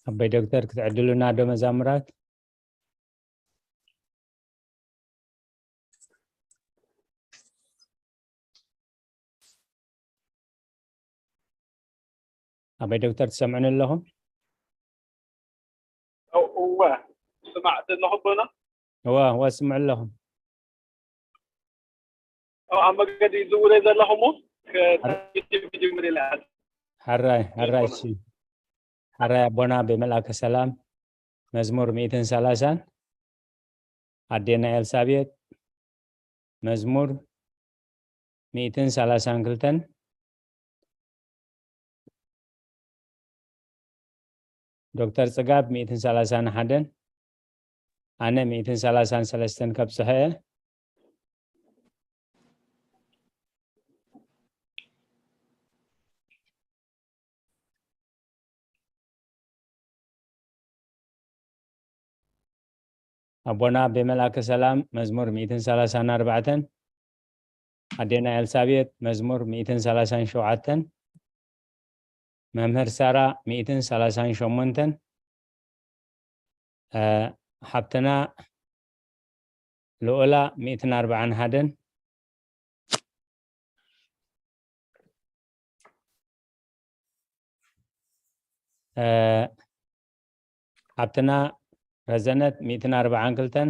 ኣቦይ ዶክተር ክትዕድሉና ዶ መዛሙራት? ኣቦይ ዶክተር ትሰምዑኒ ኣለኹም? እወ ስማዕ ዘለኹ ኣቦና። እወ እወ ስምዑ ኣለኹም። ኣብ መገዲ ዝውረ ዘለኹ እሞ ቪዲዮ ቪዲዮ ምድላ ሕራይ ሕራይ እሺ። ሕራይ ኣቦና ብመልኣከ ሰላም መዝሙር ሚእትን ሰላሳን ኣዴና ኤልሳቤጥ መዝሙር ሚእትን ሰላሳን ክልተን ዶክተር ጽጋብ ሚእትን ሰላሳን ሓደን ኣነ ሚእትን ሰላሳን ሰለስተን ከብጽሐ እየ። ኣቦና ኣቤ መልኣከ ሰላም መዝሙር ሚእትን ሰላሳን ኣርባዕተን ኣዴና ኤልሳቤጥ መዝሙር ሚእትን ሰላሳን ሸውዓተን መምህር ሳራ ሚእትን ሰላሳን ሸሞንተን ሓብትና ልኡላ ሚእትን ኣርባዓን ሓደን ሓብትና ረዘነት ሚእትን ኣርባዓን ክልተን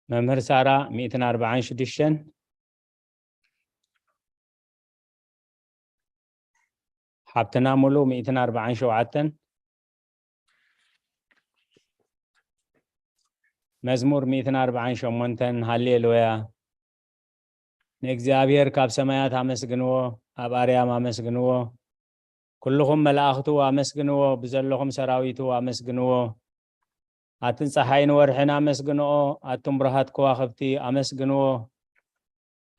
መምህር ሳራ ሚእትን ኣርባዓን ሽዱሽተን ሓብትና ሙሉ ሚእትን ኣርባዓን ሸውዓተን መዝሙር ሚእትን ኣርባዓን ሸሞንተን ሃሌሉያ ንእግዚኣብሔር ካብ ሰማያት ኣመስግንዎ ኣብ ኣርያም ኣመስግንዎ ኩልኹም መላእኽቱ ኣመስግንዎ ብዘለኹም ሰራዊቱ ኣመስግንዎ ኣትን ፀሓይን ወርሕን ኣመስግንኦ ኣቱም ብሩሃት ከዋኽብቲ ኣመስግንዎ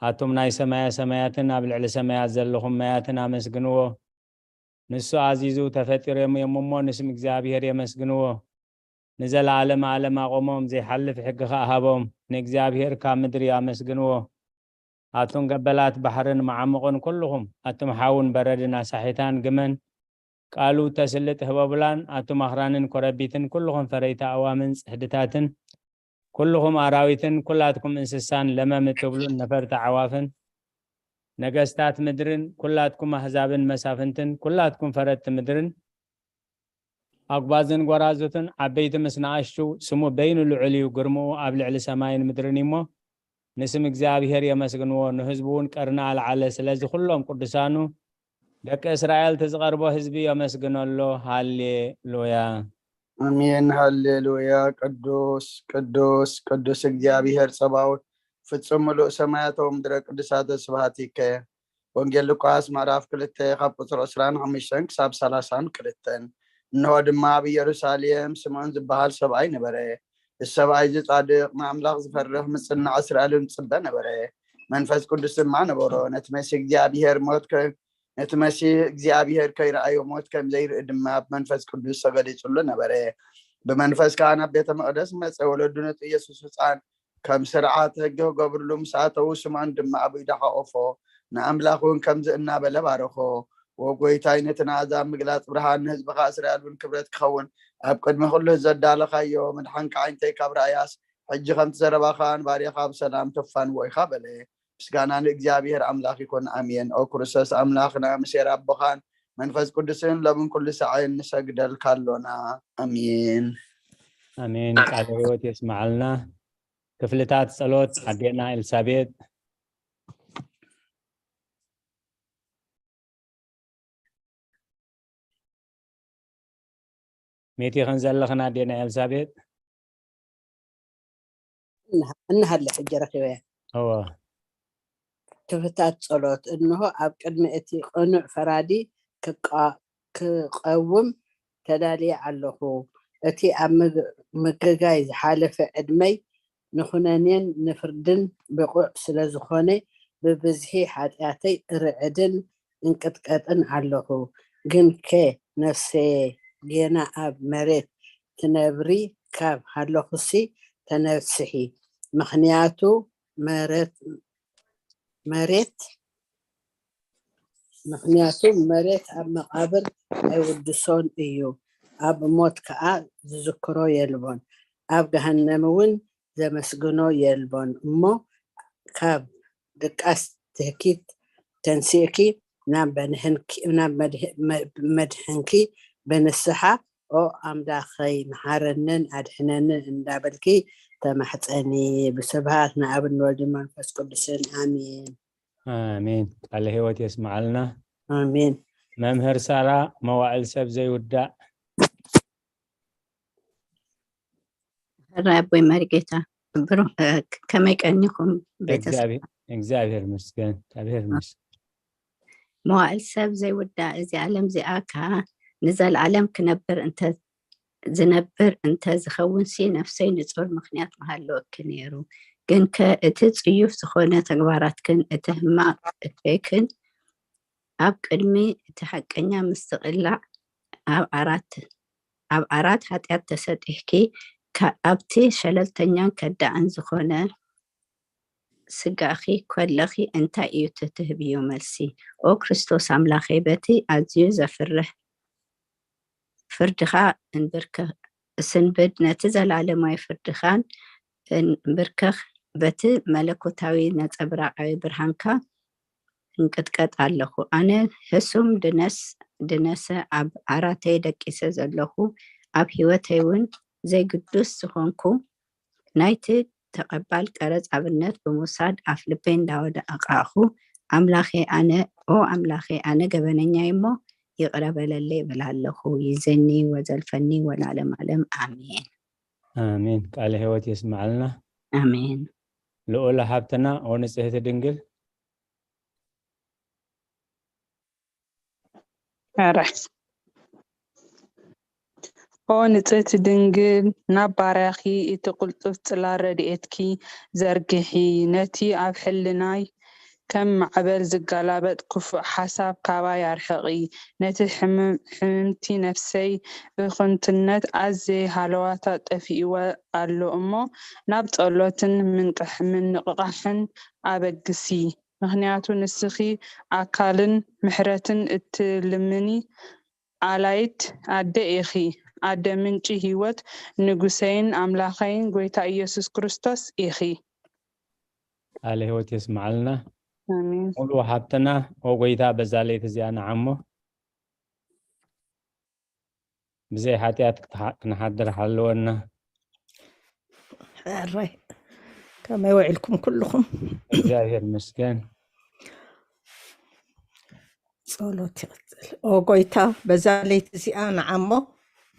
ኣቱም ናይ ሰማያ ሰማያትን ኣብ ልዕሊ ሰማያት ዘለኹም ማያትን ኣመስግንዎ ንሱ ኣዚዙ ተፈጢሮም እዮም እሞ ንስም እግዚኣብሔር የመስግንዎ ንዘለዓለም ዓለም ኣቆሞም ዘይሓልፍ ሕጊ ኸኣ ሃቦም ንእግዚኣብሔር ካብ ምድሪ ኣመስግንዎ ኣቱም ገበላት ባሕርን መዓሙቕን ኩልኹም ኣቱም ሓውን በረድን ኣሳሒታን ግመን ቃሉ ተስልጥ ህበቡላን ኣቱም ኣኽራንን ኮረቢትን ኩልኹም ፈረይቲ ኣእዋምን ጽሕድታትን ኩልኹም ኣራዊትን ኩላትኩም እንስሳን ለመም እትብሉን ነፈርቲ ዓዋፍን ነገስታት ምድርን ኩላትኩም ኣህዛብን መሳፍንትን ኩላትኩም ፈረድቲ ምድርን ኣጉባዝን ጓራዙትን ዓበይቲ ምስ ንኣሽቱ ስሙ በይኑ ልዑል እዩ ግርምኡ ኣብ ልዕሊ ሰማይን ምድርን እሞ ንስም እግዚኣብሔር የመስግንዎ ንህዝቡ እውን ቀርኒ ኣልዓለ ስለዚ ኩሎም ቅዱሳኑ ደቂ እስራኤል እቲ ዝቐርቦ ህዝቢ የመስግነሎ ሃሌሉያ ኣሜን ሃሌሉያ ቅዱስ ቅዱስ ቅዱስ እግዚኣብሔር ጸባኦት ፍጹም ምሉእ ሰማያት ምድረ ቅዱሳተ ስብሃት ይከ ወንጌል ሉቃስ ምዕራፍ ክልተ ካብ ቁፅሪ ዕስራን ሓሙሽተን ክሳብ ሰላሳን ክልተን እንሆ ድማ ኣብ ኢየሩሳሌም ስምዖን ዝበሃል ሰብኣይ ነበረ። እዚ ሰብኣይ እዚ ጻድቕ ንኣምላኽ ዝፈርህ ምጽናዕ እስራኤልን ዝጽበ ነበረ። መንፈስ ቅዱስ ድማ ነበሮ። ነቲ መሲህ እግዚኣብሔር ሞት ነቲ መሲህ እግዚኣብሔር ከይረኣዮ ሞት ከም ዘይርኢ ድማ ብመንፈስ ቅዱስ ተገሊጹሉ ነበረ። ብመንፈስ ከዓ ናብ ቤተ መቕደስ መጸ። ወለዱ ነቲ ኢየሱስ ህፃን ከም ስርዓት ሕጊ ክገብርሉ ምስ ኣተዉ፣ ስምዖን ድማ ኣብ ኢዱ ሓቖፎ፣ ንኣምላኽ እውን ከምዚ እናበለ ባረኾ፣ ዎ ጐይታይ፣ ነቲ ንኣሕዛብ ምግላጽ ብርሃን፣ ንህዝብኻ እስራኤል እውን ክብረት ክኸውን ኣብ ቅድሚ ኩሉ ዘዳለኻዮ፣ ምድሓንካ ዓይነተይ ካብ ረኣያስ፣ ሕጂ ከምቲ ዘረባኻ ንባርያኻ ብሰላም ተፋንዎ ኢኻ በለ። ምስጋና ንእግዚኣብሔር ኣምላኽ ይኹን፣ ኣሜን። ኦ ክርስቶስ ኣምላኽና፣ ምስ ሄር ኣቦኻን መንፈስ ቅዱስን ሎምን ኩሉ ሳዕን ንሰግደልካ ኣሎና፣ ኣሜን። ኣሜን። ቃለ ሕይወት የስምዓልና። ክፍልታት ጸሎት ኣዴና ኤልሳቤጥ። ሜቲኽን ዘለኽን ኣዴና ኤልሳቤጥ። እንሃለ ሕጂ ረኺበያ። እወ። ክፍልታት ጸሎት። እንሆ ኣብ ቅድሚ እቲ ቅኑዕ ፈራዲ ክቃ ክቐውም ተዳልየ ኣለኹ። እቲ ኣብ ምግ- ምግጋይ ዝሓለፈ ዕድመይ ንኹነኔን ንፍርድን ብቑዕ ስለ ዝኾነ ብብዝሒ ሓጢኣተይ እርዕድን እንቅጥቀጥን ኣለኹ። ግንከ ነፍሰየ ጌና ኣብ መሬት ትነብሪ ካብ ሃለኹሲ ተነስሒ፣ ምኽንያቱ መሬት መሬት ምኽንያቱ መሬት ኣብ መቓብር ኣይውድሶን እዩ፣ ኣብ ሞት ከኣ ዝዝክሮ የልቦን፣ ኣብ ገሃነም እውን ዘመስግኖ የልቦን። እሞ ካብ ድቃስ ትህኪት ተንሲእኪ ናብ መድህንኪ ናብ መድህ- መ- መድህንኪ ብንስሓ ኦ ኣምላኸይ መሓረንን ኣድሕነንን እንዳበልኪ ተማሕፀኒ። ብስብሃት ንኣብን ወልድን መንፈስ ቅዱስን ኣሜን። ኣሜን። ቃለ ህይወት የስምዓልና። ኣሜን። መምህር ሳራ መዋዕል ሰብ ዘይውዳእ። ሕራይ ኣቦይ መሪጌታ ብሩህ ከመይ ቀኒኹም ቤተሰብ? እግዚኣብሔር ይመስገን። እግዚኣብሔር ይመስገን። መዋእል ሰብ ዘይውዳእ እዚ ዓለም እዚኣ ከ ንዘለዓለም ክነብር እንተ ዝነብር እንተ ዝኸውን ሲ ነፍሰይ ንጹር ምኽንያት ምሃለወኪ ነይሩ። ግን ከ እቲ ጽዩፍ ዝኾነ ተግባራትክን እቲ ህማቕ እከይክን ኣብ ቅድሚ እቲ ሓቀኛ ምስትቕላዕ ኣብ ዓራት ኣብ ዓራት ሓጢኣት ተሰጢሕኪ ኣብቲ ሸለልተኛን ከዳዕን ዝኾነ ስጋኺ ከለኺ እንታይ እዩ ትህብዮ መልሲ? ኦ ክርስቶስ ኣምላኸይ በቲ ኣዝዩ ዘፍርህ ፍርድኻ እንብርከኽ እስንብድ ነቲ ዘላለማዊ ፍርድኻን እንብርከኽ በቲ መለኮታዊ ነጸብራቓዊ ብርሃንካ እንቅጥቀጥ ኣለኹ። ኣነ ህሱም ድነስ ድነሰ ኣብ ዓራተይ ደቂሰ ዘለኹ ኣብ ህይወተይ እውን ዘይግዱስ ዝኾንኩ ናይቲ ተቐባል ቀረጽ ኣብነት ብምውሳድ ኣፍ ልበይ እንዳወዳእቃእኹ ኣምላኸ ኣነ ኦ ኣምላኸ ኣነ ገበነኛይ እሞ ይቕረ በለለይ እብል ኣለኹ። ይዘኒ ወዘልፈኒ ወላለም ኣለም ኣሜን። ኣሜን። ቃለ ህይወት የስምዓልና። ኣሜን። ልኡለ ሃብትና ኦ ንጽህቲ ድንግል ሕራይ ኦ ንጽህቲ ድንግል ናብ ባርያኺ እቲ ቅልጡፍ ጽላል ረድኤትኪ ዘርግሒ፣ ነቲ ኣብ ሕልናይ ከም ማዕበል ዝጋላበጥ ክፉእ ሓሳብ ካባይ ኣርሕቒ፣ ነቲ ሕምምቲ ነፍሰይ ብኽንቱነት ኣዘይ ሃለዋታ ጠፊእዎ ኣሎ እሞ ናብ ጸሎትን ምንቕሕ ምንቕቓሕን ኣበግሲ። ምኽንያቱ ንስኺ ኣካልን ምሕረትን እትልምኒ ኣላይት ኣደ ኢኺ። ኣደ ምንጪ ህይወት ንጉሰይን ኣምላኸይን ጎይታ ኢየሱስ ክርስቶስ ኢኺ። ቃለ ህይወት የስምዓልና። ኣሜን። ሙሉ ሃብትና ኦ ጎይታ በዛ ለይቲ እዚኣ ንዓሞ ብዘይ ሓጢኣት ክንሓድር ሓልወና። ሕራይ ከመይ ውዒልኩም ኩልኹም? እግዚኣብሔር ይመስገን። ጸሎት ይቕጽል። ኦ ጎይታ በዛ ለይቲ እዚኣ ንዓሞ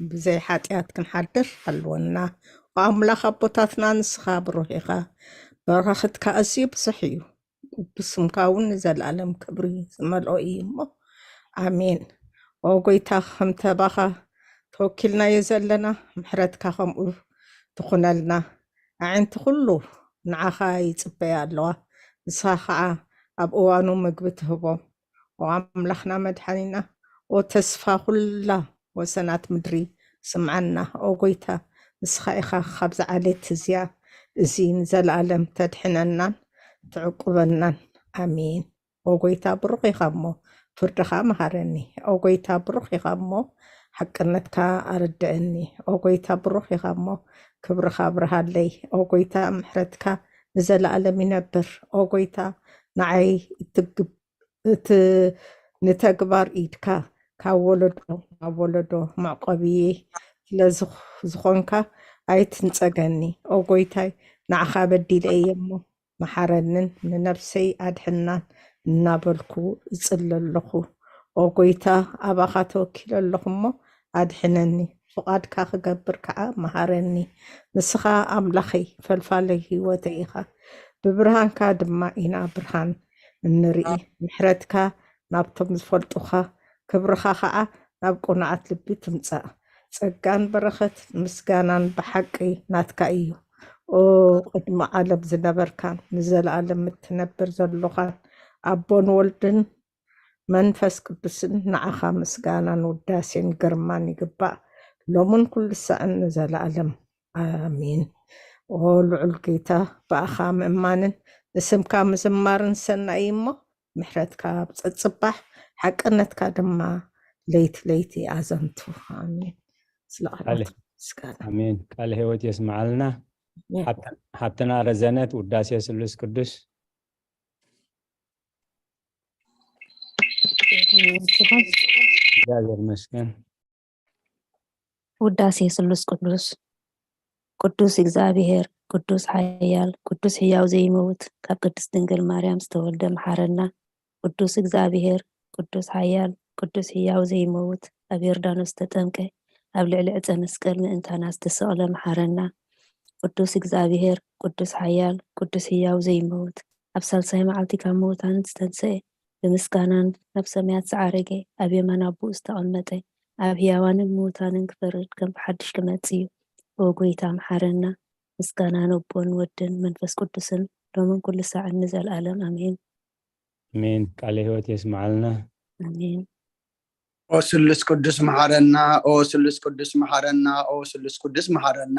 ብዘይ ሓጢኣት ክንሓድር ሓልወና። ኦ ኣምላኽ ኣቦታትና ንስኻ ብሩህ ኢኻ። በረኸትካ ኣዝዩ ብዙሕ እዩ። ብስምካ እውን ንዘለኣለም ክብሪ ዝመልኦ እዩ እሞ ኣሜን። ኦ ጎይታ ከምተ ባኻ ተወኪልናዮ ዘለና ምሕረትካ ከምኡ ትኹነልና። ኣዒንቲ ኩሉ ንዓኻ ይጽበያ ኣለዋ። ንስኻ ኸዓ ኣብ እዋኑ ምግቢ ትህቦ። ኦ ኣምላኽና መድሓኒና ኦ ተስፋ ኩላ ወሰናት ምድሪ ስምዓና ኦ ጎይታ ንስኻ ኢኻ ካብዚ ዓሌት እዚኣ እዚ ንዘለኣለም ተድሕነናን ትዕቁበናን ኣሜን። ኦ ጎይታ ብሩኽ ኢኻ እሞ ፍርድኻ መሃረኒ። ኦ ጎይታ ብሩኽ ኢኻ እሞ ሓቅነትካ ኣረድአኒ። ኦ ጎይታ ብሩኽ ኢኻ እሞ ክብርኻ ኣብርሃለይ። ኦ ጎይታ ምሕረትካ ንዘለኣለም ይነብር። ኦ ጎይታ ንዓይ እትግብ እቲ ንተግባር ኢድካ ካብ ወለዶ ናብ ወለዶ መዕቆብየይ ስለ ዝኾንካ ኣይትንጸገኒ። ኦ ጎይታይ ንዓኻ በዲለ እየ እሞ መሓረንን ንነብሰይ ኣድሕናን እናበልኩ እጽሊ ኣለኹ። ኦ ጎይታ ኣባኻ ተወኪለ ኣለኹ እሞ ኣድሕነኒ። ፍቓድካ ክገብር ከዓ መሃረኒ። ንስኻ ኣምላኸይ ፈልፋለይ ህይወተይ ኢኻ። ብብርሃንካ ድማ ኢና ብርሃን እንርኢ። ምሕረትካ ናብቶም ዝፈልጡኻ፣ ክብርኻ ኸዓ ናብ ቅኑዓት ልቢ ትምጻእ። ጸጋን በረኸት ምስጋናን ብሓቂ ናትካ እዩ። ኦ ቅድሚ ዓለም ዝነበርካን ንዘለኣለም እትነብር ዘሎኻን ኣቦን ወልድን መንፈስ ቅዱስን ንዓኻ ምስጋናን ውዳሴን ግርማን ይግባእ። ሎምን ኩሉ ሳዕን ንዘለኣለም። ኣሜን። ኦ ልዑል ጌታ፣ ብኣኻ ምእማንን ንስምካ ምዝማርን ሰናይ እሞ፣ ምሕረትካ ኣብ ጸጽባሕ፣ ሓቅነትካ ድማ ለይቲ ለይቲ ኣዘንቱ። ኣሜን። ስለ ቃልካ ምስጋና። ኣሜን። ቃለ ህይወት የስምዓልና። ኣሜን። ሓብተ-፣ ሓብትና ረዘነት፣ ውዳሴ ስሉስ ቅዱስ። እግዚኣብሔር ይመስገን። ውዳሴ ስሉስ ቅዱስ። ቅዱስ እግዚኣብሔር፣ ቅዱስ ሓያል፣ ቅዱስ ሕያው ዘይመውት፣ ካብ ቅድስት ድንግል ማርያም ዝተወልደ መሓረና። ቅዱስ እግዚኣብሔር፣ ቅዱስ ሓያል፣ ቅዱስ ሕያው ዘይመውት፣ ኣብ ዮርዳኖስ ዝተጠምቀ፣ ኣብ ልዕሊ ዕፀ መስቀል ምእንታና ዝተሰቕለ መሓረና። ቅዱስ እግዚኣብሔር፣ ቅዱስ ሓያል፣ ቅዱስ ሕያው ዘይመውት፣ ኣብ ሳልሳይ መዓልቲ ካብ ምዉታን ዝተንስኤ፣ ብምስጋናን ናብ ሰማያት ዝዓረገ፣ ኣብ የማን ኣቦኡ ዝተቐመጠ፣ ኣብ ሕያዋንን ምዉታንን ክፈርድ ከም ብሓድሽ ክመጽእ እዩ። ኦ ጐይታ፣ መሓረና። ምስጋና ንኣቦን ወድን መንፈስ ቅዱስን፣ ሎምን ኩሉ ሳዕን ንዘለኣለም። ኣሜን። ኣሜን። ቃለ ህይወት የስምዓልና። ኣሜን። ኦ ስሉስ ቅዱስ መሓረና፣ ኦ ስሉስ ቅዱስ መሓረና፣ ኦ ስሉስ ቅዱስ መሓረና።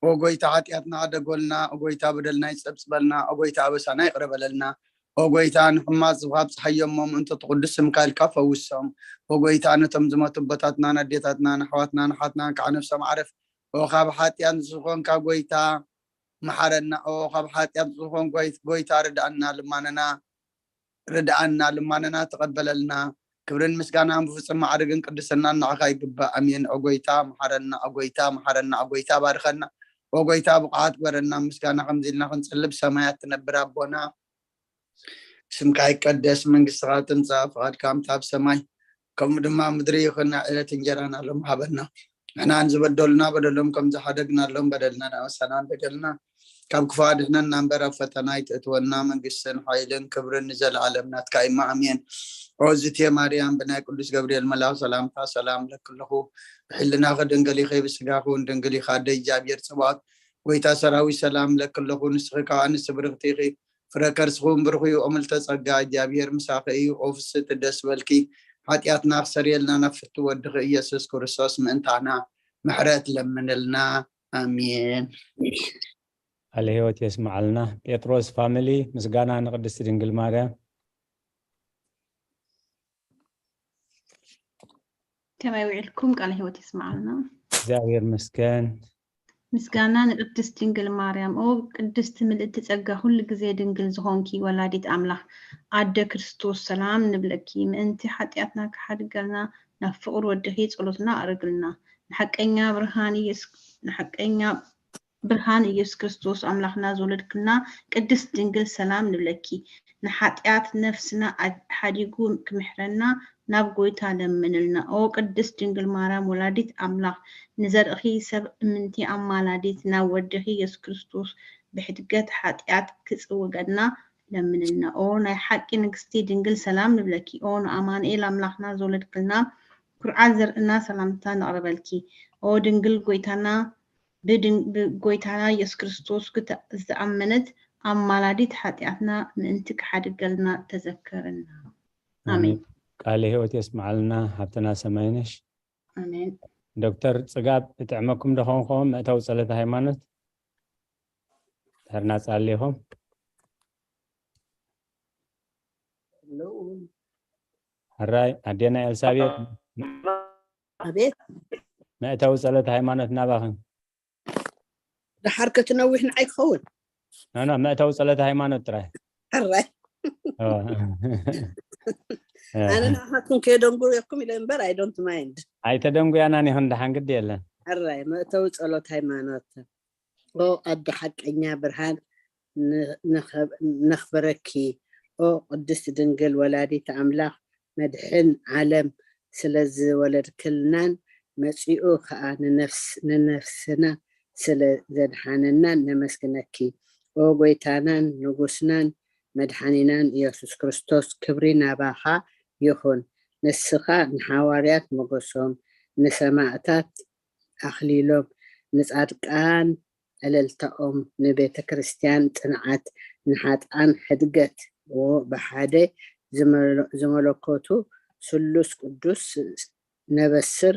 ኦ ጐይታ፣ ሓጢኣትና ሕደጎልና፣ ኦ ጐይታ፣ በደልና ይጸብጽበልና፣ ኦ ጐይታ፣ ኣበሳና ይቕረ በለልና። ኦ ጐይታ፣ ንሕማቕ ዝብኻ ኣብጽሓዮ እሞ፣ ምእንቲ እቲ ቅዱስ ስምካ ኢልካ ፈውሶም። ኦ ጐይታ፣ ነቶም ዝሞቱ ኣቦታትናን ኣዴታትናን ኣሕዋትናን ኣሓትናን ከዓ ነፍሶም ዓርፍ። ኦ ካብ ሓጢኣት ዝኾንካ ጐይታ፣ መሓረና። ኦ ካብ ሓጢኣት ዝኾን ጐይ-፣ ጐይታ፣ ርድኣና፣ ልማነና ርድኣና፣ ልማነና ተቐበለልና። ክብርን ምስጋናን ብፍጹም ማዕርግን ቅድስናን ንዓኻ ይግባእ። ኣሜን። ኦ ጐይታ፣ መሓረና። ኦ ጐይታ፣ መሓረና። ኦ ጐይታ፣ ባርኸና። ኦ ጐይታ፣ ብቑዓት ግበረና። ምስጋና ከምዚ ኢልና ክንጽሊ፣ ብሰማያት ትነብር ኣቦና፣ ስምካ ይቀደስ፣ መንግስትኻ ትምጻእ፣ ፍቓድካ ከምቲ ኣብ ሰማይ ከምኡ ድማ ኣብ ምድሪ ይኹን። ናይ ዕለት እንጀራና ሎም ሃበና። ንሕና ንዝበደሉና በደሎም ከም ዝሓደግናሎም በደልና ንኣበሳናን በደልና ካብ ክፉእ ኣድሕነና እምበር፣ ኣብ ፈተና ኣይትእትወና። መንግስትን ሓይልን ክብርን ንዘለኣለም ናትካ እዩ። ኣሜን። ኦ ዝቴ ማርያም፣ ብናይ ቅዱስ ገብርኤል መልኣኽ ሰላምታ ሰላም እለኪ ኣለኹ። ብሕልናኺ ድንግል ኢኺ፣ ብስጋኺ እውን ድንግል ኢኻ። ኣደ እግዚኣብሔር ጸባኦት፣ ጐይታ ሰራዊት፣ ሰላም እለኪ ኣለኹ። ንስኺ ካብ ኣንስቲ ብርኽቲ ኢኺ፣ ፍረ ከርስኺ እውን ብሩኽ እዩ። ኦ ምልዕተ ጸጋ፣ እግዚኣብሔር ምሳኺ እዩ። ኦ ፍስሕቲ፣ ደስ በልኪ፣ ሓጢኣትና ክሰርየልና ናብ ፍትው ወድኺ ኢየሱስ ክርስቶስ ምእንታና ምሕረት ለምንልና። ኣሜን። ቃለ ህይወት የስምዓልና። ጴጥሮስ ፋሚሊ፣ ምስጋና ንቅድስቲ ድንግል ማርያም። ከመይ ውዒልኩም? ቃለ ህይወት የስምዓልና። እግዚኣብሔር ይመስገን። ምስጋና ንቅድስት ድንግል ማርያም። ኦ ቅድስቲ ምልእቲ ጸጋ፣ ኩሉ ግዜ ድንግል ዝኾንኪ ወላዲት ኣምላኽ፣ ኣደ ክርስቶስ፣ ሰላም ንብለኪ። ምእንቲ ሓጢኣትና ክሓድገልና ናብ ፍቕሪ ወድኺ ጸሎትና ኣቕርግልና። ንሓቀኛ ብርሃን ኢየሱስ፣ ንሓቀኛ ብርሃን ኢየሱስ ክርስቶስ ኣምላኽና ዝወለድክልና ቅድስት ድንግል ሰላም ንብለኪ። ንሓጢኣት ነፍስና ሓዲጉ ክምሕረና ናብ ጎይታ ለምንልና። ኦ ቅድስት ድንግል ማርያም ወላዲት ኣምላኽ፣ ንዘርእኺ ሰብ እምንቲ ኣማላዲት ናብ ወድኺ ኢየሱስ ክርስቶስ ብሕድገት ሓጢኣት ክጽውገና ለምንልና። ኦ ናይ ሓቂ ንግስቲ ድንግል ሰላም ንብለኪ። ኦ ንኣማኑኤል ኣምላኽና ዝወለድክልና ኩርዓት ዘርእና ሰላምታ ነቕርበልኪ። ኦ ድንግል ጎይታና ብድን-፣ ብጎይታና ኢየሱስ ክርስቶስ ክተ-፣ ዝተኣመነት ኣማላዲት ሓጢኣትና ምእንቲ ክሓድገልና ተዘከርና። ኣሜን። ቃለ ህይወት የስምዓልና ሓብትና ሰማይነሽ። ኣሜን። ዶክተር ጽጋብ፣ እጥዕመኩም ዶ ኸውን ኸውን መእተዊ ጸሎተ ሃይማኖት? ድሕርና ጸሊኹም። ሕራይ ኣዴና ኤልሳቤጥ፣ ኣቤት። መእተዊ ጸሎተ ሃይማኖት ናባኽን። ደሓር ከትነዊሕ ንዓይ ክኸውን። ኖ፣ ኖ፣ መእተዊ ጸሎተ ሃይማኖት ጥራይ። ሕራይ። ኦ። ኣነ ንኣኻትኩም ከየደንጉየኩም ኢለ እምበር፣ I don't mind። ኣይተደንጉያናን ኢኽን፣ ደሓን ግዲ የለን። ሕራይ፣ መእተዊ ጸሎት ሃይማኖት። ኦ ኣደ ሓቀኛ ብርሃን፣ ን-፣ ንኸ-፣ ነኽብረኪ። ኦ ቅድስት ድንግል ወላዲት ኣምላኽ፣ መድሕን ዓለም ስለ ዝወለድክልናን መጺኡ ኸኣ ንነፍስ-፣ ንነፍስና ስለ ዘድሓነናን ነመስግነኪ። ኦ ጐይታናን ንጉስናን መድሓኒናን ኢየሱስ ክርስቶስ፣ ክብሪ ናባኻ ይኹን። ንስኻ ንሓዋርያት ሞገሶም፣ ንሰማእታት ኣኽሊሎም፣ ንጻድቃን ዕልልታኦም፣ ንቤተ ክርስቲያን ጽንዓት፣ ንሓጥኣን ሕድገት። ዎ ብሓደ ዝመሎ-፣ ዝመለኮቱ ስሉስ ቅዱስ ነበስር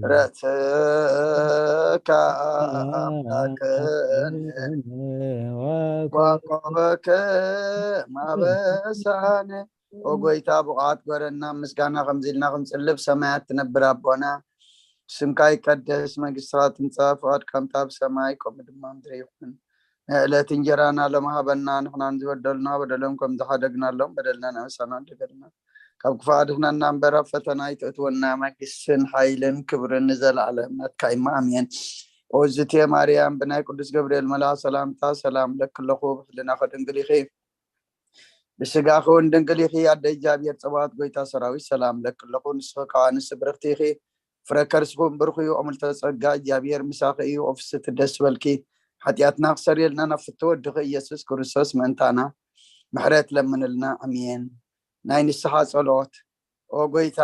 ምሕረትካ ኣምላክን ዋቆበከ ማበሳነ። ኦ ጎይታ፣ ብቕዓት ግበረና፣ ምስጋና ከምዚ ኢልና ክንጽልብ፣ ሰማያት ትነብር ኣቦና፣ ስምካ ይቀደስ፣ መንግስትኻ ትምጻእ፣ ፍቓድካ ምጻእ ብሰማይ ከምኡ ድማ ምድሪ ይኹን። ናይ ዕለት እንጀራና ሎም ሃበና፣ ንሕናን ዝበደሉና በደሎም ከም ዝሓደግናሎም በደልና ንእሳና ደገልና፣ ካብ ክፉእ ኣድሕነና እምበር ኣብ ፈተና ኣይተእትወና፣ መንግስትን ሓይልን ክብርን ንዘለኣለም ናትካ እዩ፣ ኣሜን። ኦዝቴ ማርያም፣ ብናይ ቅዱስ ገብርኤል መልኣኽ ሰላምታ ሰላም ለኪ ኣለኹ፣ ብሕልናኺ ድንግል ኢኺ፣ ብስጋኺ እውን ድንግል ኢኺ፣ ኣደ እግዚኣብሔር ጸባኦት ጎይታ ሰራዊት ሰላም ለኪ ኣለኹ፣ ንስኺ ከኣ ንስብርኽቲ ኢኺ፣ ፍረ ከርስኹም ብሩኽ እዩ፣ ኦምልተ ጸጋ እግዚኣብሔር ምሳኺ እዩ፣ ኦፍስቲ ደስ በልኪ፣ ሓጢኣትና ክሰርየልና ናብ ፍትወ ወድኺ ኢየሱስ ክርስቶስ ምእንታና ምሕረት ለምንልና፣ ኣሜን። ናይ ንስሓ ጸሎት። ኦ ጎይታ፣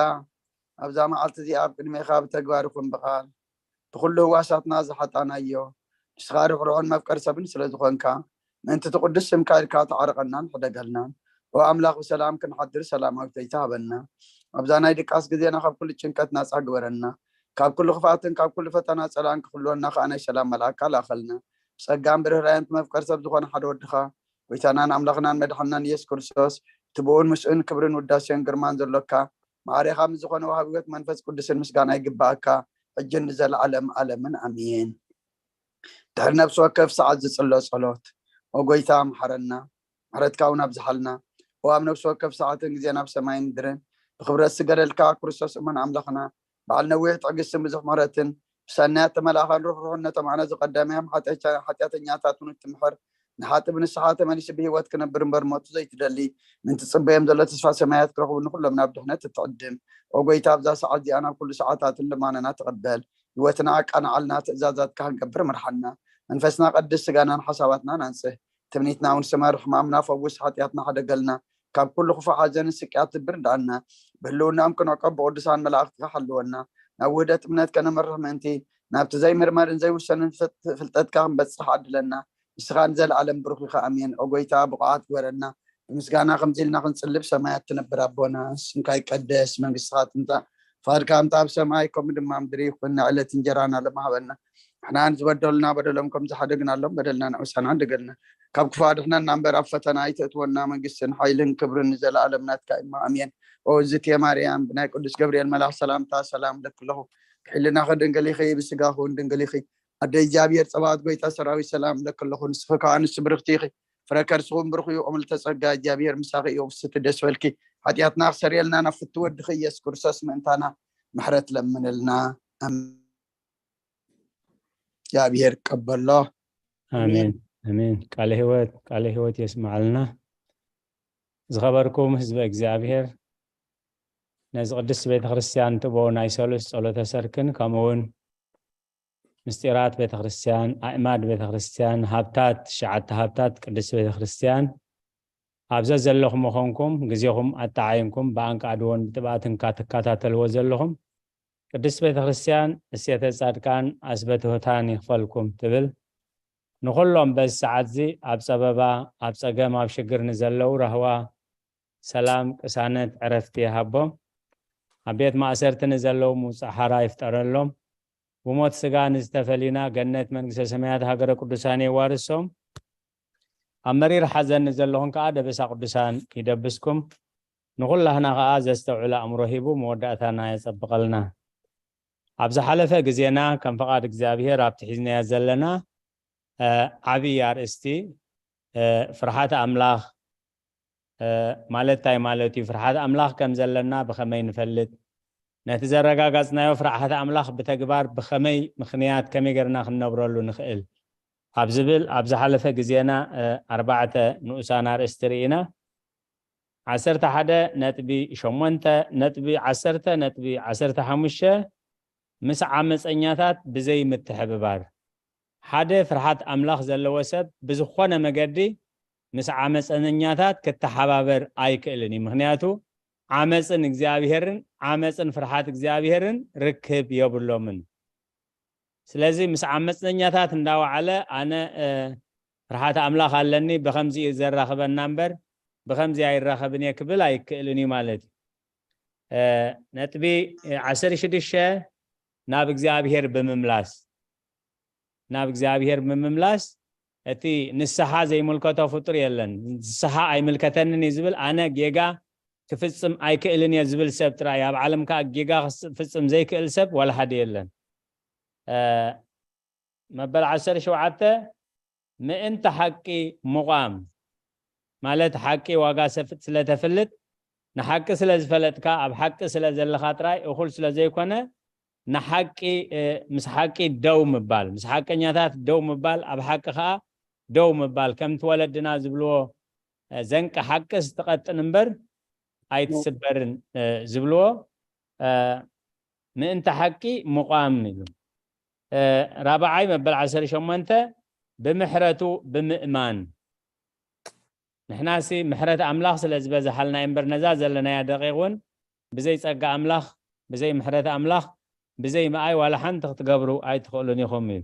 ኣብዛ መዓልቲ እዚኣ ኣብ ቅድሜኻ ብተግባር ይኹን ብቓል ብኹሉ ህዋሳትና ዝሓጣናዮ፣ ንስኻ ርሕሩሕን መፍቀር ሰብን ስለ ዝኾንካ፣ ምእንቲ እቲ ቅዱስ ስምካ ኢልካ ተዓረቐናን ሕደገልናን። ኦ ኣምላኽ፣ ብሰላም ክንሓድር ሰላማዊት ለይቲ ሃበና። ኣብዛ ናይ ድቃስ ግዜና ካብ ኩሉ ጭንቀት ናጻ ግበረና። ካብ ኩሉ ክፍኣትን ካብ ኩሉ ፈተና ጸላእን ክኽልወና ከኣ ናይ ሰላም መልኣካ ላኸልና። ብጸጋን ብርህራየን እቲ መፍቀር ሰብ ዝኾነ ሓደ ወድኻ፣ ጎይታናን ኣምላኽናን መድሓንናን ኢየሱስ ክርስቶስ፣ እቲ ብኡን ምስኡን ክብርን ውዳሴን ግርማን ዘሎካ፣ ማዕሬኻ ምስ ዝኾነ ወሃቢ ህይወት መንፈስ ቅዱስን ምስጋና ይግባኣካ፣ ሕጅን ንዘለዓለም ዓለምን ኣሜን። ድሕሪ ነፍሲ ወከፍ ሰዓት ዝጽሎ ጸሎት። ኦ ጎይታ፣ መሓረና፣ ምሕረትካ እውን ኣብዝሓልና። ኦ ኣብ ነፍሲ ወከፍ ሰዓትን ግዜን ኣብ ሰማይን ምድርን ብኽብረት ዝገደልካ ክርስቶስ እሙን ኣምላኽና፣ በዓል ነዊሕ ትዕግስትን ብዙሕ ምሕረትን፣ ብሰናያት ተመላእኻን ርሕሩሕን ነቶም ኣነ ዝቐደመዮም ሓጢኣተ-፣ ሓጢኣተኛታት እውን እትምሕር፣ ንሓጢእ ብንስሓ ተመሊሱ ብህይወት ክነብር እምበር ሞቱ ዘይትደሊ፣ ምእንቲ ትጽበዮም ዘሎ ተስፋ ሰማያት ክረኽቡ ንኹሎም ናብ ድሕነት እትዕድም። ኦ ጎይታ፣ ኣብዛ ሰዓት እዚኣ ናብ ኩሉ ሰዓታትን ልማኖና ተቐበል። ህይወትና ኣቃንዓልና፣ ትእዛዛትካ ክንገብር ምርሓና። መንፈስና ቀድስ፣ ስጋናን ሓሳባትናን ኣንጽህ። ትምኒትና እውን ስመር፣ ሕማምና ፈውስ፣ ሓጢኣትና ሓደገልና፣ ካብ ኩሉ ክፉእ ሓዘንን ስቅያት ልቢ ርድኣና። ብህልውናኦም ክንዕቀብ ብቅዱሳን መላእኽትካ ሓልወና። ናብ ውህደት እምነት ከነምርሕ ምእንቲ፣ ናብቲ ዘይምርመርን ዘይውሰንን ፍልጠትካ ክንበጽሕ ዓድለና። ንስኻ ንዘለኣለም ብሩኽ ኢኻ። ኣሜን። ኦ ጎይታ፣ ብቑዓት ግበረና። ብምስጋና ከምዚ ኢልና ክንጽልብ፣ ሰማያት ትነብር ኣቦና፣ ስምካ ይቀደስ፣ መንግስትኻ ትምጻእ፣ ፍቓድካ ምጻእ ኣብ ሰማይ፣ ከምኡ ድማ ምድሪ ይኹን። ናይ ዕለት እንጀራና ሎሚ ሃበና። ንሕና ንዝበደሉና በደሎም ከም ዝሓደግናሎም በደልና ንዕውሳና ድገልና። ካብ ክፉእ ኣድሕነና እምበር ኣብ ፈተና ኣይተእትወና፣ መንግስትን ሓይልን ክብርን ንዘለኣለም ናትካ እዩ። ኣሜን። ኦ እዝቴ ማርያም፣ ብናይ ቅዱስ ገብርኤል መልኣኽ ሰላምታ ሰላም እለኪ ኣለኹ። ብሕልናኺ ድንግል ኢኺ፣ ብስጋኺ እውን ድንግል ኢኺ። ኣደ እግዚኣብሔር ጸባኦት፣ ጎይታ ሰራዊት፣ ሰላም እለኪ ኣለኹ። ንስኺ ከኣ ኣንስቲ ብርኽቲ ኢኺ፣ ፍረ ከርስኺ እውን ብሩኽ እዩ። ኦምልተ ጸጋ፣ እግዚኣብሔር ምሳኺ እዩ። ፍስቲ ደስ በልኪ፣ ሓጢኣትና ክሰርየልና ናብ ፍቲ ወድኺ ኢየሱስ ክርስቶስ ምእንታና ምሕረት ለምንልና። ኣሜን። እግዚኣብሔር ይቀበሎ። ኣሜን፣ ኣሜን። ቃለ ህይወት፣ ቃለ ህይወት የስምዓልና። ዝኸበርኩም ህዝበ እግዚኣብሔር፣ ነዚ ቅድስት ቤተ ክርስቲያን ትቦ ናይ ሰሉስ ጸሎተ ሰርክን፣ ከምኡ እውን ምስጢራት ቤተ ክርስቲያን፣ ኣእማድ ቤተ ክርስቲያን፣ ሃብታት፣ ትሽዓተ ሃብታት ቅድስት ቤተ ክርስቲያን፣ ኣብ ዘዘለኹም ምኾንኩም፣ ግዜኹም ኣጠዓይንኩም፣ ብኣንቃድዎን ብትብኣትን ካትከታተልዎ ዘለኹም፣ ቅድስት ቤተ ክርስቲያን እሴተ ጻድቃን ኣስበ ትሑታን ይኽፈልኩም ትብል። ንኹሎም በዚ ሰዓትዚ ኣብ ጸበባ፣ ኣብ ጸገም፣ ኣብ ሽግር ንዘለዉ ራህዋ፣ ሰላም፣ ቅሳነት፣ ዕረፍቲ ይሃቦም። ኣብ ቤት ማእሰርቲ ንዘለዉ ምውጻእ ሓራ ይፍጠረሎም። ብሞት ስጋ ንዝተፈሊና ገነት መንግስተ ሰማያት ሃገረ ቅዱሳን የዋርሶም። ኣብ መሪር ሓዘን ንዘለኹም ከኣ ደበሳ ቅዱሳን ይደብስኩም። ንኹላህና ከኣ ዘስተውዕል ኣእምሮ ሂቡ መወዳእታና የጸብቐልና። ኣብ ዝሓለፈ ግዜና ከም ፍቓድ እግዚኣብሔር ኣብቲ ሒዝናዮ ዘለና፣ እ፣ ዓብዪ ኣርእስቲ፣ እ፣ ፍርሃት ኣምላኽ፣ እ፣ ማለት እንታይ ማለት እዩ? ፍርሃት ኣምላኽ ከም ዘለና ብኸመይ ንፈልጥ? ነቲ ዘረጋጋጽናዮ ፍርሃት ኣምላኽ ብተግባር ብኸመይ፣ ምኽንያት ከመይ ጌርና ክንነብረሉ ንኽእል? ኣብ ዝብል ኣብ ዝሓለፈ ግዜና፣ እ፣ ኣርባዕተ ንኡሳን ኣርእስቲ ርኢና። ዓሰርተ ሓደ ነጥቢ ሸሞንተ ነጥቢ ዓሰርተ ነጥቢ ዓሰርተ ሓሙሽተ ምስ ዓመፀኛታት ብዘይ ምትሕብባር። ሓደ ፍርሃት ኣምላኽ ዘለዎ ሰብ ብዝኾነ መገዲ ምስ ዓመፀኛታት ክተሓባበር ኣይክእልን እዩ። ምኽንያቱ ዓመፅን እግዚኣብሄርን፣ ዓመፅን ፍርሃት እግዚኣብሄርን ርክብ የብሎምን። ስለዚ ምስ ዓመፀኛታት እንዳወዓለ ኣነ፣ እ፣ ፍርሃት ኣምላኽ ኣለኒ፣ ብኸምዚ እዩ ዘራኽበና እምበር ብኸምዚ ኣይራኸብን እየ ክብል ኣይክእልን እዩ ማለት እዩ። እ፣ ነጥቢ፣ እ፣ ዓሰርተ ሽዱሽተ ናብ እግዚኣብሔር ብምምላስ ናብ እግዚኣብሔር ብምምላስ እቲ ንስሓ ዘይምልከቶ ፍጡር የለን። ንስሓ ኣይምልከተንን እዩ ዝብል፣ ኣነ ጌጋ ክፍጽም ኣይክእልን እየ ዝብል ሰብ ጥራይ፣ ኣብ ዓለም ከዓ ጌጋ ክፍጽም ዘይክእል ሰብ ዋላ ሓደ የለን። መበል ዓሰርተ ሸውዓተ፣ ምእንቲ ሓቂ ምቋም ማለት ሓቂ ዋጋ ሰፍጥ ስለተፍልጥ፣ ንሓቂ ስለ ዝፈለጥካ፣ ኣብ ሓቂ ስለ ዘለኻ ጥራይ እኹል ስለ ዘይኮነ፣ ንሓቂ ምስ ሓቂ ደው ምባል፣ ምስ ሓቀኛታት ደው ምባል፣ ኣብ ሓቂ ከዓ ደው ምባል፣ ከምቲ ወለድና ዝብልዎ ዘንቂ ሓቂ ስትቐጥን እምበር ኣይትስበርን ዝብልዎ፣ ምእንቲ ሓቂ ምቋም ኢሉ። ራብዓይ መበል ዓሰርተ ሸሞንተ፣ ብምሕረቱ ብምእማን። ንሕናሲ ምሕረት ኣምላኽ ስለ ዝበዝሓልና እምበር፣ ነዛ ዘለናያ ደቂቕ እውን ብዘይ ጸጋ ኣምላኽ፣ ብዘይ ምሕረት ኣምላኽ፣ ብዘይ ምኣይ ዋላ ሓንቲ ክትገብሩ ኣይትኽእሉን ኢኹም እዩ።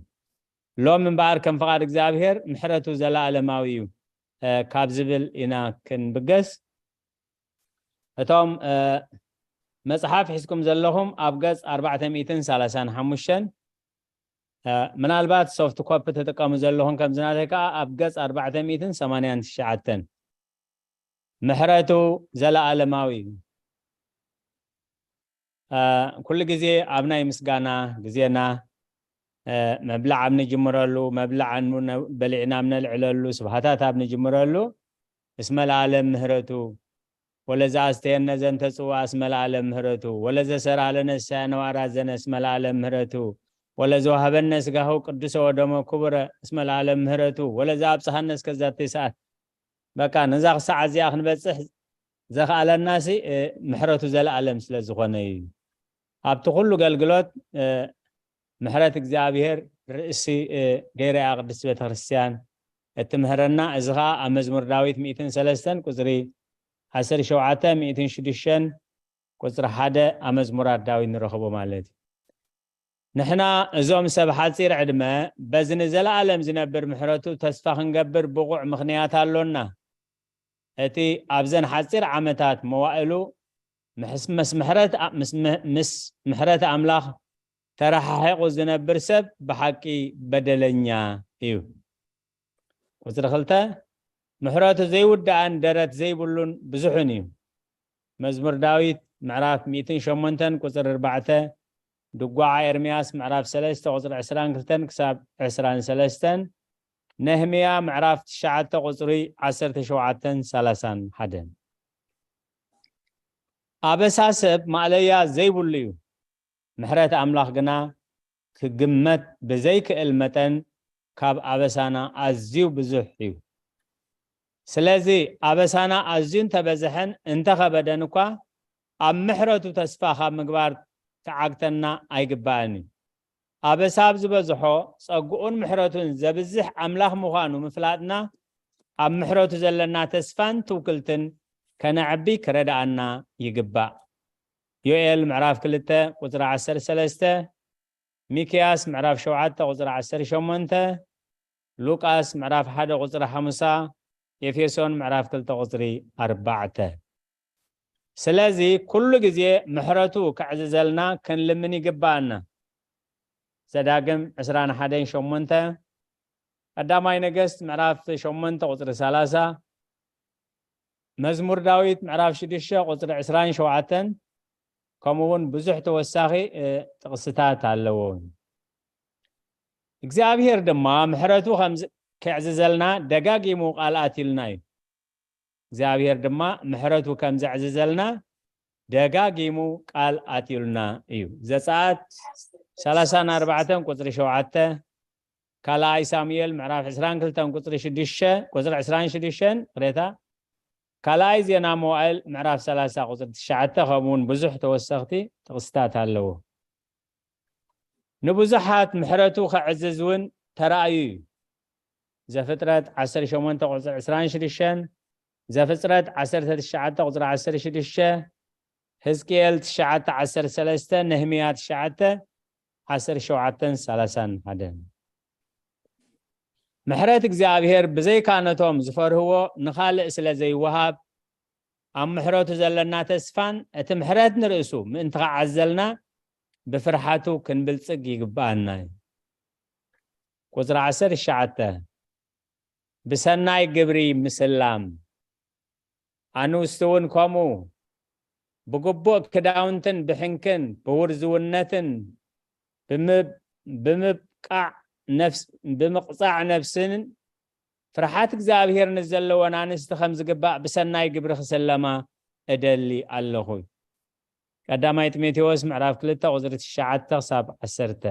ሎም እምበኣር ከም ፍቓድ እግዚኣብሔር ምሕረቱ ዘለኣለማዊ እዩ ካብ ዝብል ኢና ክንብገስ። እቶም መጽሓፍ ሒዝኩም ዘለኹም ኣብ ገጽ ኣርባዕተ ሚእትን ሰላሳን ሓሙሽተን፣ ምናልባት ሶፍት ኮፒ ትጥቀሙ ዘለኹም ከምዚ ናተይ ከዓ ኣብ ገጽ ኣርባዕተ ሚእትን ሰማንያን ትሽዓተን። ምሕረቱ ዘለኣለማዊ እዩ። ኩሉ ግዜ ኣብ ናይ ምስጋና ግዜና፣ መብላዕ ኣብ ንጅምረሉ፣ መብላዕ በሊዕና ኣብ ነልዕለሉ፣ ስብሃታት ኣብ ንጅምረሉ፣ እስመ ለዓለም ምህረቱ፣ ወለዘ ኣስተየነ ዘንተ ጽዋ እስመ ለዓለም ምህረቱ፣ ወለዘ ሰርዓ ለነ ሲሳየነ ወኣራዘነ እስመ ለዓለም ምህረቱ፣ ወለዘ ወሃበነ ስጋሁ ቅዱሰ ወደሞ ክቡረ እስመ ለዓለም ምህረቱ፣ ወለዘ ኣብጽሃነ እስከ ዛቲ ሰዓት። በቃ ነዛ ክሳዕ እዚኣ ክንበጽሕ ዘኽኣለናሲ ምሕረቱ ዘለኣለም ስለ ዝኾነ እዩ። ኣብቲ ኩሉ ገልግሎት ምሕረት እግዚኣብሔር ርእሲ ገይራ እያ ቅድስቲ ቤተክርስትያን እትምህረና። እዚ ኸዓ ኣብ መዝሙር ዳዊት ሚእትን ሰለስተን ቁፅሪ ዓሰርተ ሸውዓተ፣ ሚእትን ሽዱሽተን ቁፅሪ ሓደ ኣብ መዝሙራት ዳዊት ንረኽቦ ማለት እዩ። ንሕና እዞም ሰብ ሓፂር ዕድመ በዚ ንዘለኣለም ዝነብር ምሕረቱ ተስፋ ክንገብር ብቑዕ ምኽንያት ኣሎና። እቲ ኣብዘን ሓፂር ዓመታት መዋእሉ ምስ ምሕረት ኣምላኽ ተረሓሒቑ ዝነብር ሰብ ብሓቂ በደለኛ እዩ። ቁፅሪ ክልተ፣ ምሕረቱ ዘይውዳእን ደረት ዘይብሉን ብዙሕን እዩ። መዝሙር ዳዊት ምዕራፍ ሚእትን ሸሞንተን ቁፅሪ ኣርባዕተ፣ ድጓዓ ኤርምያስ ምዕራፍ ሰለስተ ቁፅሪ ዕስራን ክልተን ክሳብ ዕስራን ሰለስተን፣ ነህምያ ምዕራፍ ትሽዓተ ቁፅሪ ዓሰርተ ሸውዓተን ሰላሳን ሓደን። ኣበሳ ሰብ ማእለያ ዘይብሉ እዩ። ምሕረት ኣምላኽ ግና ክግመት ብዘይክእል መጠን ካብ ኣበሳና ኣዝዩ ብዙሕ እዩ። ስለዚ ኣበሳና ኣዝዩ እንተበዝሐን እንተኸበደን እኳ ኣብ ምሕረቱ ተስፋ ካብ ምግባር ክዓግተና ኣይግባእን እዩ። ኣበሳ ኣብ ዝበዝሖ ጸግኡን ምሕረቱን ዘብዝሕ ኣምላኽ ምዃኑ ምፍላጥና ኣብ ምሕረቱ ዘለና ተስፋን ትውክልትን ከነዕቢ ክረድኣና ይግባእ። ዮኤል ምዕራፍ ክልተ ቁፅሪ ዓሰርተ ሰለስተ፣ ሚክያስ ምዕራፍ ሸውዓተ ቁፅሪ ዓሰርተ ሸሞንተ፣ ሉቃስ ምዕራፍ ሓደ ቁፅሪ ሓሙሳ፣ ኤፌሶን ምዕራፍ ክልተ ቁፅሪ ኣርባዕተ። ስለዚ ኩሉ ግዜ ምሕረቱ ከዕዝዘልና ክንልምን ይግባኣና። ዘዳግም ዕስራን ሓደን ሸሞንተ፣ ቀዳማይ ነገስት ምዕራፍ ሸሞንተ ቁፅሪ ሰላሳ፣ መዝሙር ዳዊት ምዕራፍ ሽዱሽተ ቁፅሪ ዕስራን ሸውዓተን፣ ከምኡ እውን ብዙሕ ተወሳኺ ጥቕስታት ኣለዎ። እግዚኣብሔር ድማ ምሕረቱ ከዕዝዘልና ደጋጊሙ ቃል ኣትዩልና እዩ። እግዚኣብሔር ድማ ምሕረቱ ከም ዘዕዝዘልና ደጋጊሙ ቃል ኣትዩልና እዩ። ዘጸኣት ሰላሳን ኣርባዕተን ቁፅሪ ሸውዓተ፣ ካልኣይ ሳሙኤል ምዕራፍ ዕስራን ክልተን ቁፅሪ ሽዱሽተ፣ ቁፅሪ ዕስራን ሽዱሽተን፣ ቅሬታ፣ ካልኣይ ዜና መዋእል ምዕራፍ ሰላሳ ቁፅሪ ትሽዓተ፣ ከምኡ እውን ብዙሕ ተወሰኽቲ ጥቕስታት ኣለዎ። ንብዙሓት ምሕረቱ ከዕዝዝ እውን ተራእዩ እዩ። ዘፍጥረት ዓሰርተ ሸሞንተ ቁፅሪ ዕስራን ሽዱሽተን፣ ዘፍጥረት ዓሰርተ ትሽዓተ ቁፅሪ ዓሰርተ ሽዱሽተ፣ ህዝቅኤል ትሽዓተ ዓሰርተ ሰለስተ፣ ነህምያ ትሽዓተ ዓሰርተ ሸውዓተን ሰላሳን ሓደን። ምሕረት እግዚኣብሔር ብዘይካ ነቶም ዝፈርህዎ ንኻልእ ስለ ዘይወሃብ፣ ኣብ ምሕረቱ ዘለና ተስፋን እቲ ምሕረት ንርእሱ ምእንቲ ኸዓዘልና ብፍርሓቱ ክንብልጽግ ይግብኣና እዩ። ቁጽሪ ዓሰርተ ትሽዓተ፣ ብሰናይ ግብሪ ምስላም። ኣንስቲ እውን ከምኡ፣ ብግቡእ ክዳውንትን ብሕንክን ብውርዝውነትን ብምብ-፣ ብምብቃዕ ነፍስ-፣ ብምቕጻዕ ነፍስን ፍርሓት እግዚኣብሔር ንዘለወን ኣንስቲ ከም ዝግባእ ብሰናይ ግብሪ ክስለማ እደሊ ኣለኹ። ቀዳማይ ጢሞቴዎስ ምዕራፍ ክልተ ቁጽሪ ትሽዓተ ክሳብ ዓሰርተ።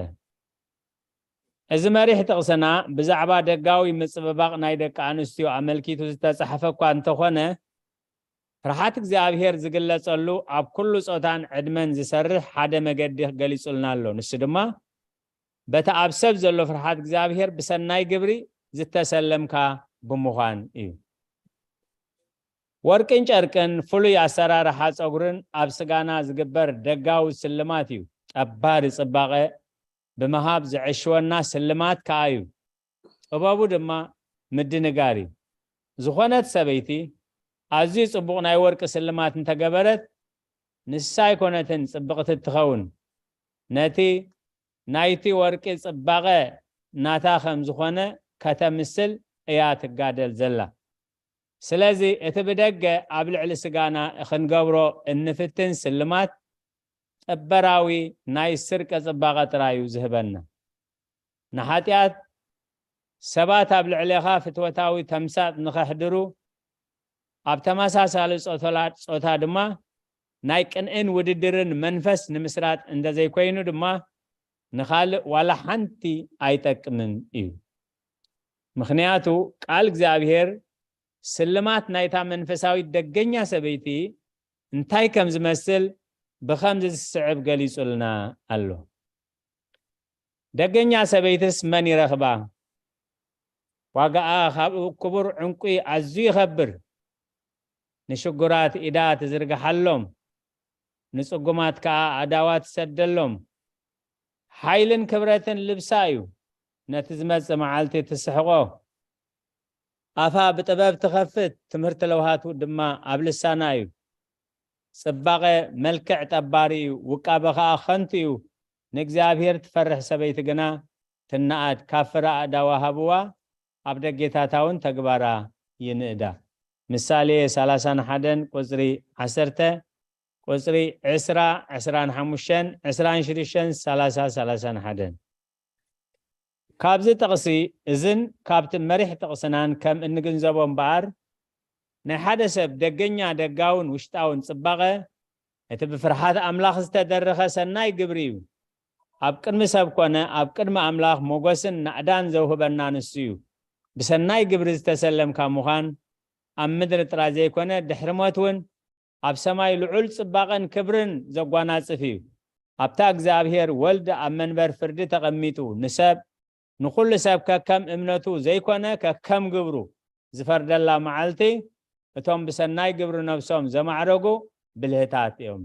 እዚ መሪሕ ጥቕስና ብዛዕባ ደጋዊ ምጽብባቕ ናይ ደቂ ኣንስትዮ ኣመልኪቱ ዝተጻሕፈ እኳ እንተኾነ፣ ፍርሓት እግዚኣብሔር ዝግለጸሉ ኣብ ኩሉ ጾታን ዕድመን ዝሰርሕ ሓደ መገዲ ገሊጹልና ኣሎ። ንሱ ድማ በቲ ኣብ ሰብ ዘሎ ፍርሓት እግዚኣብሔር ብሰናይ ግብሪ ዝተሰለምካ ብምዃን እዩ። ወርቅን ጨርቅን ፍሉይ ኣሰራርሓ ጸጉርን ኣብ ስጋና ዝግበር ደጋዊ ስልማት እዩ። ጠባሪ ጽባቐ ብምሃብ ዘዕሽወና ስልማት ከኣ እዩ። ጥበቡ ድማ ምድንጋር እዩ። ዝኾነት ሰበይቲ ኣዝዩ ጽቡቕ ናይ ወርቂ ስልማት እንተገበረት፣ ንሳ ኣይኮነትን ጽብቕቲ እትኸውን፣ ነቲ ናይቲ ወርቂ ጽባቐ ናታ ከም ዝኾነ ከተምስል እያ ትጋደል ዘላ። ስለዚ እቲ ብደገ ኣብ ልዕሊ ስጋና ክንገብሮ እንፍትን ስልማት ጠበራዊ ናይ ስርቂ ጽባቐ ጥራይ እዩ ዝህበና። ንሓጢኣት ሰባት ኣብ ልዕሌኻ ፍትወታዊ ተምሳጥ ንኸሕድሩ፣ ኣብ ተመሳሳሊ ጾቶላ-፣ ጾታ ድማ ናይ ቅንእን ውድድርን መንፈስ ንምስራጥ እንተዘይኮይኑ ድማ ንኻልእ ዋላ ሓንቲ ኣይጠቅምን እዩ። ምኽንያቱ ቃል እግዚኣብሔር ስልማት ናይታ መንፈሳዊት ደገኛ ሰበይቲ እንታይ ከም ዝመስል ብኸምዚ ዝስዕብ ገሊጹልና ኣሎ። ደገኛ ሰበይትስ መን ይረኽባ? ዋጋኣ ካብ ክቡር ዕንቁ ኣዝዩ ይኸብር። ንሽጉራት ኢዳ ትዝርግሓሎም፣ ንጽጉማት ከኣ ኣእዳዋ ትሰደሎም። ሓይልን ክብረትን ልብሳ እዩ፣ ነቲ ዝመጽእ መዓልቲ ትስሕቖ። ኣፋ ብጥበብ ትኸፍት፣ ትምህርቲ ለውሃቱ ድማ ኣብ ልሳና እዩ። ጽባቐ መልክዕ ጠባሪ እዩ፣ ውቃበ ኸኣ ኸንቱ እዩ። ንእግዚኣብሔር ትፈርሕ ሰበይቲ ግና ትነኣድ፣ ካብ ፍረ ኣእዳዋ ሃብዋ፣ ኣብ ደጌታታ እውን ተግባራ ይንእዳ። ምሳሌ ሰላሳን ሓደን ቁጽሪ ዓሰርተ፣ ቁጽሪ ዕስራ፣ ዕስራን ሓሙሽተን፣ ዕስራን ሽዱሽተን፣ ሰላሳ፣ ሰላሳን ሓደን። ካብዚ ጥቕሲ እዝን ካብቲ መሪሕ ጥቕስናን ከም እንግንዘቦ እምበኣር፣ ናይ ሓደ ሰብ ደገኛ ደጋውን ውሽጣውን ጽባቐ እቲ ብፍርሃት ኣምላኽ ዝተደረኸ ሰናይ ግብሪ እዩ። ኣብ ቅድሚ ሰብ ኮነ ኣብ ቅድሚ ኣምላኽ ሞገስን ናእዳን ዘውህበና ንሱ እዩ። ብሰናይ ግብሪ ዝተሰለምካ ምዃን ኣብ ምድሪ ጥራይ ዘይኮነ ድሕሪ ሞት እውን ኣብ ሰማይ ልዑል ጽባቐን ክብርን ዘጓናጽፍ እዩ። ኣብታ እግዚኣብሔር ወልድ ኣብ መንበር ፍርዲ ተቐሚጡ ንሰብ፣ ንኹሉ ሰብ ከከም እምነቱ ዘይኮነ ከከም ግብሩ ዝፈርደላ መዓልቲ፣ እቶም ብሰናይ ግብሪ ነፍሶም ዘማዕረጉ ብልህታት እዮም።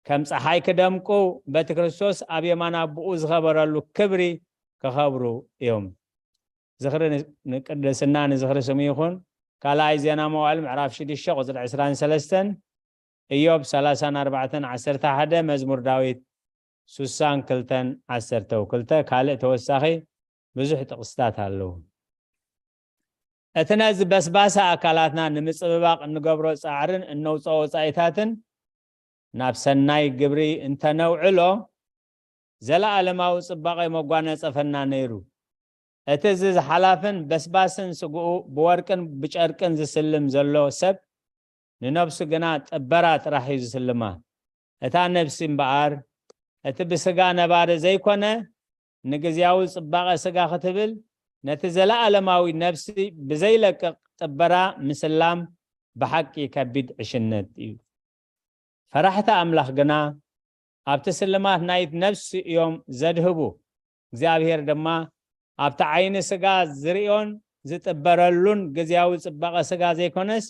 ከም ጸሓይ ክደምቁ በቲ ክርስቶስ ኣብ የማን ኣቦኡ ዝኸበረሉ ክብሪ ክኸብሩ እዮም። ዝኽሪ ን-፣ ንቅድስና ንዝኽሪ ስሙ ይኹን። ካልኣይ ዜና መዋዕል ምዕራፍ ሽዱሽተ ቁጽሪ ዕስራን ሰለስተን፣ ኢዮብ ሰላሳን ኣርባዕተን ዓሰርተ ሓደ፣ መዝሙር ዳዊት ሱሳን ክልተን ዓሰርተ ክልተ፣ ካልእ ተወሳኺ ብዙሕ ጥቕስታት ኣለዉ። እቲ ነዚ በስባሳ ኣካላትና ንምጽብባቕ እንገብሮ ጻዕርን እነውጽኦ ወጻኢታትን ናብ ሰናይ ግብሪ እንተነውዕሎ፣ ዘለኣለማዊ ጽባቐ መጓነጸፈና ነይሩ። እቲ እዚ ዝሓላፍን በስባስን ስግኡ ብወርቅን ብጨርቅን ዝስልም ዘሎ ሰብ፣ ንነብሱ ግና ጥበራ ጥራሕ እዩ ዝስልማ። እታ ነፍሲ እምበኣር፣ እቲ ብስጋ ነባሪ ዘይኮነ፣ ንግዝያዊ ጽባቐ ስጋ ክትብል፣ ነቲ ዘለኣለማዊ ነፍሲ ብዘይለቅቕ ጥበራ ምስላም ብሓቂ ከቢድ ዕሽነት እዩ። ፈራሕቲ ኣምላኽ ግና ኣብቲ ስልማት ናይት ነፍሲ እዮም ዘድህቡ። እግዚኣብሔር ድማ ኣብቲ ዓይኒ ስጋ ዝርእዮን ዝጥበረሉን ግዝያዊ ጽባቐ ስጋ ዘይኮነስ፣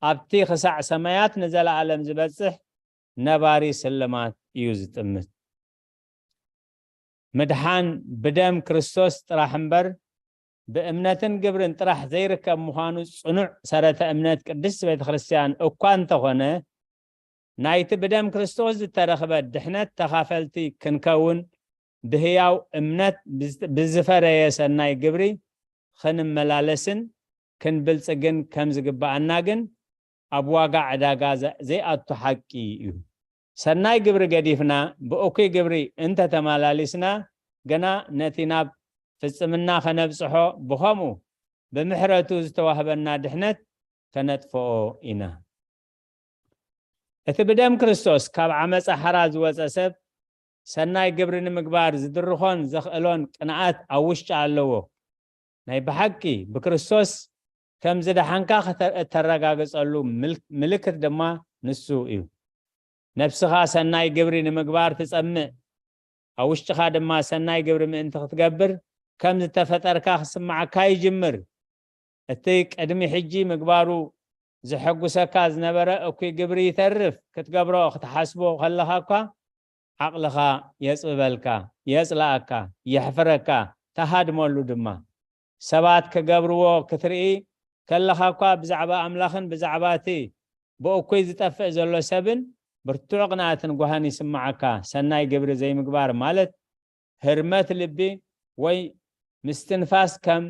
ኣብቲ ክሳዕ ሰማያት ንዘለኣለም ዝበጽሕ ነባሪ ስልማት እዩ ዝጥምት። ምድሓን ብደም ክርስቶስ ጥራሕ እምበር፣ ብእምነትን ግብርን ጥራሕ ዘይርከብ ምዃኑ ጽኑዕ ሰረተ እምነት ቅድስት ቤተ ክርስቲያን እኳ እንተኾነ፣ ናይቲ ብደም ክርስቶስ ዝተረኽበ ድሕነት ተኻፈልቲ ክንከውን፣ ብህያው እምነት ብዝ-፣ ብዝፈረየ ሰናይ ግብሪ ክንመላለስን ክንብልጽግን ከም ዝግብኣና ግን ኣብ ዋጋ ዕዳጋ ዘ-፣ ዘይኣቱ ሓቂ እዩ። ሰናይ ግብሪ ገዲፍና ብእኩይ ግብሪ እንተተመላሊስና ግና ነቲ ናብ ፍጽምና ከነብጽሖ ብኸምኡ ብምሕረቱ ዝተዋህበና ድሕነት ከነጥፍኦ ኢና። እቲ ብደም ክርስቶስ ካብ ዓመጻ ሓራ ዝወጸ ሰብ ሰናይ ግብሪ ንምግባር ዝድርኾን ዘኽእሎን ቅንኣት ኣብ ውሽጢ ኣለዎ። ናይ ብሓቂ ብክርስቶስ ከም ዝደሓንካ ክተ-፣ እተረጋግጸሉ ምል-፣ ምልክት ድማ ንሱ እዩ። ነፍስኻ ሰናይ ግብሪ ንምግባር ትጸምእ፣ ኣብ ውሽጥኻ ድማ ሰናይ ግብሪ ምእንቲ ክትገብር ከም ዝተፈጠርካ ክስምዓካ ይጅምር። እቲ ቅድሚ ሕጂ ምግባሩ ዘሐጉሰካ ዝነበረ እኩይ ግብሪ ይተርፍ ክትገብሮ ክትሓስቦ ከለኻ እኳ ዓቕልኻ የጽብበልካ፣ የጽልኣካ፣ የሕፍረካ፣ ተሃድመሉ ድማ። ሰባት ክገብርዎ ክትርኢ ከለኻ እኳ ብዛዕባ ኣምላኽን ብዛዕባ እቲ ብእኩይ ዝጠፍእ ዘሎ ሰብን ብርቱዕ ቅንኣትን ጓህን ይስምዓካ። ሰናይ ግብሪ ዘይምግባር ማለት ህርመት ልቢ ወይ ምስትንፋስ ከም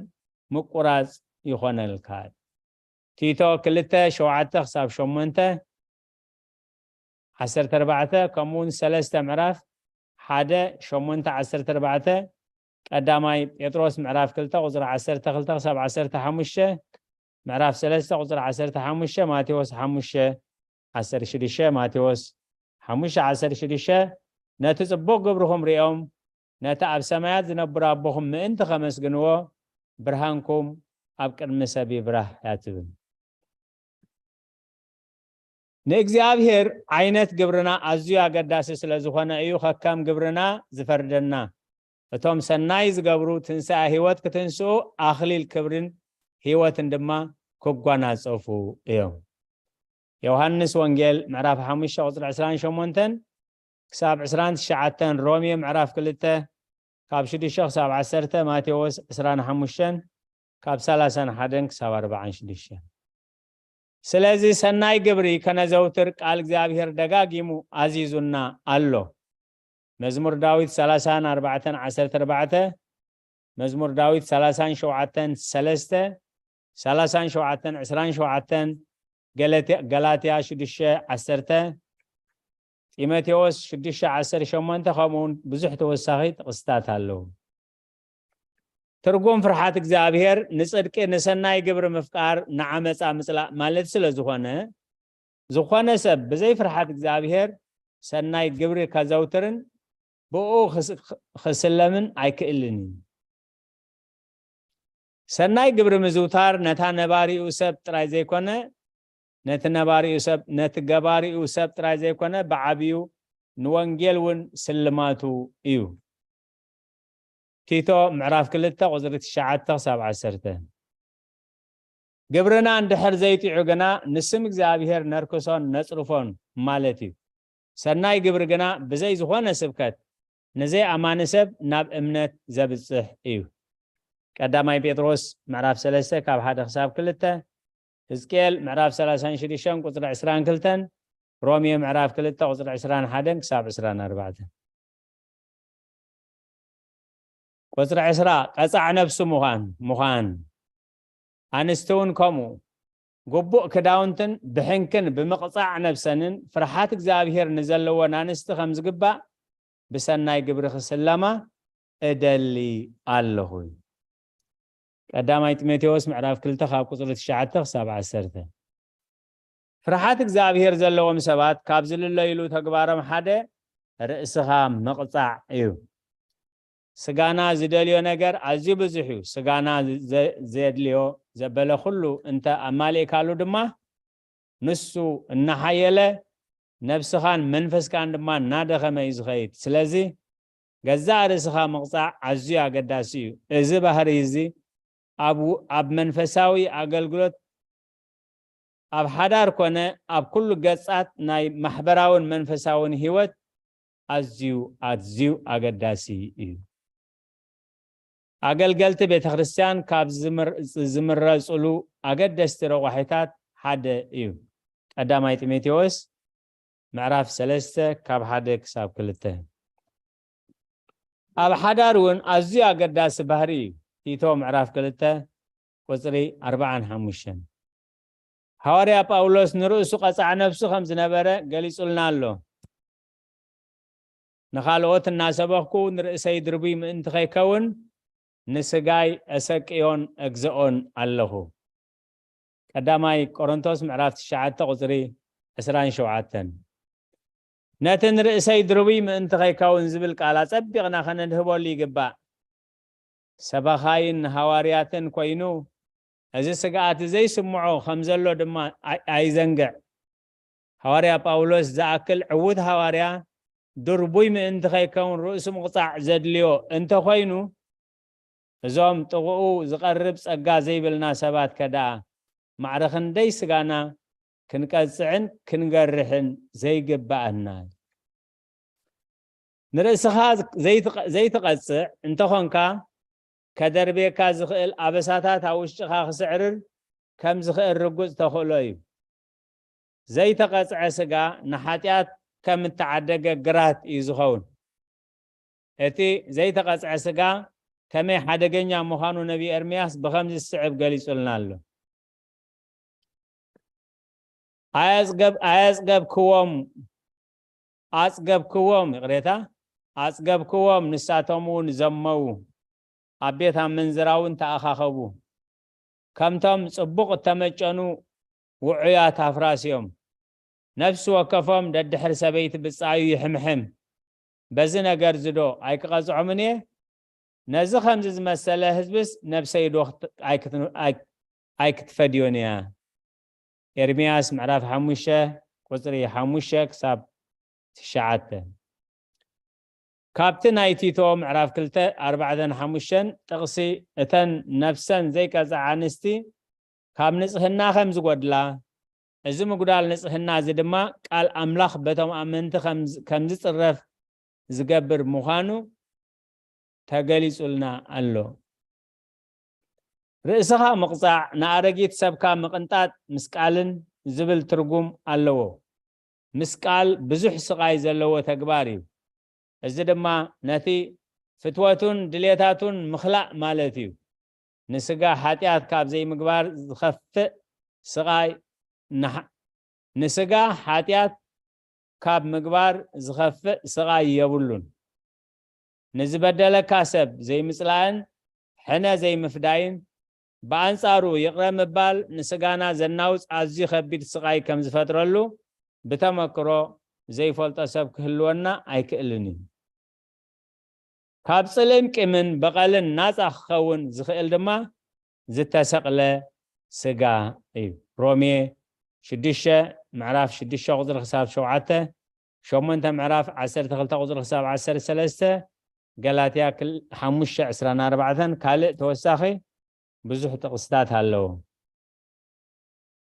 ምቁራጽ ይኾነልካ። ቲቶ ክልተ ሸውዓተ ክሳብ ሸሞንተ፣ ዓሰርተ ኣርባዕተ፣ ከምኡ እውን ሰለስተ ምዕራፍ ሓደ ሸሞንተ ዓሰርተ ኣርባዕተ፣ ቀዳማይ ጴጥሮስ ምዕራፍ ክልተ ቁጽሪ ዓሰርተ ክልተ ክሳብ ዓሰርተ ሓሙሽተ፣ ምዕራፍ ሰለስተ ቁጽሪ ዓሰርተ ሓሙሽተ፣ ማቴዎስ ሓሙሽተ ዓሰርተ ሽዱሽተ፣ ማቴዎስ ሓሙሽተ ዓሰርተ ሽዱሽተ፣ ነቲ ጽቡቕ ግብርኹም ሪኦም ነቲ ኣብ ሰማያት ዝነብር ኣቦኹም ምእንቲ ከመስግንዎ ብርሃንኩም ኣብ ቅድሚ ሰብ ይብራህ እያ ትብል። ንእግዚኣብሔር ዓይነት ግብርና ኣዝዩ ኣገዳሲ ስለ ዝኾነ እዩ ከከም ግብርና ዝፈርደና። እቶም ሰናይ ዝገብሩ ትንሳኤ ህይወት ክትንስኡ ኣኽሊል ክብርን ህይወትን ድማ ክጓናጸፉ እዮም። ዮሃንስ ወንጌል ምዕራፍ ሓሙሽተ ቁጽሪ ዕስራን ሸሞንተን ክሳብ ዕስራን ትሽዓተን፣ ሮሜ ምዕራፍ ክልተ ካብ ሽዱሽተ ክሳብ ዓሰርተ፣ ማቴዎስ ዕስራን ሓሙሽተን ካብ ሰላሳን ሓደን ክሳብ ኣርባዓን ሽዱሽተን። ስለዚ ሰናይ ግብሪ ከነዘውትር ቃል እግዚኣብሔር ደጋጊሙ ኣዚዙና ኣሎ። መዝሙር ዳዊት ሰላሳን ኣርባዕተን ዓሰርተ ኣርባዕተ፣ መዝሙር ዳዊት ሰላሳን ሸውዓተን ሰለስተ፣ ሰላሳን ሸውዓተን ዕስራን ሸውዓተን፣ ገለትያ-፣ ገላትያ ሽዱሽተ ዓሰርተ፣ ጢሞቴዎስ ሽዱሽተ ዓሰርተ ሸሞንተ፣ ከምኡ እውን ብዙሕ ተወሳኺ ጥቕስታት ኣለዉ። ትርጉም ፍርሓት እግዚኣብሔር ንጽድቂ፣ ንሰናይ ግብሪ ምፍቃር፣ ንዓመጻ ምጽላእ ማለት ስለ ዝኾነ፣ ዝኾነ ሰብ ብዘይ ፍርሓት እግዚኣብሔር ሰናይ ግብሪ ከዘውትርን ብኡ ክስ-፣ ክስለምን ኣይክእልን እዩ። ሰናይ ግብሪ ምዝውታር ነታ ነባሪኡ ሰብ ጥራይ ዘይኮነ፣ ነቲ ነባሪኡ ሰብ፣ ነቲ ገባሪኡ ሰብ ጥራይ ዘይኮነ፣ ብዓቢኡ ንወንጌል እውን ስልማቱ እዩ። ቲቶ ምዕራፍ ክልተ ቁጽሪ ትሽዓተ ክሳብ ዓሰርተ። ግብርና እንድሕር ዘይጢዑ ግና ንስም እግዚኣብሔር ነርክሶን ነጽርፎን ማለት እዩ። ሰናይ ግብሪ ግና ብዘይ ዝኾነ ስብከት ንዘይ ኣማኒ ሰብ ናብ እምነት ዘብጽሕ እዩ። ቀዳማይ ጴጥሮስ ምዕራፍ ሰለስተ ካብ ሓደ ክሳብ ክልተ፣ ሕዝቅኤል ምዕራፍ ሰላሳን ሽዱሽተን ቁጽሪ ዕስራን ክልተን፣ ሮሜ ምዕራፍ ክልተ ቁጽሪ ዕስራን ሓደን ክሳብ ዕስራን ኣርባዕተን። ቁጽሪ ዕስራ፣ ቀጻዕ ነፍሲ ምዃን፣ ምዃን። ኣንስቲ እውን ከምኡ፣ ግቡእ ክዳውንትን ብሕንክን ብምቕጻዕ ነብሰንን ፍርሓት እግዚኣብሔር ንዘለወን ኣንስቲ ከም ዝግባእ ብሰናይ ግብሪ ክስለማ እደሊ ኣለኹ። ቀዳማይ ጢሞቴዎስ ምዕራፍ ክልተ ካብ ቁጽሪ ትሽዓተ ክሳብ ዓሰርተ። ፍርሓት እግዚኣብሔር ዘለዎም ሰባት ካብ ዝልለይሉ ተግባሮም ሓደ ርእስኻ ምቕጻዕ እዩ። ስጋና ዝደልዮ ነገር ኣዝዩ ብዙሕ እዩ። ስጋና ዘ-፣ ዘድልዮ ዘበለ ኩሉ እንተ ኣማሊእካሉ ድማ ንሱ እናሓየለ ነብስኻን መንፈስካን ድማ እናደኸመ እዩ ዝኸይድ። ስለዚ ገዛእ ርእስኻ ምቕጻዕ ኣዝዩ ኣገዳሲ እዩ። እዚ ባህሪ እዚ ኣብ ው-፣ ኣብ መንፈሳዊ ኣገልግሎት፣ ኣብ ሓዳር ኮነ ኣብ ኩሉ ገጻት ናይ ማሕበራውን መንፈሳውን ህይወት ኣዝዩ፣ ኣዝዩ ኣገዳሲ እዩ። ኣገልገልቲ ቤተ ክርስቲያን ካብ ዝምር-፣ ዝምረጽሉ ኣገደስቲ ረቋሒታት ሓደ እዩ። ቀዳማይ ጢሞቴዎስ ምዕራፍ ሰለስተ ካብ ሓደ ክሳብ ክልተ። ኣብ ሓዳር እውን ኣዝዩ ኣገዳሲ ባህሪ እዩ። ቲቶ ምዕራፍ ክልተ ቁጽሪ ኣርባዓን ሓሙሽተን። ሃዋርያ ጳውሎስ ንርእሱ ቀጻዕ ነፍሱ ከም ዝነበረ ገሊጹልና ኣሎ። "ንኻልኦት እናሰበኽኩ ንርእሰይ ድርቡይ ምእንቲ ኸይከውን ንስጋይ እሰቅዮን እግዝኦን ኣለኹ።" ቀዳማይ ቆሮንቶስ ምዕራፍ ትሽዓተ ቁጽሪ ዕስራን ሸውዓተን። ነቲ "ንርእሰይ ድርቡይ ምእንቲ ኸይከውን" ዝብል ቃል ኣጸቢቕና ኸነድህበሉ ይግባእ። ሰባኻይን ሃዋርያትን ኮይኑ፣ እዚ ስግኣት ዘይስምዖ ከም ዘሎ ድማ ኣይ-፣ ኣይዘንግዕ። ሃዋርያ ጳውሎስ ዝኣክል ዕዉት ሃዋርያ ድርቡይ ምእንቲ ኸይከውን ርእሱ ምቕጻዕ ዘድልዮ እንተኾይኑ፣ እዞም ጥቕኡ ዝቐርብ ጸጋ ዘይብልና ሰባት ከደኣ ማዕረ ክንደይ ስጋና ክንቀጽዕን ክንገርሕን ዘይግባኣና። ንርእስኻ ዘይትቐ-፣ ዘይትቐጽዕ እንተኾንካ፣ ከደርብየካ ዝኽእል ኣበሳታት ኣብ ውሽጥኻ ክስዕርር ከም ዝኽእል ርጉጽ ተኽእሎ እዩ። ዘይተቐጽዐ ስጋ ንሓጢኣት ከም እተዓደገ ግራት እዩ ዝኸውን። እቲ ዘይተቐጽዐ ስጋ ከመይ ሓደገኛ ምዃኑ ነቢ ኤርምያስ ብኸምዚ ዝስዕብ ገሊጹልና ኣሎ። ኣያጽገብ-፣ ኣያጽገብክዎም፣ ኣጽገብክዎም፣ ይቕሬታ፣ ኣጽገብክዎም፣ ንሳቶም እውን ዘመዉ፣ ኣብ ቤት ኣመንዝራ እውን ተኣኻኸቡ። ከምቶም ጽቡቕ እተመጨኑ ውዑያት ኣፍራስ እዮም። ነፍሲ ወከፎም ደድሕሪ ሰበይቲ ብጻዩ ይሕምሕም። በዚ ነገር ዝዶ ኣይክቐጽዖምን እየ? ነዚ ከምዚ ዝመሰለ ህዝብስ ነብሰይ ዶ ክት-፣ ኣይክት-፣ ኣይ-፣ ኣይክትፈድዮን እያ? ኤርምያስ ምዕራፍ ሓሙሽተ ቁጽሪ ሓሙሽተ ክሳብ ትሽዓተ። ካብቲ ናይ ቲቶ ምዕራፍ ክልተ ኣርባዕተን ሓሙሽተን ጥቕሲ፣ እተን ነፍሰን ዘይቀጽዓ ኣንስቲ ካብ ንጽህና ከም ዝጎድላ፣ እዚ ምጉዳል ንጽህና እዚ ድማ ቃል ኣምላኽ በቶም ኣመንቲ ከም ዝ-፣ ከም ዝጽረፍ ዝገብር ምዃኑ ተገሊጹልና ኣሎ። ርእስኻ ምቕጻዕ፣ ንኣረጊት ሰብካ ምቕንጣጥ ምስቃልን ዝብል ትርጉም ኣለዎ። ምስቃል ብዙሕ ስቓይ ዘለዎ ተግባር እዩ። እዚ ድማ ነቲ ፍትወቱን ድሌታቱን ምኽላእ ማለት እዩ። ንስጋ ሓጢኣት ካብ ዘይምግባር ዝኸፍእ ስቓይ ንሓ-፣ ንስጋ ሓጢኣት ካብ ምግባር ዝኸፍእ ስቓይ የብሉን። ንዝበደለካ ሰብ ዘይምጽላእን ሕነ ዘይምፍዳይን፣ ብኣንጻሩ ይቕረ ምባል ንስጋና ዘናውጽ ኣዝዩ ከቢድ ስቓይ ከም ዝፈጥረሉ ብተመክሮ ዘይፈልጦ ሰብ ክህልወና ኣይክእልን እዩ። ካብ ጽልእን ቂምን በቐልን ናጻ ክኸውን ዝኽእል ድማ ዝተሰቕለ ስጋ እዩ። ሮሜ ሽዱሽተ ምዕራፍ ሽዱሽተ ቁጽሪ ክሳብ ሸውዓተ፣ ሸሞንተ ምዕራፍ ዓሰርተ ክልተ ቁጽሪ ክሳብ ዓሰርተ ሰለስተ፣ ገላትያ ክል-፣ ሓሙሽተ ዕስራን ኣርባዕተን፣ ካልእ ተወሳኺ ብዙሕ ጥቕስታት ኣለዉ።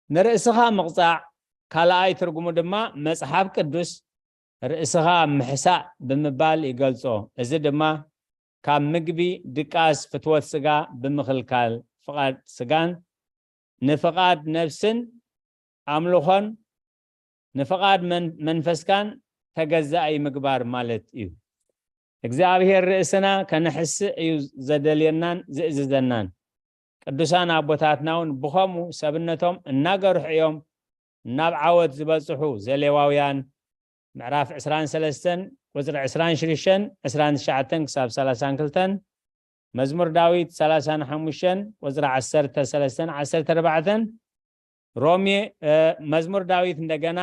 ንርእስኻ ምቕጻዕ ካልኣይ ትርጉሙ ድማ መጽሓፍ ቅዱስ ርእስኻ ምሕሳእ ብምባል ይገልጾ። እዚ ድማ ካብ ምግቢ፣ ድቃስ፣ ፍትወት ስጋ ብምኽልካል ፍቓድ ስጋን ንፍቓድ ነፍስን ኣምልኾን ንፍቓድ መን-፣ መንፈስካን ተገዛኢ ምግባር ማለት እዩ። እግዚኣብሔር ርእስና ከነሕስእ እዩ ዘደልየናን ዝእዝዘናን። ቅዱሳን ኣቦታትና እውን ብኸምኡ ሰብነቶም እናገርሑ እዮም ናብ ዓወት ዝበጽሑ። ዘሌዋውያን ምዕራፍ ዕስራን ሰለስተን ቁጽሪ ዕስራን ሽዱሽተን፣ ዕስራን ትሽዓተን ክሳብ ሰላሳን ክልተን፣ መዝሙር ዳዊት ሰላሳን ሓሙሽተን ቁጽሪ ዓሰርተ ሰለስተን ዓሰርተ ኣርባዕተን፣ ሮሜ፣ እ፣ መዝሙር ዳዊት እንደገና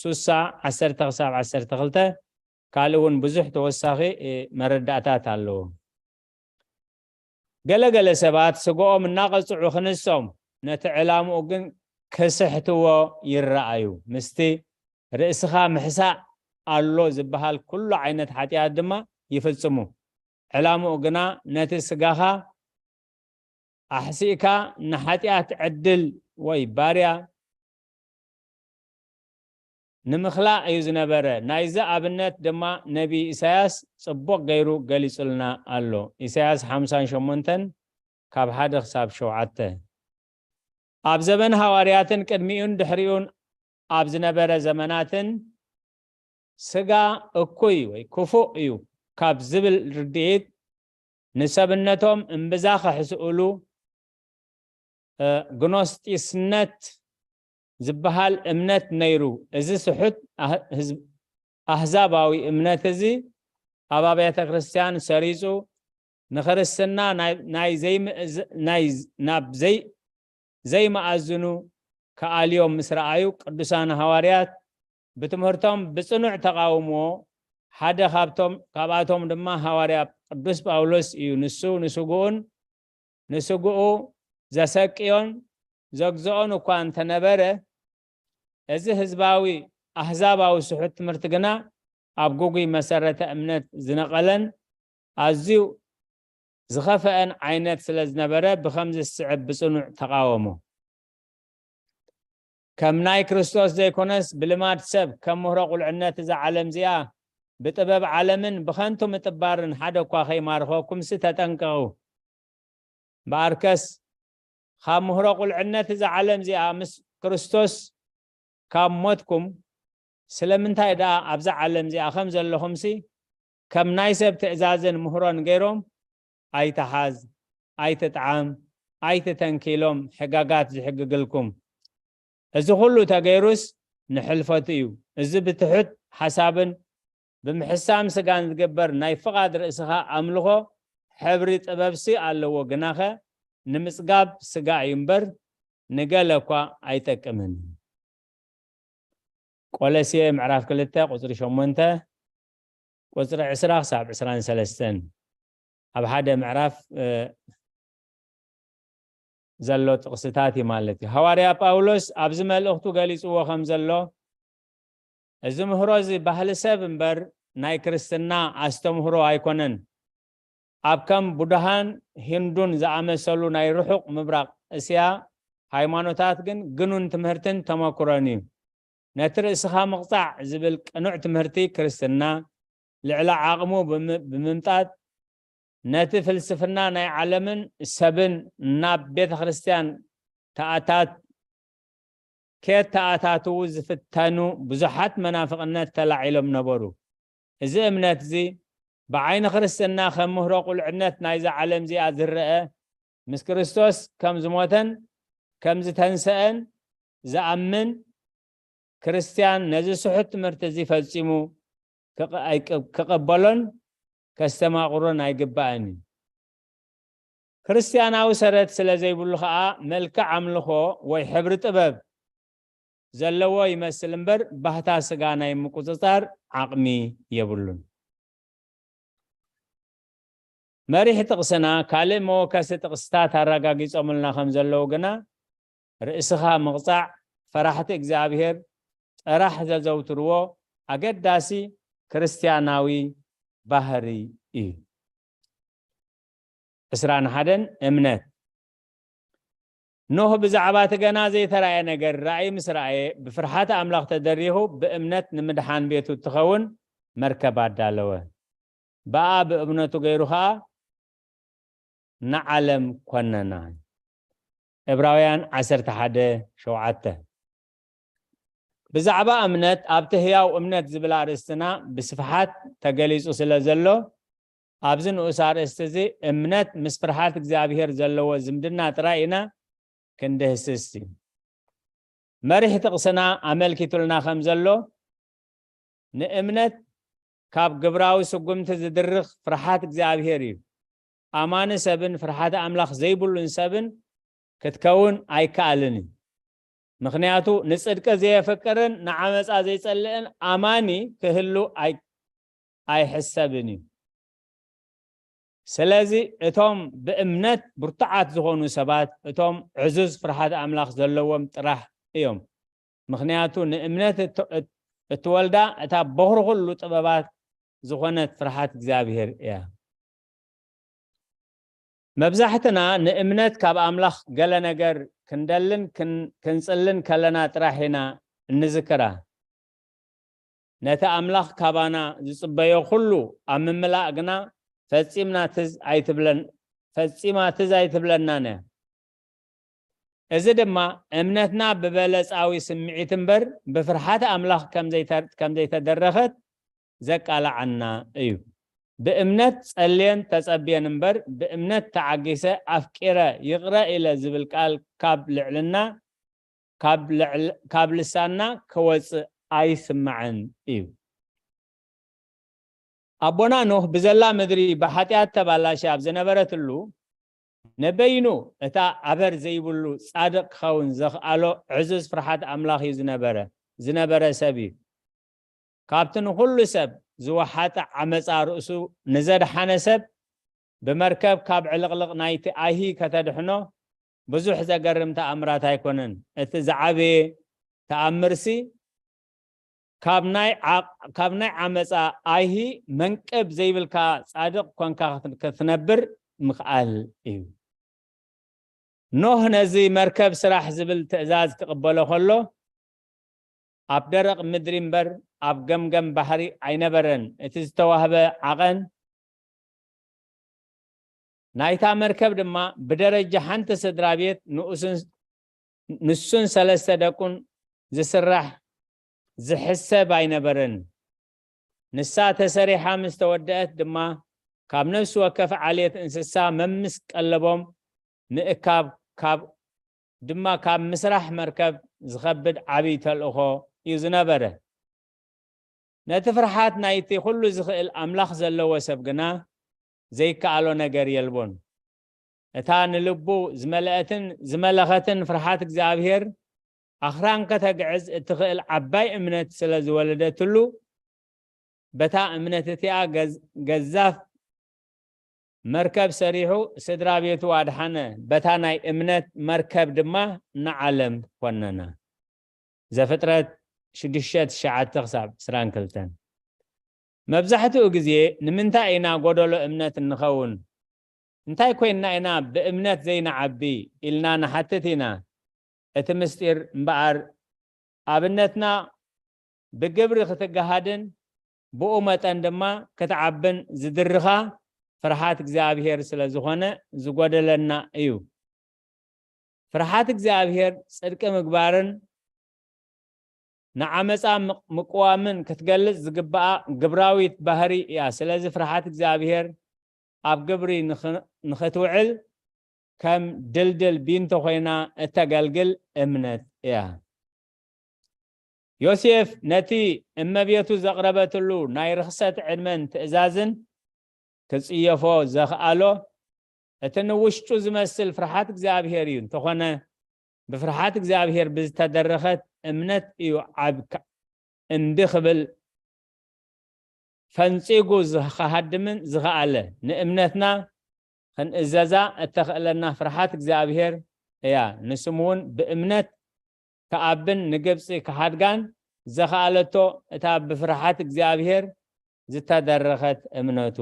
ሱሳ ዓሰርተ ክሳብ ዓሰርተ ክልተ፣ ካልእ እውን ብዙሕ ተወሳኺ፣ እ፣ መረዳእታት ኣለዎ። ገለ ገለ ሰባት ስግኦም እናቐጽዑ ክንሶም፣ ነቲ ዕላምኡ ግን ክስሕትዎ ይረኣዩ። ምስቲ ርእስኻ ምሕሳእ ኣሎ ዝበሃል ኩሉ ዓይነት ሓጢኣት ድማ ይፍጽሙ። ዕላምኡ ግና ነቲ ስጋኻ ኣሕሲእካ ንሓጢኣት ዕድል ወይ ባርያ ንምኽላእ እዩ ዝነበረ። ናይዚ ኣብነት ድማ ነቢ ኢሳያስ ጽቡቕ ገይሩ ገሊጹልና ኣሎ። ኢሳያስ ሓምሳን ሸሞንተን ካብ ሓደ ክሳብ ሸውዓተ። ኣብ ዘመን ሃዋርያትን ቅድሚኡን ድሕሪኡን ኣብ ዝነበረ ዘመናትን ስጋ እኩይ ወይ ክፉእ እዩ ካብ ዝብል ርድኢት ንሰብነቶም እምብዛ ከሕስኡሉ፣ እ፣ ግኖስጢስነት ዝበሃል እምነት ነይሩ። እዚ ስሑት ኣህ-፣ ህዝብ-፣ ኣህዛባዊ እምነት እዚ ኣብ ኣብያተ ክርስቲያን ሰሪጹ፣ ንክርስትና ናይ፣ ናይ ዘይምእዝ-፣ ናይ፣ ናብ ዘይ-፣ ዘይመኣዝኑ ክኣልዮም ምስ ረኣዩ፣ ቅዱሳን ሃዋርያት ብትምህርቶም ብጽኑዕ ተቓውሞ፣ ሓደ ካብቶም፣ ካብኣቶም ድማ ሃዋርያ ቅዱስ ጳውሎስ እዩ። ንሱ ንስግኡን ንስግኡ ዘሰቅዮን ዘግዝኦን እኳ እንተነበረ፣ እዚ ህዝባዊ ኣህዛባዊ ስሑት ትምህርቲ ግና ኣብ ግጉይ መሰረተ እምነት ዝነቐለን ኣዝዩ ዝኸፍአን ዓይነት ስለ ዝነበረ፣ ብኸምዚ ዝስዕብ ብጽኑዕ ተቓወሞ። ከም ናይ ክርስቶስ ዘይኮነስ፣ ብልማድ ሰብ ከም ምህሮ ቁልዕነት እዛ ዓለም እዚኣ ብጥበብ ዓለምን ብኸንቱ ምጥባርን ሓደ እኳ ከይማርኸኩምሲ ተጠንቀቑ። እምበኣርከስ፣ ካብ ምህሮ ቁልዕነት እዛ ዓለም እዚኣ ምስ ክርስቶስ ካብ ሞትኩም፣ ስለምንታይ ደኣ ኣብዛ ዓለም እዚኣ ከም ዘለኹምሲ፣ ከም ናይ ሰብ ትእዛዝን ምህሮን ገይሮም፣ "ኣይትሓዝ፣ ኣይትጥዓም፣ ኣይትተንኪ" ኢሎም ሕጋጋት ዝሕግግልኩም? እዚ ኩሉ ተገይሩስ ንሕልፈቱ እዩ። እዚ ብትሑት ሓሳብን ብምሕሳም ስጋን ዝግበር ናይ ፍቓድ ርእስኻ ኣምልኾ ሕብሪ ጥበብሲ ኣለዎ፣ ግናኸ ንምጽጋብ ስጋ እዩ እምበር ንገለ እኳ ኣይጠቅምን። ቆለስየ ምዕራፍ ክልተ ቁጽሪ ሸሞንተ፣ ቁጽሪ ዕስራ ክሳብ ዕስራን ሰለስተን። ኣብ ሓደ ምዕራፍ፣ እ፣ ዘሎ ጥቕስታት እዩ ማለት እዩ። ሃዋርያ ጳውሎስ ኣብዚ መልእኽቱ ገሊጽዎ ከም ዘሎ፣ እዚ ምህሮ እዚ ባህሊ ሰብ እምበር ናይ ክርስትና ኣስተምህሮ ኣይኮነን። ኣብ ከም ቡድሃን ሂንዱን ዝኣመሰሉ ናይ ርሑቕ ምብራቕ እስያ ሃይማኖታት ግን ግኑን ትምህርትን ተመክሮን እዩ። ነቲ ርእስኻ ምቕጻዕ ዝብል ቅኑዕ ትምህርቲ ክርስትና ልዕሊ ዓቕሙ ብም-፣ ብምምጣጥ፣ ነቲ ፍልስፍና ናይ ዓለምን ሰብን ናብ ቤተ ክርስቲያን ተኣታት-፣ ከተኣታትዉ ዝፍተኑ ብዙሓት መናፍቕነት ተላዒሎም ነበሩ። እዚ እምነት እዚ ብዓይኒ ክርስትና ከም ምህሮ ቁልዕነት ናይዛ ዓለም እዚኣ ዝረአ፣ ምስ ክርስቶስ ከም ዝሞተን ከም ዝተንሰአን ዝኣምን ክርስትያን ነዚ ስሑት ትምህርቲ እዚ ፈጺሙ ክቕ-፣ ኣይቅ-፣ ክቕበሎን ከስተማቕሮን ኣይግባእን እዩ። ክርስትያናዊ ሰረት ስለ ዘይብሉ ኸኣ፣ መልክዕ ኣምልኾ ወይ ሕብሪ ጥበብ ዘለዎ ይመስል እምበር፣ ባህታ ስጋ ናይ ምቁጽጻር ዓቕሚ የብሉን። መሪሕ ጥቕስና ካልእ መወከሲ ጥቕስታት ኣረጋጊጾምልና ከም ዘለዉ ግና፣ ርእስኻ ምቕጻዕ፣ ፈራሕቲ እግዚኣብሔር ጥራሕ ዘዘውትርዎ ኣገዳሲ ክርስትያናዊ ባህሪ እዩ። ዕስራን ሓደን፣ እምነት። ኖህ ብዛዕባ እቲ ገና ዘይተራእየ ነገር ራእይ ምስ ረኣየ፣ ብፍርሃት ኣምላኽ ተደሪኹ ብእምነት ንምድሓን ቤቱ እትኸውን መርከብ ኣዳለወ። ብኣ ብእምነቱ ገይሩ ኸኣ ንዓለም ኮነና። ዕብራውያን ዓሰርተ ሓደ ሸውዓተ። ብዛዕባ እምነት ኣብቲ ህያው እምነት ዝብል ኣርእስትና ብስፍሓት ተገሊጹ ስለ ዘሎ፣ ኣብዚ ንኡስ ኣርእስቲ እዚ እምነት ምስ ፍርሃት እግዚኣብሔር ዘለዎ ዝምድና ጥራይ ኢና ክንድህስስ እዩ። መሪሕ ጥቕስና ኣመልኪቱልና ከም ዘሎ፣ ንእምነት ካብ ግብራዊ ስጉምቲ ዝድርኽ ፍርሃት እግዚኣብሔር እዩ። ኣማኒ ሰብን ፍርሃት ኣምላኽ ዘይብሉን ሰብን ክትከውን ኣይከኣልን እዩ። ምኽንያቱ ንጽድቂ ዘየፍቅርን ንዓመጻ ዘይጸልእን ኣማኒ ክህሉ ኣይ-፣ ኣይሕሰብን እዩ። ስለዚ እቶም ብእምነት ብርቱዓት ዝኾኑ ሰባት፣ እቶም ዕዙዝ ፍርሃት ኣምላኽ ዘለዎም ጥራሕ እዮም። ምኽንያቱ ንእምነት እት-፣ እት-፣ እትወልዳ እታ በኹሪ ኩሉ ጥበባት ዝኾነት ፍርሃት እግዚኣብሔር እያ። መብዛሕትና ንእምነት ካብ ኣምላኽ ገለ ነገር ክንደልን ክን-፣ ክንጽልን ከለና ጥራሕ ኢና እንዝክራ። ነቲ ኣምላኽ ካባና ዝጽበዮ ኩሉ ኣብ ምምላእ ግና ፈጺምና ትዝ ኣይትብለን-፣ ፈጺማ ትዝ ኣይትብለናን እያ። እዚ ድማ እምነትና ብበለጻዊ ስምዒት እምበር ብፍርሃት ኣምላኽ ከም ዘይተ-፣ ከም ዘይተደረኸት ዘቃልዓና እዩ። ብእምነት ጸልየን ተጸብየን እምበር፣ ብእምነት ተዓጊሰ፣ ኣፍቂረ፣ ይቕረ ኢለ ዝብል ቃል ካብ ልዕልና፣ ካብ ልዕል-፣ ካብ ልሳንና ክወጽእ ኣይስማዕን እዩ። ኣቦና ኖህ ብዘላ ምድሪ ብሓጢኣት ተባላሽያ ኣብ ዝነበረትሉ፣ ነበይኑ እታ ኣበር ዘይብሉ ጻድቕ ክኸውን ዘኽኣሎ ዕዙዝ ፍርሓት ኣምላኽ እዩ ዝነበረ፣ ዝነበረ ሰብ እዩ። ካብቲ ንኹሉ ሰብ ዝወሓጠ ዓመጻ ርእሱ ንዘድሓነ ሰብ ብመርከብ ካብ ዕልቕልቕ ናይቲ ኣይሂ ከተድሕኖ ብዙሕ ዘገርም ተኣምራት ኣይኮነን። እቲ ዝዓበየ ተኣምርሲ ካብ ናይ ዓ-፣ ካብ ናይ ዓመጻ ኣይሂ መንቅብ ዘይብልካ ጻድቕ ኮንካ ክት-፣ ክትነብር ምኽኣል እዩ። ኖህ ነዚ መርከብ ስራሕ ዝብል ትእዛዝ ክቕበሎ ከሎ፣ ኣብ ደረቕ ምድሪ እምበር ኣብ ገምገም ባሕሪ ኣይነበረን። እቲ ዝተዋህበ ዓቐን ናይታ መርከብ ድማ ብደረጃ ሓንቲ ስድራ ቤት ንኡስን፣ ንሱን ሰለስተ ደቁን ዝስራሕ ዝሕሰብ ኣይነበረን። ንሳ ተሰሪሓ ምስ ተወደአት ድማ፣ ካብ ነፍሲ ወከፍ ዓሌት እንስሳ መምስ ቀለቦም ምእካብ ካብ፣ ድማ ካብ ምስራሕ መርከብ ዝኸብድ ዓብይ ተልእኾ እዩ ዝነበረ። ነቲ ፍርሓት ናይቲ ኩሉ ዝኽእል ኣምላኽ ዘለዎ ሰብ ግና ዘይከኣሎ ነገር የልቦን። እታ ንልቡ ዝመልአትን ዝመለኸትን ፍርሓት እግዚኣብሔር፣ ኣኽራን ከተግዕዝ እትኽእል ዓባይ እምነት ስለ ዝወለደትሉ፣ በታ እምነት እቲኣ ገዝ-፣ ገዛፍ መርከብ ሰሪሑ ስድራ ቤቱ ኣድሓነ። በታ ናይ እምነት መርከብ ድማ ንዓለም ኮነና። ዘፍጥረት ሽዱሽተ ትሽዓተ ክሳብ ዕስራን ክልተን። መብዛሕትኡ ግዜ ንምንታይ ኢና ጎደሎ እምነት እንኸውን? እንታይ ኮይንና ኢና ብእምነት ዘይንዓቢ ኢልና ንሓትት ኢና። እቲ ምስጢር እምበኣር ኣብነትና ብግብሪ ክትገሃድን ብኡ መጠን ድማ ክትዓብን ዝድርኻ ፍርሃት እግዚኣብሔር ስለ ዝኾነ ዝጎደለና እዩ። ፍርሃት እግዚኣብሔር ጽድቂ ምግባርን ንዓመጻ ምቅ-፣ ምቅዋምን ክትገልጽ ዝግብኣ ግብራዊት ባህሪ እያ። ስለዚ ፍርሃት እግዚኣብሔር ኣብ ግብሪ ንኽ-፣ ንኽትውዕል ከም ድልድል ቢንቶ ኮይና እተገልግል እምነት እያ። ዮሴፍ ነቲ እመቤቱ ዘቕረበትሉ ናይ ርኽሰት ዕድመን ትእዛዝን ክጽየፎ ዘኽኣሎ፣ እቲ ንውሽጡ ዝመስል ፍርሃት እግዚኣብሔር እዩ። እንተኾነ፣ ብፍርሃት እግዚኣብሔር ብዝተደረኸት እምነት እዩ ዓብ-፣ እምቢ ክብል ፈንጺጉ ዝኸሃድምን ዝኸኣለ። ንእምነትና ክንእዘዛ እተኽእለና ፍርሃት እግዚኣብሔር እያ። ንስም እውን ብእምነት ክኣብን ንግብጺ ክሓድጋን ዘኸኣለቶ እታ ብፍርሃት እግዚኣብሔር ዝተደረኸት እምነቱ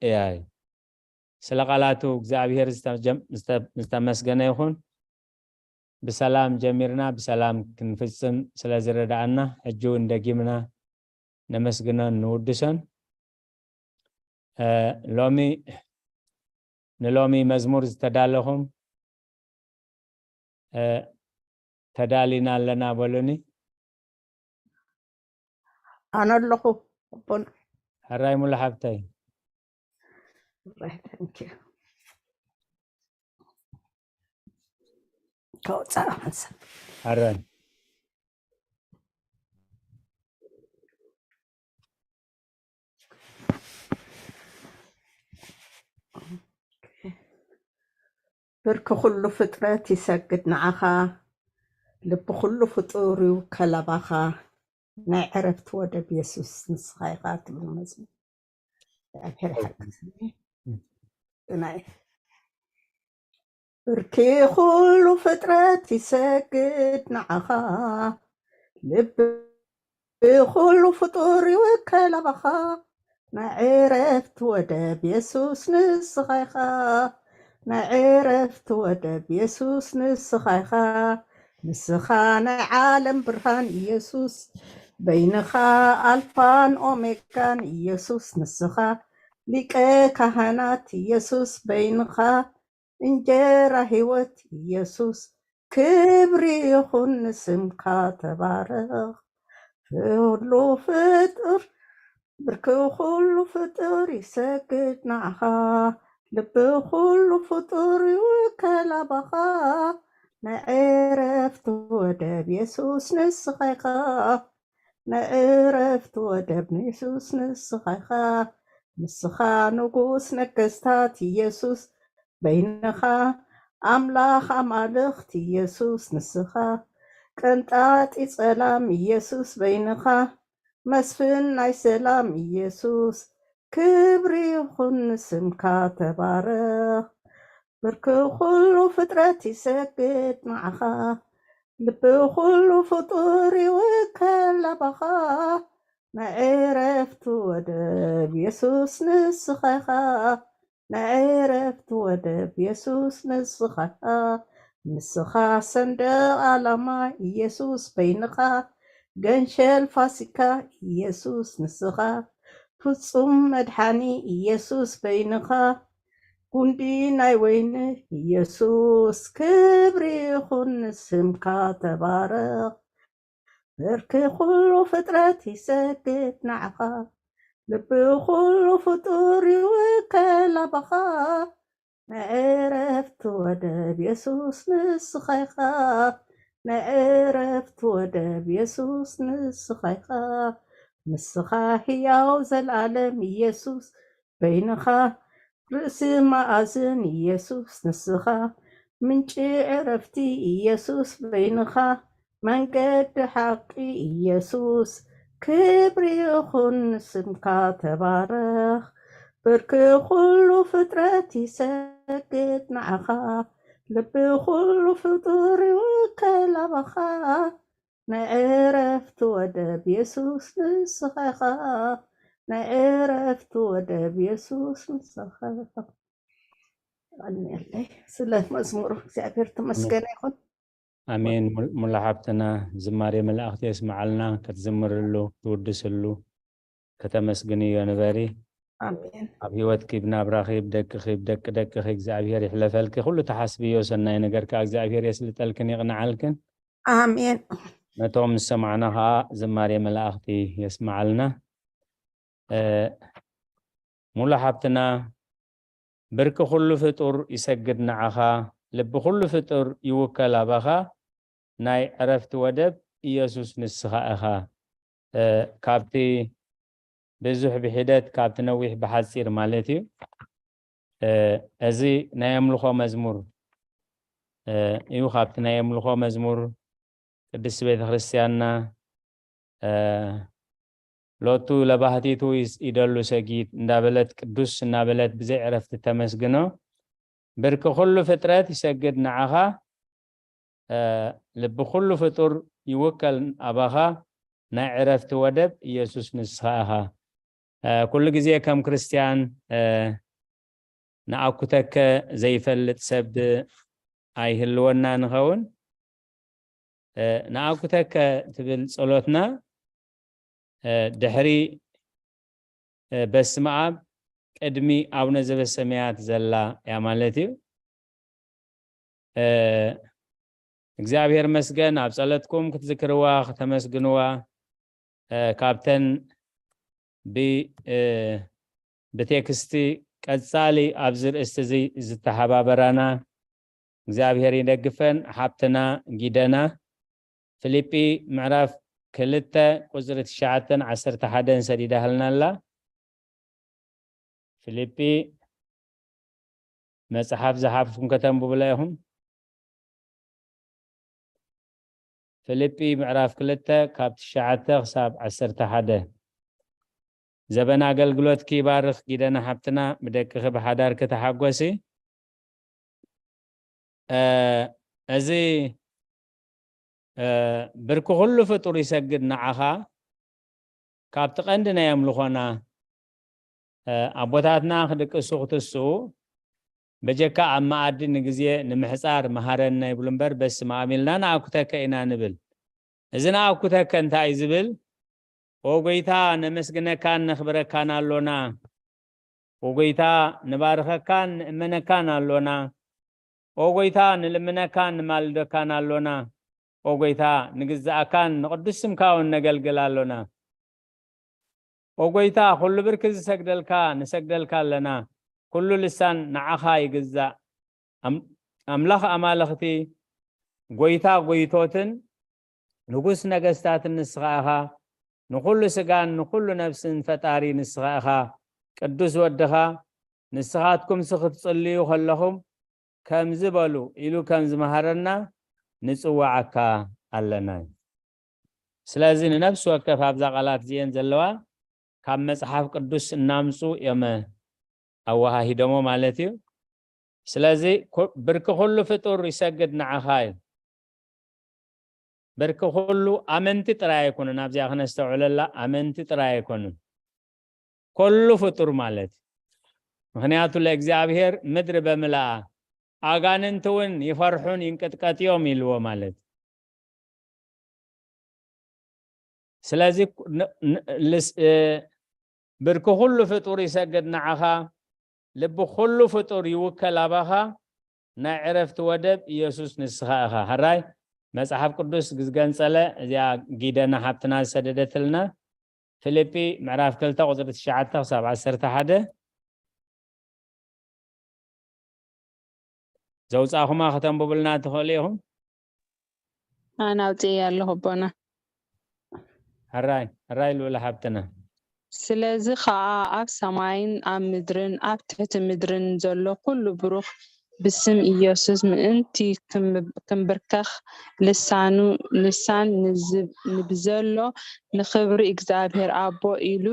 እያ። ስለ ቃላቱ እግዚኣብሔር ዝተጀም-፣ ዝተ-፣ ዝተመስገነ ይኹን። ብሰላም ጀሚርና ብሰላም ክንፍጽም ስለ ዝረዳኣና፣ ሕጂ እውን ደጊምና ነመስግኖን ንውድሶን። እ፣ ሎሚ፣ ንሎሚ መዝሙር ዝተዳለኹም፣ እ፣ ተዳሊና ኣለና በሉኒ። ኣነ ኣለኹ ኣቦና። ሕራይ ሙሉ ሓብተይ። ሕራይ፣ thank you። ከውፅኣ ሓንሳብ። ሕራይ። ብርኪ ኩሉ ፍጥረት ይሰግድ ንዓኻ፣ ልቢ ኩሉ ፍጡር ይውከል ኣባኻ፣ ናይ ዕረፍቲ ወደብ የሱስ ንስኻ ኢኻ ትብል መዝሙር። እግዚኣብሔር ይሓግዝኒ። ናይ ብርኪ ኩሉ ፍጥረት ይሰግድ ንዓኻ፣ ልቢ ኩሉ ፍጡር ይውከል ኣባኻ። ናይ ዕረፍቲ ወደብ የሱስ ንስኻ ኢኻ፣ ናይ ዕረፍቲ ወደብ የሱስ ንስኻ ኢኻ። ንስኻ ናይ ዓለም ብርሃን ኢየሱስ፣ በይንኻ ኣልፋን ኦሜጋን ኢየሱስ ንስኻ፣ ሊቀ ካህናት ኢየሱስ በይንኻ፣ እንጀራ ህይወት ኢየሱስ፣ ክብሪ ይኹን ንስምካ ተባረኽ። ኩሉ ፍጡር ብርኪ ኩሉ ፍጡር ይሰግድ ንዓኻ፣ ልቢ ኩሉ ፍጡር ይውከል ኣባኻ። ናይ ዕረፍቲ ወደብ የሱስ ንስኻ ኢኻ፣ ናይ ዕረፍቲ ወደብ የሱስ ንስኻ ኢኻ። ንስኻ ንጉስ ነገስታት ኢየሱስ በይንኻ፣ ኣምላኽ ኣማልኽቲ ኢየሱስ ንስኻ፣ ቀንጣጢ ጸላም ኢየሱስ በይንኻ፣ መስፍን ናይ ሰላም ኢየሱስ፣ ክብሪ ይኹን ንስምካ ተባረኽ። ብርኪ ኩሉ ፍጥረት ይሰግድ ንዓኻ፣ ልቢ ኩሉ ፍጡር ይውከል ኣባኻ። ናይ ዕረፍቲ ወደብ የሱስ ንስኻ ኢኻ፣ ናይ ዕረፍቲ ወደብ የሱስ ንስኻ ኢኻ። ንስኻ ሰንደቕ ዓላማ ኢየሱስ በይንኻ፣ ገንሸል ፋሲካ ኢየሱስ ንስኻ፣ ፍጹም መድሓኒ ኢየሱስ በይንኻ፣ ጉንዲ ናይ ወይኒ ኢየሱስ፣ ክብሪ ይኹን ንስምካ ተባረኽ። ብርኪ ኩሉ ፍጥረት ይሰግድ ንዓኻ፣ ልቢ ኩሉ ፍጡር ይውከል ኣባኻ። ናይ ዕረፍቲ ወደብ የሱስ ንስኻ ኢኻ፣ ናይ ዕረፍቲ ወደብ የሱስ ንስኻ ኢኻ። ንስኻ ህያው ዘልኣለም ኢየሱስ በይንኻ፣ ርእሲ መኣዝን ኢየሱስ ንስኻ፣ ምንጪ ዕረፍቲ ኢየሱስ በይንኻ፣ መንገዲ ሓቂ ኢየሱስ፣ ክብሪ ይኹን ንስምካ ተባረኽ። ብርኪ ኩሉ ፍጥረት ይሰግድ ንዓኻ፣ ልቢ ኩሉ ፍጡር ይውከል ኣባኻ። ናይ ዕረፍቲ ወደብ የሱስ ንስኻ ኢኻ፣ ናይ ዕረፍቲ ወደብ የሱስ ንስኻ ኢኻ። የቐንየለይ ስለ መዝሙሩ፣ እግዚኣብሔር ተመስገነ ይኹን። ኣሜን። ሙል- ሙላ ሓብትና፣ ዝማሬ መላእኽቲ የስምዓልና። ክትዝምርሉ፣ ትውድስሉ፣ ከተመስግንዮ ንበሪ። ኣሜን። ኣብ ህይወትኪ፣ ብናብራኺ፣ ብደቅኺ፣ ብደቂ ደቅኺ እግዚኣብሔር ይሕለፈልኪ። ኩሉ ትሓስብዮ ሰናይ ነገር ከኣ እግዚኣብሔር የስልጠልክን የቕንዓልክን። ኣሜን። ነቶም ዝሰማዕና ከኣ ዝማሬ መላእኽቲ የስምዓልና። እ፣ ሙሉ ሓብትና፣ ብርኪ ኩሉ ፍጡር ይሰግድ ንዓኻ፣ ልቢ ኩሉ ፍጡር ይውከል ኣባኻ፣ ናይ ዕረፍቲ ወደብ ኢየሱስ ንስኻ ኢኻ። እ፣ ካብቲ ብዙሕ ብሒደት፣ ካብቲ ነዊሕ ብሓጺር ማለት እዩ። እ፣ እዚ ናይ ኣምልኾ መዝሙር፣ እ፣ እዩ። ካብቲ ናይ ኣምልኾ መዝሙር ቅድስቲ ቤተ ክርስቲያንና፣ እ፣ ሎቱ ለባህቲቱ ይስ- ይደሉ ሰጊድ እንዳበለት፣ ቅዱስ እናበለት ብዘይ ዕረፍቲ ተመስግኖ። ብርኪ ኩሉ ፍጥረት ይሰግድ ንዓኻ፣ እ፣ ልቢ ኩሉ ፍጡር ይውከል ኣባኻ፣ ናይ ዕረፍቲ ወደብ ኢየሱስ ንስኻ ኢኻ። እ፣ ኩሉ ግዜ ከም ክርስትያን፣ እ፣ ንኣኩተከ ዘይፈልጥ ሰብ ኣይህልወና ንኸውን። እ፣ ንኣኩተከ ትብል ጸሎትና፣ እ፣ ድሕሪ፣ እ፣ በስመ ኣብ ቅድሚ ኣቡነ ዘበሰማያት ዘላ እያ ማለት እዩ። እ፣ እግዚኣብሔር መስገን፣ ኣብ ጸለትኩም ክትዝክርዋ፣ ከተመስግንዋ፣ እ፣ ካብተን ብ-፣ እ፣ ብቴክስቲ ቀጻሊ ኣብዚ ርእስቲ እዚ ዝተሓባበራና እግዚኣብሔር ይደግፈን። ሓብትና ጊደና፣ ፊልጲ ምዕራፍ ክልተ ቁጽሪ ትሽዓተን ዓሰርተ ሓደን ሰዲዳህልና ኣላ። ፊልጲ መጽሓፍ ዝሓፍኩም ከተንብቡላ ኢኹም። ፊልጲ ምዕራፍ ክልተ ካብ ትሽዓተ ክሳብ ዓሰርተ ሓደ። ዘበን ኣገልግሎትኪ ይባርኽ ጊደና ሓብትና፣ ብደቅኺ ብሓዳርኪ ተሓጎሲ። እ፣ እዚ፣ እ፣ ብርኪ ኩሉ ፍጡር ይሰግድ ንዓኻ፣ ካብቲ ቀንዲ ናይ ኣምልኾና፣ እ፣ ኣቦታትና ክድቅሱ ክትስኡ፣ በጀካ ኣብ መኣዲ ንግዜ ንምሕጻር መሃረና ይብሉ እምበር፣ በስመ ኣብ ኢልና ንኣኩተከ ኢና ንብል። እዚ ንኣኩተከ እንታይ እዩ ዝብል? ኦ ጎይታ፣ ነመስግነካን ነኽብረካን ኣሎና። ኦ ጎይታ፣ ንባርኸካን ንእመነካን ኣሎና። ኦ ጎይታ፣ ንልምነካን ንማልደካን ኣሎና። ኦ ጎይታ፣ ንግዛኣካን ንቕዱስ ስምካ እውን ነገልግል ኣሎና። ኦ ጎይታ፣ ኩሉ ብርኪ ዝሰግደልካ ንሰግደልካ ኣለና፣ ኩሉ ልሳን ንዓኻ ይግዛእ። ኣም-፣ ኣምላኽ ኣማልኽቲ፣ ጎይታ ጎይቶትን ንጉስ ነገስታትን ንስኻ ኢኻ፣ ንኹሉ ስጋን ንኹሉ ነፍስን ፈጣሪ ንስኻ ኢኻ፣ ቅዱስ ወድኻ፣ ንስኻትኩምሲ ክትጽልዩ ከለኹም ከምዚ በሉ ኢሉ ከም ዝመሃረና ንጽውዓካ ኣለና። ስለዚ ንነፍሲ ወከፍ ኣብዛ ቃላት እዚኤን ዘለዋ ካብ መጽሓፍ ቅዱስ እናምጹ እዮም ኣወሃሂዶሞ ማለት እዩ። ስለዚ ኩ-፣ ብርኪ ኩሉ ፍጡር ይሰግድ ንዓኻ እዩ። ብርኪ ኩሉ ኣመንቲ ጥራይ ኣይኮኑን፣ ኣብዚኣ ክነስተውዕለላ ኣመንቲ ጥራይ ኣይኮኑን። ኩሉ ፍጡር ማለት እዩ። ምኽንያቱ ለእግዚኣብሔር ምድሪ በምልኣ ኣጋንንቲ እውን ይፈርሑን ይንቅጥቀጥዮም ኢልዎ ማለት እዩ። ስለዚ ን-፣ ን-፣ ልስ-፣ እ፣ ብርኪ ኩሉ ፍጡር ይሰግድ ንዓኻ፣ ልቢ ኩሉ ፍጡር ይውከል ኣባኻ፣ ናይ ዕረፍቲ ወደብ ኢየሱስ ንስኻ ኢኻ። ሕራይ መጽሓፍ ቅዱስ ዝገንጸለ እዚኣ ጊደና ሓብትና ዝሰደደትልና ፊልጲ ምዕራፍ ክልተ ቁጽሪ ትሽዓተ ክሳብ ዓሰርተ ሓደ። ዘውጻእኹማ ከተንብቡልና ትኽእሉ ኢኹም? ኣነ ኣውጽኤ ኣለኹ ኣቦና። ሕራይ፣ ሕራይ ልኡለ ሓብትና። ስለዚ ኸኣ ኣብ ሰማይን ኣብ ምድርን ኣብ ትሕቲ ምድርን ዘሎ ኩሉ ብሩኽ ብስም ኢየሱስ ምእንቲ ክም-፣ ክምብርከኽ ልሳኑ፣ ልሳን ንዝ-፣ ንብዘሎ ንኽብሪ እግዚኣብሔር ኣቦ ኢሉ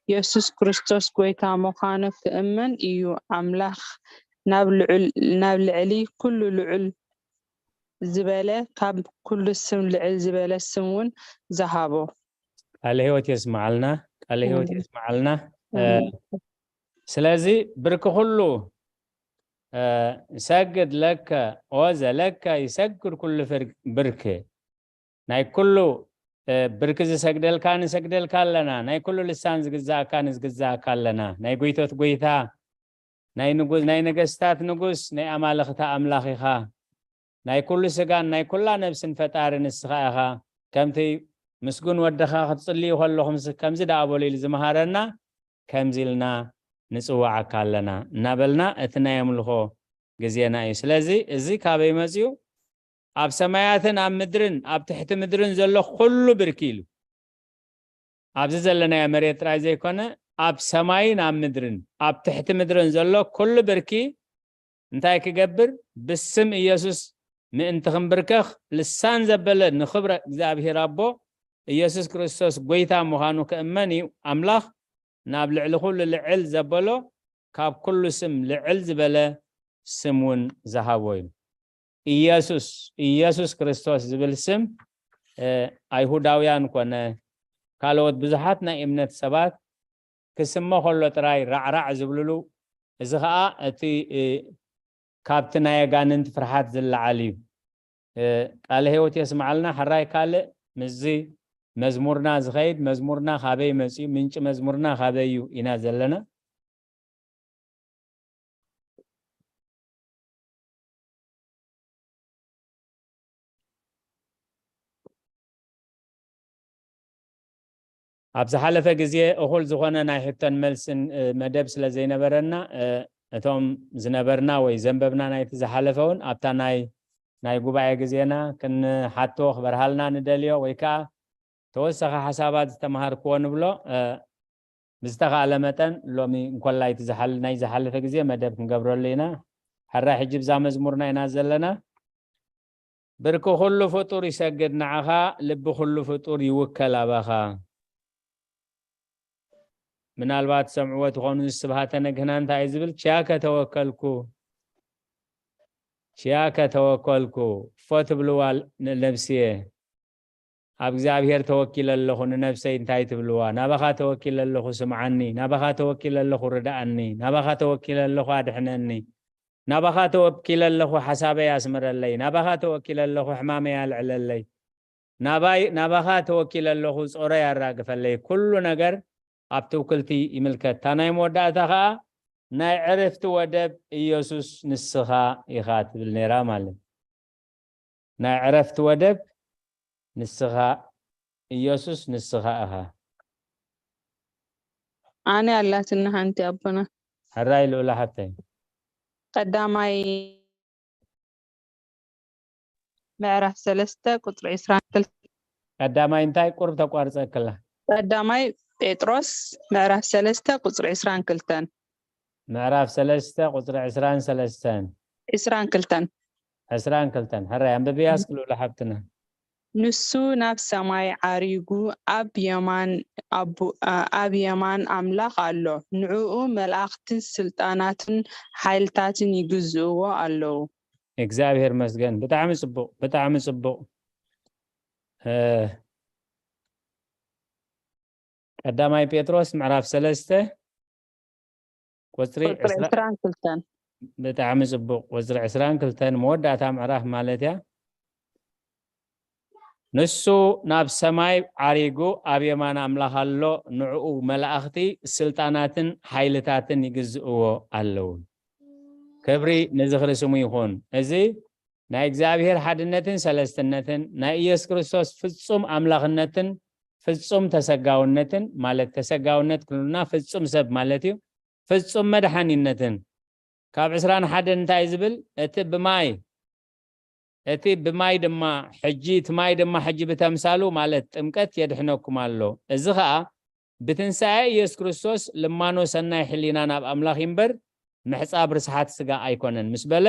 የሱስ ክርስቶስ ጐይታ ምዃኑ ክእመን እዩ። ኣምላኽ ናብ ልዑል፣ ናብ ልዕሊ ኩሉ ልዑል ዝበለ፣ ካብ ኩሉ ስም ልዕል ዝበለ ስም እውን ዝሃቦ። ቃለ ሕይወት የስምዓልና፣ ቃለ ሕይወት ኣሜን። የስምዓልና። ኣሜን። ስለዚ ብርኪ ኩሉ፣ እ፣ ይሰግድ ለከ፣ ኦ ዘለከ ይሰግድ ኩሉ ፍር-፣ ብርክ። ናይ ኩሉ፣ እ፣ ብርኪ ዝሰግደልካ ንሰግደልካ ኣለና። ናይ ኩሉ ልሳን ዝግዛእካ ንዝግዛእካ ኣለና። ናይ ጎይቶት ጎይታ፣ ናይ ንጉ-፣ ናይ ነገስታት ንጉስ፣ ናይ ኣማልኽቲ ኣምላኽ ኢኻ። ናይ ኩሉ ስጋን ናይ ኩላ ነብስን ፈጣሪ ንስኻ ኢኻ። ከምቲ ምስጉን ወድኻ ክትጽልዩ ከለኹምስ ከምዚ ደኣ በሉ ኢሉ ዝመሃረና፣ ከምዚ ኢልና ንጽውዓካ ኣለና እናበልና እቲ ናይ ኣምልኾ ግዜና እዩ። ስለዚ እዚ ካበይ መጽዩ? ኣብ ሰማያትን ኣብ ምድርን ኣብ ትሕቲ ምድርን ዘሎ ኩሉ ብርኪ ኢሉ። ኣብዚ ዘለናዮ መሬት ጥራይ ዘይኮነ፣ ኣብ ሰማይን ኣብ ምድርን ኣብ ትሕቲ ምድርን ዘሎ ኩሉ ብርኪ እንታይ ክገብር? ብስም ኢየሱስ ምእንቲ ክንብርከኽ፣ ልሳን ዘበለ ንኽብረ እግዚኣብሔር ኣቦ፣ ኢየሱስ ክርስቶስ ጐይታ ምዃኑ ክእመን እዩ። ኣምላኽ ናብ ልዕሊ ኩሉ ልዕል ዘበሎ፣ ካብ ኩሉ ስም ልዕል ዝበለ ስም እውን ዝሃቦ እዩ። ኢየሱስ፣ ኢየሱስ ክርስቶስ ዝብል ስም፣ እ፣ ኣይሁዳውያን ኮነ ካልኦት ብዙሓት ናይ እምነት ሰባት ክስሞ ከሎ ጥራይ ራዕራዕ ዝብልሉ፣ እዚ ኸኣ እቲ፣ እ፣ ካብቲ ናይ ኣጋንንቲ ፍርሓት ዝለዓል እዩ። እ፣ ቃለ ሕይወት የስምዓልና። ሕራይ ካልእ ምስዚ መዝሙርና ዝኸይድ፣ መዝሙርና ካበይ መጺኡ፣ ምንጪ መዝሙርና ካበይ እዩ ኢና ዘለና። ኣብ ዝሓለፈ ግዜ እኹል ዝኾነ ናይ ሕቶን መልስን፣ እ፣ መደብ ስለ ዘይነበረና፣ እ፣ እቶም ዝነበርና ወይ ዘንበብና ናይቲ ዝሓለፈ እውን ኣብታ ናይ፣ ናይ ጉባኤ ግዜና ክንሓቶ ክበርሃልና ንደልዮ ወይ ከኣ ተወሰኸ ሓሳባት ዝተምሃርክዎ ንብሎ፣ እ፣ ብዝተኻእለ መጠን ሎሚ እንኮላይ እቲ ዝሓል-፣ ናይ ዝሓለፈ ግዜ መደብ ክንገብረሉ ኢና። ሕራይ ሕጂ ብዛ መዝሙርና ኢና ዘለና። ብርኪ ኩሉ ፍጡር ይሰግድ ንዓኻ፣ ልቢ ኩሉ ፍጡር ይውከል ኣባኻ። ምናልባት ሰምዕዎ ትኾኑ፣ ስብሃተ ነግህና እንታይ እዩ ዝብል? ችያከ ተወከልኩ፣ ችያከ ተወከልኩ፣ እፎ ትብልዋ ንነብስየ። ኣብ እግዚኣብሔር ተወኪለ ኣለኹ፣ ንነብሰይ እንታይ ትብልዋ? ናባኻ ተወኪለ ኣለኹ፣ ስምዓኒ። ናባኻ ተወኪለ ኣለኹ፣ ርድኣኒ። ናባኻ ተወኪለ ኣለኹ፣ ኣድሕነኒ። ናባኻ ተወኪለ ኣለኹ፣ ሓሳበይ ኣስምረለይ። ናባኻ ተወኪለ ኣለኹ፣ ሕማመይ ኣልዕለለይ። ናባይ-፣ ናባኻ ተወኪለ ኣለኹ፣ ጾረይ ኣራግፈለይ። ኩሉ ነገር ኣብ ትውክልቲ ይምልከት። እታ ናይ መወዳእታ ኸኣ፣ ናይ ዕርፍቲ ወደብ ኢየሱስ ንስኻ ኢኻ ትብል ነይራ ማለት። ናይ ዕረፍቲ ወደብ ንስኻ፣ ኢየሱስ ንስኻ ኢኻ። ኣነ ኣላትና ሓንቲ ኣቦና። ሕራይ ልኡላ ሓብተይ። ቀዳማይ ምዕራፍ ሰለስተ ቁፅሪ ዕስራን ክልተን። ቀዳማይ እንታይ ቁርብ ተቋርፀክላ? ቀዳማይ ጴጥሮስ ምዕራፍ ሰለስተ ቁፅሪ ዕስራን ክልተን። ምዕራፍ ሰለስተ ቁፅሪ ዕስራን ሰለስተን። ዕስራን ክልተን። ዕስራን ክልተን። ሕራይ ኣንብብያ እስኪ ልኡላ ሓብትና። ንሱ ናብ ሰማይ ዓሪጉ ኣብ የማን ኣቡ-፣ ኣ-፣ ኣብ የማን ኣምላኽ ኣሎ። ንዕኡ መላእኽትን ስልጣናትን ሓይልታትን ይግዝእዎ ኣለዉ። እግዚኣብሔር መስገን። ብጣዕሚ ጽቡቕ፣ ብጣዕሚ ጽቡቕ። እ፣ ቀዳማይ ጴጥሮስ ምዕራፍ ሰለስተ ቁጽሪ ቁፅሪ ዕስራ ዕስራን ክልተን። ብጣዕሚ ጽቡቕ። ቁጽሪ ዕስራን ክልተን መወዳእታ ምዕራፍ ማለት እያ። ንሱ ናብ ሰማይ ዓሪጉ ኣብ የማን ኣምላኽ ኣሎ፣ ንዕኡ መላእኽቲ፣ ስልጣናትን ሓይልታትን ይግዝእዎ ኣለዉ። ክብሪ ንዝኽሪ ስሙ ይኹን። እዚ ናይ እግዚኣብሔር ሓድነትን ሰለስትነትን፣ ናይ ኢየሱስ ክርስቶስ ፍጹም ኣምላኽነትን ፍጹም ተሰጋውነትን፣ ማለት ተሰጋውነት ክብሉና ፍጹም ሰብ ማለት እዩ፣ ፍጹም መድሓኒነትን። ካብ ዕስራን ሓደን እንታይ ዝብል? እቲ ብማይ፣ እቲ ብማይ ድማ ሕጂ፣ እቲ ማይ ድማ ሕጂ ብተምሳሉ፣ ማለት ጥምቀት፣ የድሕነኩም ኣሎ። እዚ ኸኣ ብትንሳኤ ኢየሱስ ክርስቶስ ልማኖ ሰናይ ሕሊና ናብ ኣምላኽ ይንበር፣ ምሕጻብ ርስሓት ስጋ ኣይኮነን ምስ በለ፣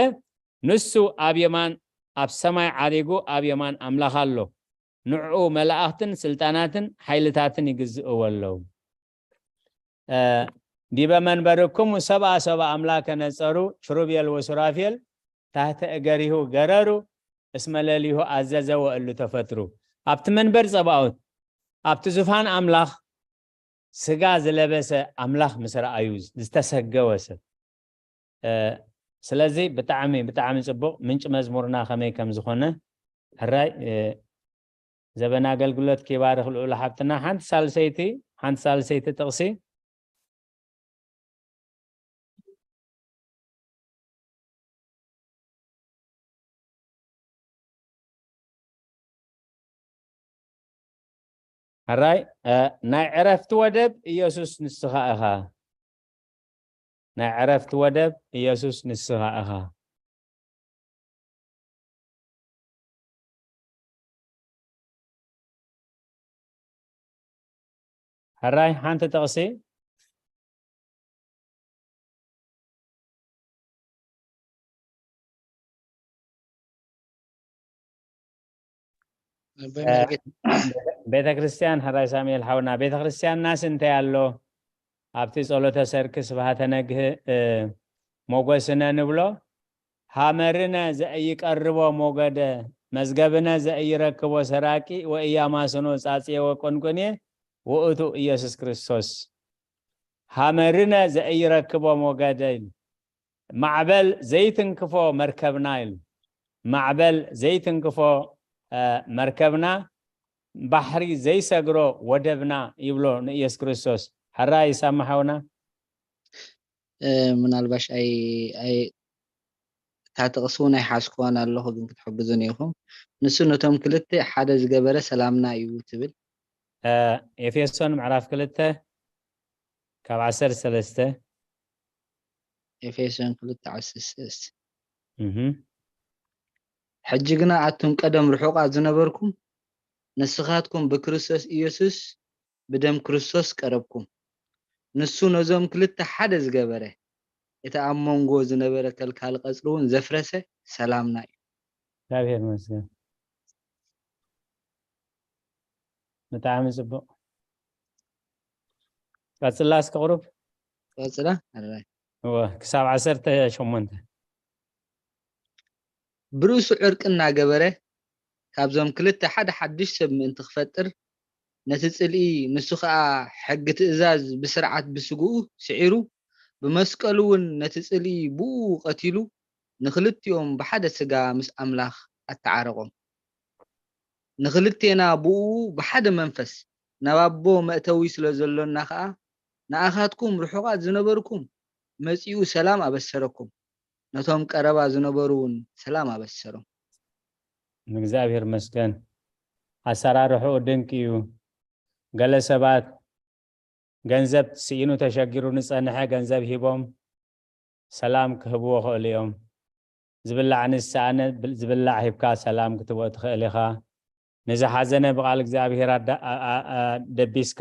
ንሱ ኣብ የማን፣ ኣብ ሰማይ ዓሪጉ ኣብ የማን ኣምላኽ ኣሎ። ንዕኡ መላእኽትን ስልጣናትን ሓይልታትን ይግዝእዎ ኣለዉ። እ፣ ዲበ መንበርክሙ ሰብኣ ሰብኣ ኣምላከ ነጸሩ፣ ኪሩቤል ወሱራፌል ታሕተ እገሪሁ ገረሩ፣ እስመ ለሊሁ ኣዘዘ ወእሉ ተፈጥሩ። ኣብቲ መንበር ጸባኦት፣ ኣብቲ ዙፋን ኣምላኽ ስጋ ዝለበሰ ኣምላኽ ምስ ረኣዩ ዝተሰገወ ሰብ። እ፣ ስለዚ ብጣዕሚ፣ ብጣዕሚ ጽቡቕ ምንጪ መዝሙርና ከመይ ከም ዝኾነ ሕራይ፣ እ፣ ዘበን ኣገልግሎት ኪባርኽ ልኡል ሓብትና። ሓንቲ ሳልሰይቲ፣ ሓንቲ ሳልሰይቲ ጥቕሲ። ሕራይ፣ እ፣ ናይ ዕረፍቲ ወደብ ኢየሱስ ንስኻ ኢኻ። ናይ ዕረፍቲ ወደብ ኢየሱስ ንስኻ ኢኻ። ሕራይ፣ ሓንቲ ጥቕሲ። ኣቦይ መርጌታ። ቤተ ክርስቲያን፣ ሕራይ ሳሙኤል ሓውና፣ ቤተ ክርስቲያንናስ እንታይ ኣሎ? ኣብቲ ጸሎተ ሰርክ ስብሃተ ነግህ፣ እ፣ ሞገስነ ንብሎ፣ ሃመርነ ዘኢይቀርቦ ሞገደ፣ መዝገብነ ዘኢይረክቦ ሰራቂ ወኢያማስኖ ጻጽየ ወቆንቁንየ ውእቱ ኢየሱስ ክርስቶስ። ሃመርነ ዘኢይረክቦ ሞገደ ኢሉ። ማዕበል ዘይትንክፎ መርከብና ኢሉ። ማዕበል ዘይትንክፎ፣ እ፣ መርከብና፣ ባሕሪ ዘይሰግሮ ወደብና ይብሎ ንኢየሱስ ክርስቶስ። ሕራይ ሳሚ ሓውና። እ፣ ምናልባሽ ኣይ-፣ ኣይ-፣ እታ ጥቕሲ እውን ኣይሓዝኩዋን ኣለኹ፣ ግን ክትሕግዙኒ ኢኹም። ንሱ ነቶም ክልተ ሓደ ዝገበረ ሰላምና እዩ ትብል። እ፣ ኤፌሶን ምዕራፍ ክልተ ካብ ዓሰርተ ሰለስተ። ኤፌሶን ክልተ ዓሰርተ ሰለስተ። እህ። ሕጂ ግና ኣቱም ቀደም ርሑቓት ዝነበርኩም፣ ንስኻትኩም ብክርስቶስ ኢየሱስ ብደም ክርስቶስ ቀረብኩም። ንሱ ነዞም ክልተ ሓደ ዝገበረ፣ እቲ ኣብ መንጎ ዝነበረ ከልካሊ ቀጽሪ እውን ዘፍረሰ ሰላምና እዩ። እግዚኣብሔር ይመስገን። ብጣዕሚ ጽቡቕ። ቀጽላ እስከ ቁሩብ። ቀጽላ? ኣራይ። እወ፣ ክሳብ ዓሰርተ ሸሞንተ። ብርእሱ ዕርቂ እናገበረ፣ ካብዞም ክልተ ሓደ ሓድሽ ሰብ ምእንቲ ክፈጥር፣ ነቲ ጽልኢ፣ ንሱ ኸኣ ሕጊ ትእዛዝ ብስርዓት ብስግኡ ስዒሩ፣ ብመስቀሉ እውን ነቲ ጽልኢ ብኡ ቀቲሉ፣ ንኽልቲኦም ብሓደ ስጋ ምስ ኣምላኽ ኣተዓረቖም። ንኽልቴና ብኡ ብሓደ መንፈስ ናብ ኣቦ መእተዊ ስለ ዘሎና ኸኣ፣ ንኣኻትኩም ርሑቓት ዝነበርኩም መጺኡ ሰላም ኣበሰረኩም። ነቶም ቀረባ ዝነበሩ እውን ሰላም ኣበሰሮም። ንእግዚኣብሔር ይመስገን። ኣሰራርሕኡ ድንቅ እዩ። ገለ ሰባት ገንዘብ ስኢኑ ተሸጊሩ ንጸንሐ ገንዘብ ሂቦም ሰላም ክህብዎ ክእሉ እዮም። ዝብላዕ ንዝሰኣነ ብል- ዝብላዕ ሂብካ ሰላም ክትቦ ትኽእል ኢኻ። ንዝሓዘነ ብቓል እግዚኣብሔር ኣዳ- ኣ- ኣ- ኣ- ደቢስካ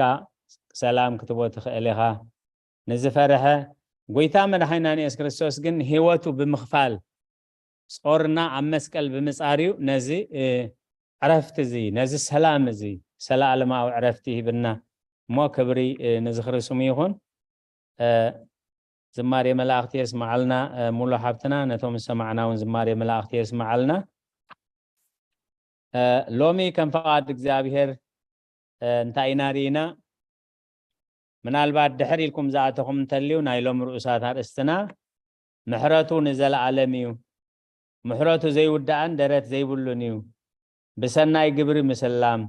ሰላም ክትቦ ትኽእል ኢኻ። ንዝፈርሐ ጎይታ መድሓኒና ንየሱስ ክርስቶስ ግን ህይወቱ ብምኽፋል ጾርና ኣብ መስቀል ብምጻር እዩ ነዚ እ፣ ዕረፍቲ እዚ ነዚ ሰላም እዚ ሰላኣለማዊ ዕረፍቲ ሂብና እሞ ክብሪ እ፣ ንዝኽሪ ስሙ ይኹን። እ፣ ዝማሬ መላእኽቲ የስመዓልና እ፣ ሙሉ ሓብትና ነቶም ዝሰማዕና እውን ዝማሬ መላእኽቲ የስመዓልና። እ፣ ሎሚ ከም ፍቓድ እግዚኣብሔር እ፣ እንታይ ኢና ርኢና? ምናልባት ድሕር ኢልኩም ዝኣተኹም እንተልዩ ናይ ሎም ርእሳት ኣርእስትና ምሕረቱ ንዘለኣለም እዩ። ምሕረቱ ዘይውዳእን ደረት ዘይብሉን እዩ። ብሰናይ ግብሪ ምስላም፣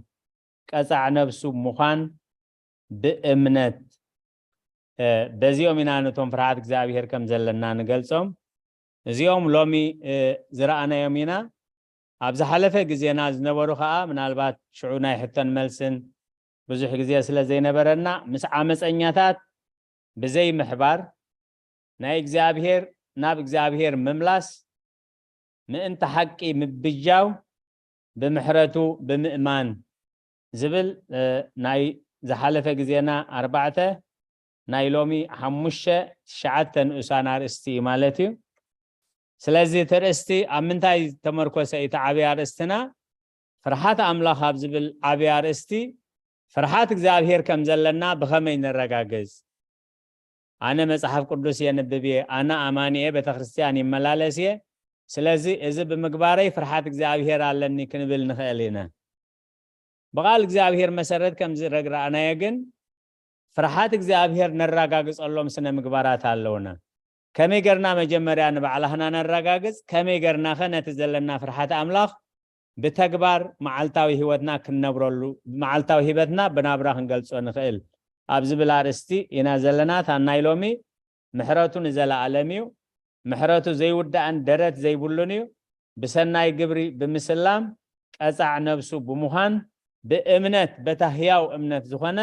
ቀጻዕ ነብሱ ምዃን ብእምነት እ፣ በዚኦም ኢና ነቶም ፍርሃት እግዚኣብሔር ከም ዘለና ንገልጾም። እዚኦም ሎሚ እ፣ ዝረኣናዮም ኢና። ኣብ ዝሓለፈ ግዜና ዝነበሩ ከኣ ምናልባት ሽዑ ናይ ሕቶን መልስን ብዙሕ ግዜ ስለ ዘይነበረና ምስ ዓመፀኛታት ብዘይ ምሕባር ናይ እግዚኣብሔር ናብ እግዚኣብሔር ምምላስ ምእንቲ ሓቂ ምብጃው ብምሕረቱ ብምእማን ዝብል እ፣ ናይ ዝሓለፈ ግዜና ኣርባዕተ ናይ ሎሚ ሓሙሽተ ትሽዓተ ንኡሳን ኣርእስቲ እዩ ማለት እዩ። ስለዚ እቲ ርእስቲ ኣብ ምንታይ ተመርኮሰ እዩ? እቲ ዓብዪ ኣርእስትና ፍርሓት ኣምላኽ ኣብ ዝብል ዓብዪ ኣርእስቲ ፍርሓት እግዚኣብሔር ከም ዘለና ብኸመይ ነረጋግጽ? ኣነ መጽሓፍ ቅዱስ የንብብ እየ፣ ኣነ ኣማኒ እየ፣ ቤተ ክርስቲያን ይመላለስ እየ፣ ስለዚ እዚ ብምግባረይ ፍርሓት እግዚኣብሔር ኣለኒ ክንብል ንኽእል ኢና። ብቓል እግዚኣብሔር መሰረት ከም ዝረግረኣናዮ ግን ፍርሓት እግዚኣብሔር ነራጋግጸሎም ስነ ምግባራት ኣለውና። ከመይ ገርና መጀመርያ ንባዕላህና ነራጋግጽ? ከመይ ገርናኸ ነቲ ዘለና ፍርሓት ኣምላኽ ብተግባር መዓልታዊ ህይወትና ክንነብረሉ፣ መዓልታዊ ህይወትና ብናብራ ክንገልጾ ንኽእል ኣብ ዝብል ኣርእስቲ ኢና ዘለና። እታ ናይ ሎሚ ምሕረቱ ንዘለኣለም እዩ፣ ምሕረቱ ዘይውዳእን ደረት ዘይብሉን እዩ፣ ብሰናይ ግብሪ ብምስላም ቀጻዕ ነብሱ ብምዃን ብእምነት በታ ህያው እምነት ዝኾነ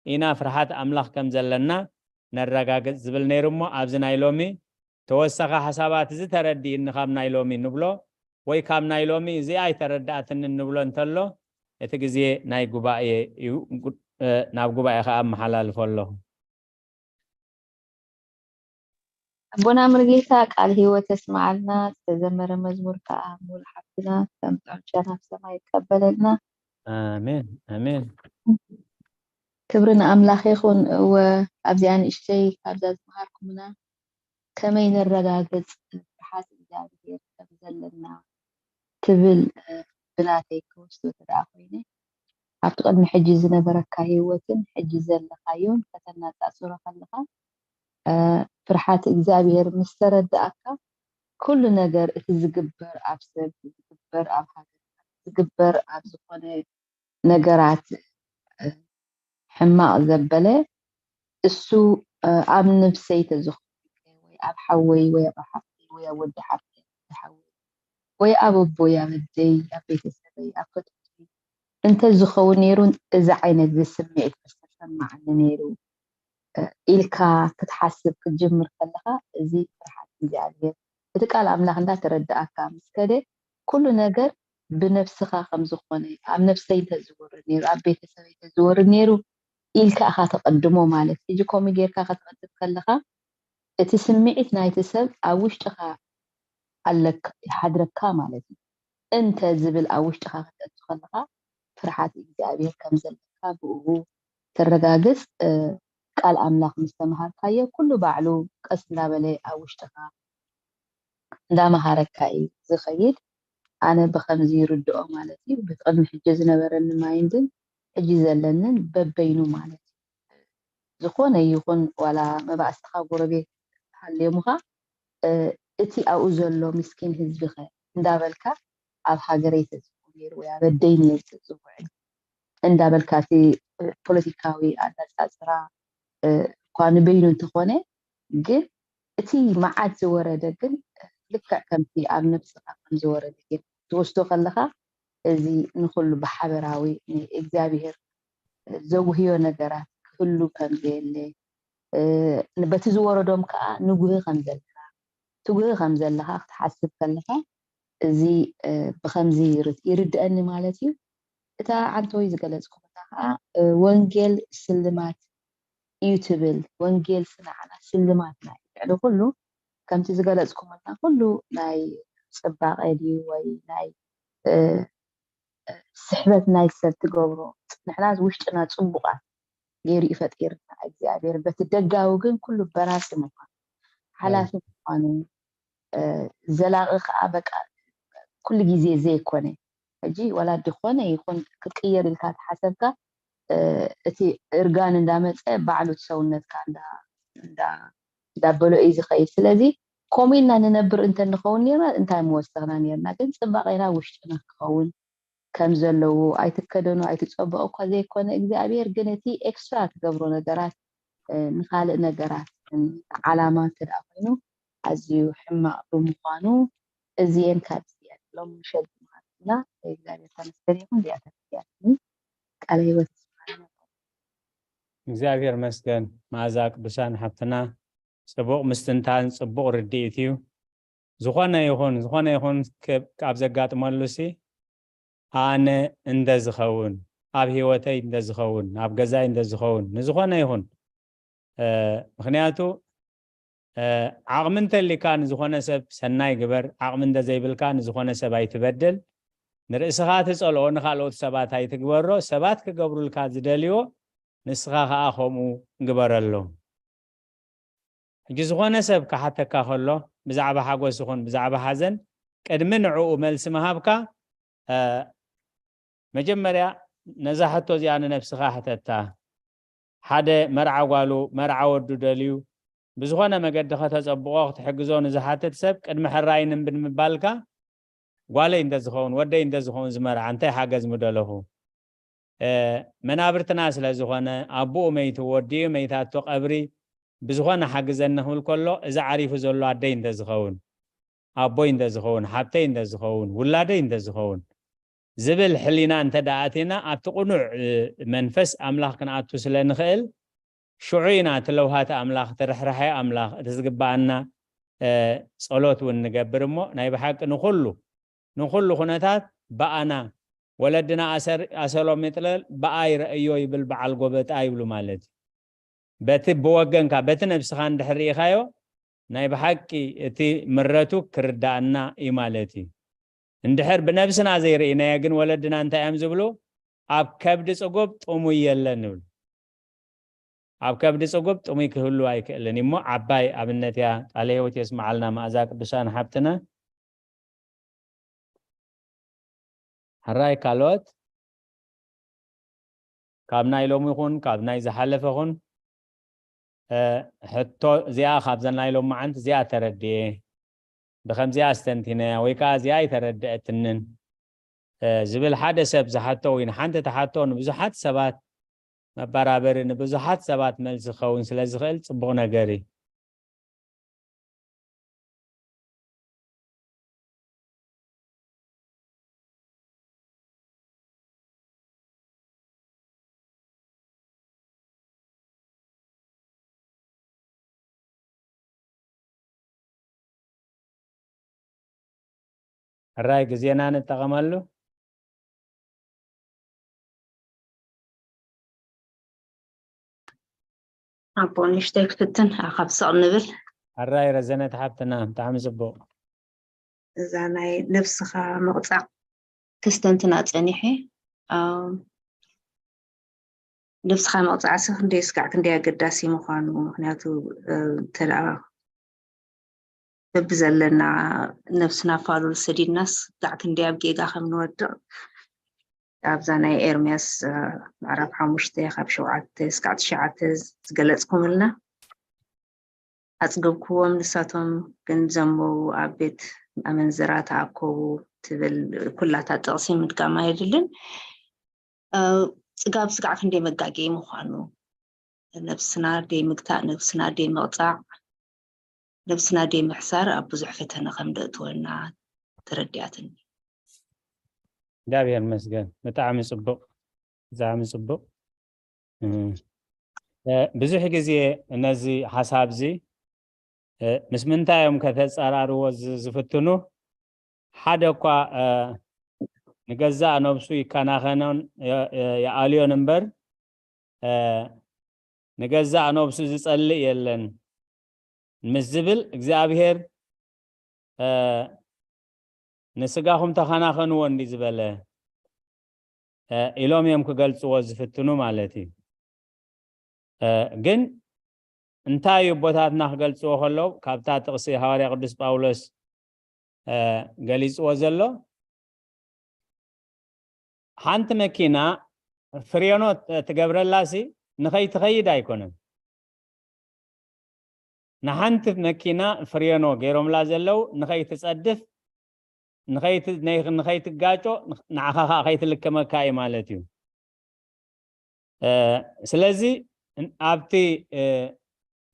ኢና ፍርሓት ኣምላኽ ከም ዘለና ነረጋግጽ ዝብል ነይሩ እሞ ኣብዚ ናይ ሎሚ ተወሳኺ ሓሳባት እዚ ተረዲእኒ ካብ ናይ ሎሚ ንብሎ ወይ ካብ ናይ ሎሚ እዚ ኣይተረዳእትኒ ንብሎ እንተሎ እቲ ግዜ ናይ ጉባኤ እዩ። ጉ- እ፣ ናብ ጉባኤ ከኣ ኣመሓላልፎ ኣለኹ። ኣቦና ምርጌታ ቃል ህይወት ተስማዓልና ዝተዘመረ መዝሙር ከዓ ሙሉ ሓፍትና ከም ጣውጫ ናብ ሰማይ ይቀበለልና። ኣሜን ኣሜን። ክብሪ ንኣምላኽ ይኹን። እወ ኣብዚኣ ንእሽተይ ካብዛ ዝመሃርኩምና ከመይ ነረጋግጽ ፍርሓት እግዚኣብሔር ከም ዘለና ትብል ብናተይ ክወስዶ ተደኣ ኮይነ ኣብቲ ቅድሚ ሕጂ ዝነበረካ ህይወትን ሕጂ ዘለኻዮን ከተነጻጽሮ ከለኻ ፍርሓት እግዚኣብሔር ምስ ተረድኣካ ኩሉ ነገር እቲ ዝግበር ኣብ ሰብ ዝግበር ኣብ ሃገር ዝግበር ኣብ ዝኾነ ነገራት ሕማቕ ዘበለ እሱ ኣብ ነብሰይ ተዝኾነ ወይ ኣብ ሓወይ ወይ ኣብ ሓፍተይ ወይ ኣብ ወዲ ሓፍተይ ወይ ሓወይ ወይ ኣብ ኣቦይ ኣብ ኣደይ ኣብ ቤተሰበይ ኣብ ፈተውተይ እንተ ዝኸውን ነይሩ እዚ ዓይነት እዚ ስምዒት ምስተሰማዓኒ ነይሩ ኢልካ ክትሓስብ ክትጅምር ከለኻ እዚ ፍርሓት እግዚኣብሔር እቲ ቃል ኣምላኽ እንዳተረዳኣካ ምስ ከደ ኩሉ ነገር ብነብስኻ ከም ዝኾነ ኣብ ነብሰይ እንተዝወርድ ነይሩ ኣብ ቤተሰበይ እንተዝወርድ ነይሩ ኢልካ ኢኻ ተቐድሞ ማለት እዩ። ከምኡ ጌርካ ክትቐድም ከለኻ እቲ ስምዒት ናይቲ ሰብ ኣብ ውሽጥኻ ኣለካ ይሓድረካ ማለት እዩ። እንተ ዝብል ኣብ ውሽጥኻ ከተእቱ ከለኻ ፍርሓት እግዚኣብሔር ከም ዘለካ ብእኡ ተረጋግጽ። ቃል ኣምላኽ ምስ ተምሃርካዮ ኩሉ ባዕሉ ቀስ እንዳበለ ኣብ ውሽጥኻ እንዳመሃረካ እዩ ዝኸይድ። ኣነ ብኸምዚ ይርድኦ ማለት እዩ። ብቅድሚ ሕጂ ዝነበረኒ ማይንድን ሕጂ ዘለንን በበይኑ ማለት እዩ። ዝኾነ ይኹን ዋላ መባእስትኻ ጎረቤት ሃልዮምኻ እቲ ኣብኡ ዘሎ ምስኪን ህዝቢ ኸ እንዳበልካ ኣብ ሃገረይ ተዝኾ ነይሩ ወይ ኣብ ኣደይ ነይሩ ተዝውዕል እንዳበልካ እቲ ፖለቲካዊ ኣነፃፅራ እኳ ንበይኑ እንተኾነ ግን እቲ መዓት ዝወረደ ግን ልክዕ ከምቲ ኣብ ነብስኻ ከም ዝወረደ ጌርካ ትወስዶ ከለኻ እዚ ንኹሉ ብሓበራዊ ንእግዚኣብሔር ዘውህዮ ነገራት ህሉ ከም ዘየለ፣ እ፣ በቲ ዝወረዶም ከዓ ንጉህ ከም ዘለካ፣ ትጉህ ከም ዘለካ ክትሓስብ ከለካ፣ እዚ፣ እ፣ ብከምዚ ይርድ-፣ ይርድአኒ ማለት እዩ። እታ ዓንተወይ ዝገለጽኩምና ከዓ፣ እ፣ ወንጌል ስልማት እዩ ትብል። ወንጌል ንዓና ስልማትና እዩ። ልዕሊ ኩሉ ከምቲ ዝገለጽኩምና ኩሉ ናይ ጽባቐ ድዩ ወይ ናይ፣ እ፣ ስሕበት ናይ ሰብ ትገብሮ፣ ንሕና ውሽጥና ጽቡቓት ገይሩ እዩ ፈጢርና እግዚኣብሔር። በቲ ደጋዊ ግን ኩሉ በራሲ ምዃኑ፣ ሓላፊ ምዃኑ፣ እ፣ ዘላቒ ከዓ በቃ ኩሉ ግዜ ዘይኮነ። ሕጂ ዋላ ድኾነ ይኹን ክትቅየር ኢልካ ተሓሰብካ፣ እ፣ እቲ እርጋን እንዳመጸ ባዕሉ እቲ ሰውነትካ እንዳ-፣ እንዳ-፣ እንዳበሎ እዩ ዝኸይድ። ስለዚ ከምኡ ኢልና ንነብር እንተ ንኸውን ነርና እንታይ ምወሰኽና ነርና። ግን ጽባቐና ውሽጥና ክኸውን ከም ዘለዎ ኣይትከደኑ ኣይትጸበቑ እኳ ዘይኮነ እግዚኣብሔር ግን እቲ ኤክስትራ ትገብሮ ነገራት፣ እ፣ ንኻልእ ነገራት፣ እ፣ ዓላማ እንተ ደኣ ኮይኑ ኣዝዩ ሕማቕ ብምዃኑ እዚኤን ካብዚኤን ሎም ምሸት ዝመሃርኩና እግዚኣብሔር ተመስገን ይኹን። እዚኣተን እዚኣተን ቃለ ህይወት ይስማዕና። እግዚኣብሔር መስገን መኣዛ ቅዱሳን ሓፍትና ጽቡቕ ምስትንታን ጽቡቕ ርድኢት እዩ። ዝኾነ ይኹን፣ ዝኾነ ይኹን ክብ-፣ ካብ ዘጋጥመሉ ሲ ኣነ እንደ ዝኸውን፣ ኣብ ህይወተይ እንደ ዝኸውን፣ ኣብ ገዛይ እንደ ዝኸውን፣ ንዝኾነ ይኹን፣ እ፣ ምኽንያቱ፣ እ፣ ዓቕሚ እንተሊካ ንዝኾነ ሰብ ሰናይ ግበር፣ ዓቕሚ እንደ ዘይብልካ ንዝኾነ ሰብ ኣይትበድል። ንርእስኻ ትጸልኦ፣ ንኻልኦት ሰባት ኣይትግበሮ። ሰባት ክገብሩልካ ዝደልዮ ንስኻ ኸኣ ከምኡ ግበረሎም። ሕጂ ዝኾነ ሰብ ክሓተካ ከሎ፣ ብዛዕባ ሓጎስ ይኹን ብዛዕባ ሓዘን፣ ቅድሚ ንዕኡ መልሲ ምሃብካ፣ እ፣ መጀመርያ ነዛ ሕቶ እዚኣ ንነብስኻ ሕተታ። ሓደ መርዓ ጓሉ፣ መርዓ ወዱ ደልዩ፣ ብዝኾነ መገዲ ከተጸብቖ ክትሕግዞ ንዝሓትት ሰብ፣ ቅድሚ ሕራይ እምቢ ንምባልካ፣ ጓለይ እንተ ዝኸውን፣ ወደይ እንተ ዝኸውን ዝመርዓ፣ እንታይ ሓገዝ ምደለኹ? እ፣ መናብርትና ስለ ዝኾነ፣ ኣቦኡ መይቱ፣ ወዲኡ መይታቶ ቀብሪ ብዝኾነ ሓግዘኒ ክብል ከሎ፣ እዚ ዓሪፉ ዘሎ ኣደይ እንተ ዝኸውን፣ ኣቦይ እንተ ዝኸውን፣ ሓብተይ እንተ ዝኸውን፣ ውላደይ እንተ ዝኸውን ዝብል ሕሊና እንተ ደኣ ኣቲና፣ ኣብቲ ቅኑዕ፣ እ፣ መንፈስ ኣምላኽ ክንኣቱ ስለ ንኽእል፣ ሽዑ ኢና እቲ ለውሃቲ ኣምላኽ፣ እቲ ርሕራሐ ኣምላኽ፣ እቲ ዝግብኣና፣ እ፣ ጸሎት እውን ንገብር እሞ፣ ናይ ብሓቂ ንኹሉ፣ ንኹሉ ኩነታት ብኣና፣ ወለድና ኣሰር-፣ ኣሰሎም ይጥለል፣ ብኣይ ረእዮ ይብል በዓል ጎበጣ ይብሉ ማለት እዩ። በቲ ብወገንካ፣ በቲ ነብስኻ እንድሕር ርኢኻዮ፣ ናይ ብሓቂ እቲ ምረቱ ክርዳኣና እዩ ማለት እዩ። እንድሕር ብነብስና ዘይርኢናዮ ግን ወለድና እንታይ እዮም ዝብሉ? ኣብ ከብዲ ጽጉብ ጥሙይ የለን ይብሉ። ኣብ ከብዲ ጽጉብ ጥሙይ ክህሉ ኣይክእልን እዩ እሞ ዓባይ ኣብነት እያ። ቃለ ህይወት የስምዓልና መኣዛ ቅዱሳን ሓብትና። ሕራይ ካልኦት ካብ ናይ ሎሚ ይኹን ካብ ናይ ዝሓለፈ ኹን፣ እ፣ ሕቶ እዚኣ ካብዘን ናይ ሎማዓንቲ እዚኣ ተረድኤ፣ ብኸምዚኣ ኣስተንቲነያ ወይ ከኣ እዚኣ ኣይተረድአትንን፣ እ፣ ዝብል ሓደ ሰብ ዝሓቶ ወይ ንሓንቲ ተሓቶ ንብዙሓት ሰባት መበራበሪ፣ ንብዙሓት ሰባት መልሲ ክኸውን ስለ ዝኽእል ጽቡቕ ነገር እዩ። ሕራይ ግዜና ንጠቐመሉ። ኣቦ ንእሽተይ ክፍትን፣ ኣኻብ ስቕ ንብል። ሕራይ ረዘነት ሓብትና፣ ብጣዕሚ ጽቡቕ። እዛ ናይ ነብስኻ ምቕጻዕ ከስተንትና ጸኒሐ። ኣም፣ ነብስኻ ምቕጻዕሲ ክንደይ ስጋዕ ክንደይ ኣገዳሲ ምዃኑ፣ ምኽንያቱ፣ እ፣ እንተ ደኣ በብዘለና ነብስና ፋሉል ሰዲድናስ ስጋዕ ክንደይ ኣብ ጌጋ ከም ንወድቕ ኣብዛ ናይ ኤርምያስ፣ እ፣ ምዕራፍ ሓሙሽተ ካብ ሸውዓተ ስጋዕ ትሽዓተ ዝገለጽኩምልና። ኣጽገብክዎም፣ ንሳቶም ግን ዘንበቡ፣ ኣብ ቤት ኣመንዝራ ተኣከቡ ትብል ኩላታ ጥቕሲ ምድጋም ኣየድልን። እ፣ ጽጋብ ስጋዕ ክንደይ መጋገዪ ምዃኑ፣ ነብስና ደይ ምግታእ፣ ነብስና ደይ ምቕጻዕ፣ ነብስና ደይ ምሕሳር ኣብ ብዙሕ ፈተነ ከም ደእትወና ተረዲኣትኒ። እግዚኣብሔር ይመስገን። ብጣዕሚ ጽቡቕ፣ ብጣዕሚ ጽቡቕ። እ፣ ብዙሕ ግዜ ነዚ ሓሳብ እዚ ምስ ምንታይ እዮም ከተፃራርዎ ዝፍትኑ? ሓደ እኳ ንገዛእ ነብሱ ይከናኸኖን የኣልዮን እምበር ንገዛእ ነብሱ ዝፀልእ የለን ምስ ዝብል፣ እግዚኣብሔር ንስጋኹም ተኸናኸንዎ እንዲ ዝበለ ኢሎም እዮም ክገልፅዎ ዝፍትኑ ማለት እዩ። ግን እንታይ እዩ ኣቦታትና ክገልፅዎ ከለዉ ካብታ ጥቕሲ ሃዋርያ ቅዱስ ጳውሎስ ገሊፅዎ ዘሎ? ሓንቲ መኪና ፍሬኖ ትገብረላሲ ንኸይትኸይድ ኣይኮነን። ንሓንቲ መኪና ፍሬኖ ገይሮምላ ዘለዉ ንኸይትፀድፍ ንኸይትጋጮ፣ ንዓኻ ከዓ ከይትልክመካ እዩ ማለት እዩ። ስለዚ ኣብቲ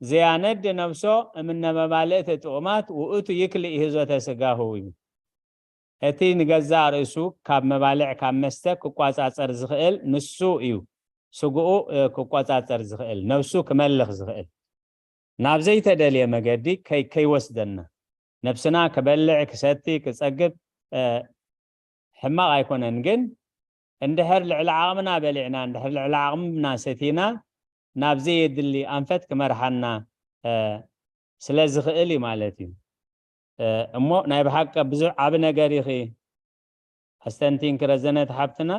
ዘያነድ ነብሶ እምነ መባልእቲ ጥዑማት ውእቱ ይክልእ ይህዞተ ስጋሁ እዩ። እቲ ንገዛእ ርእሱ ካብ መባልዕ ካብ መስተ ክቋጻጸር ዝኽእል ንሱ እዩ። ስግኡ ክቋጻጸር ዝኽእል፣ ነብሱ ክመልኽ ዝኽእል፣ ናብ ዘይተደልየ መገዲ ከይወስደና፣ ነብስና ክበልዕ ክሰቲ ክጸግብ ሕማቕ ኣይኮነን። ግን እንድሕር ልዕሊ ዓቕምና በሊዕና፣ እንድሕር ልዕሊ ዓቕምና ሰቲና፣ ናብ ዘየድሊ ኣንፈት ክመርሓና ስለ ዝኽእል እዩ ማለት እዩ። እሞ ናይ ብሓቂ ብዙሕ ዓቢ ነገር ኢኺ ኣስተንቲንኪ ረዘነት ሓብትና።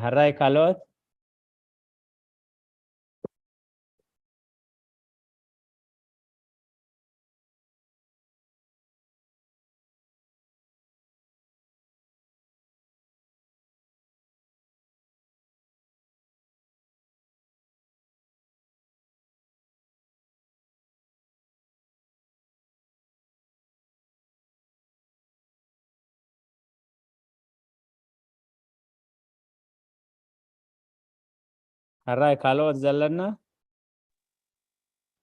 ሕራይ ካልኦት? ሕራይ ካልኦት ዘለና?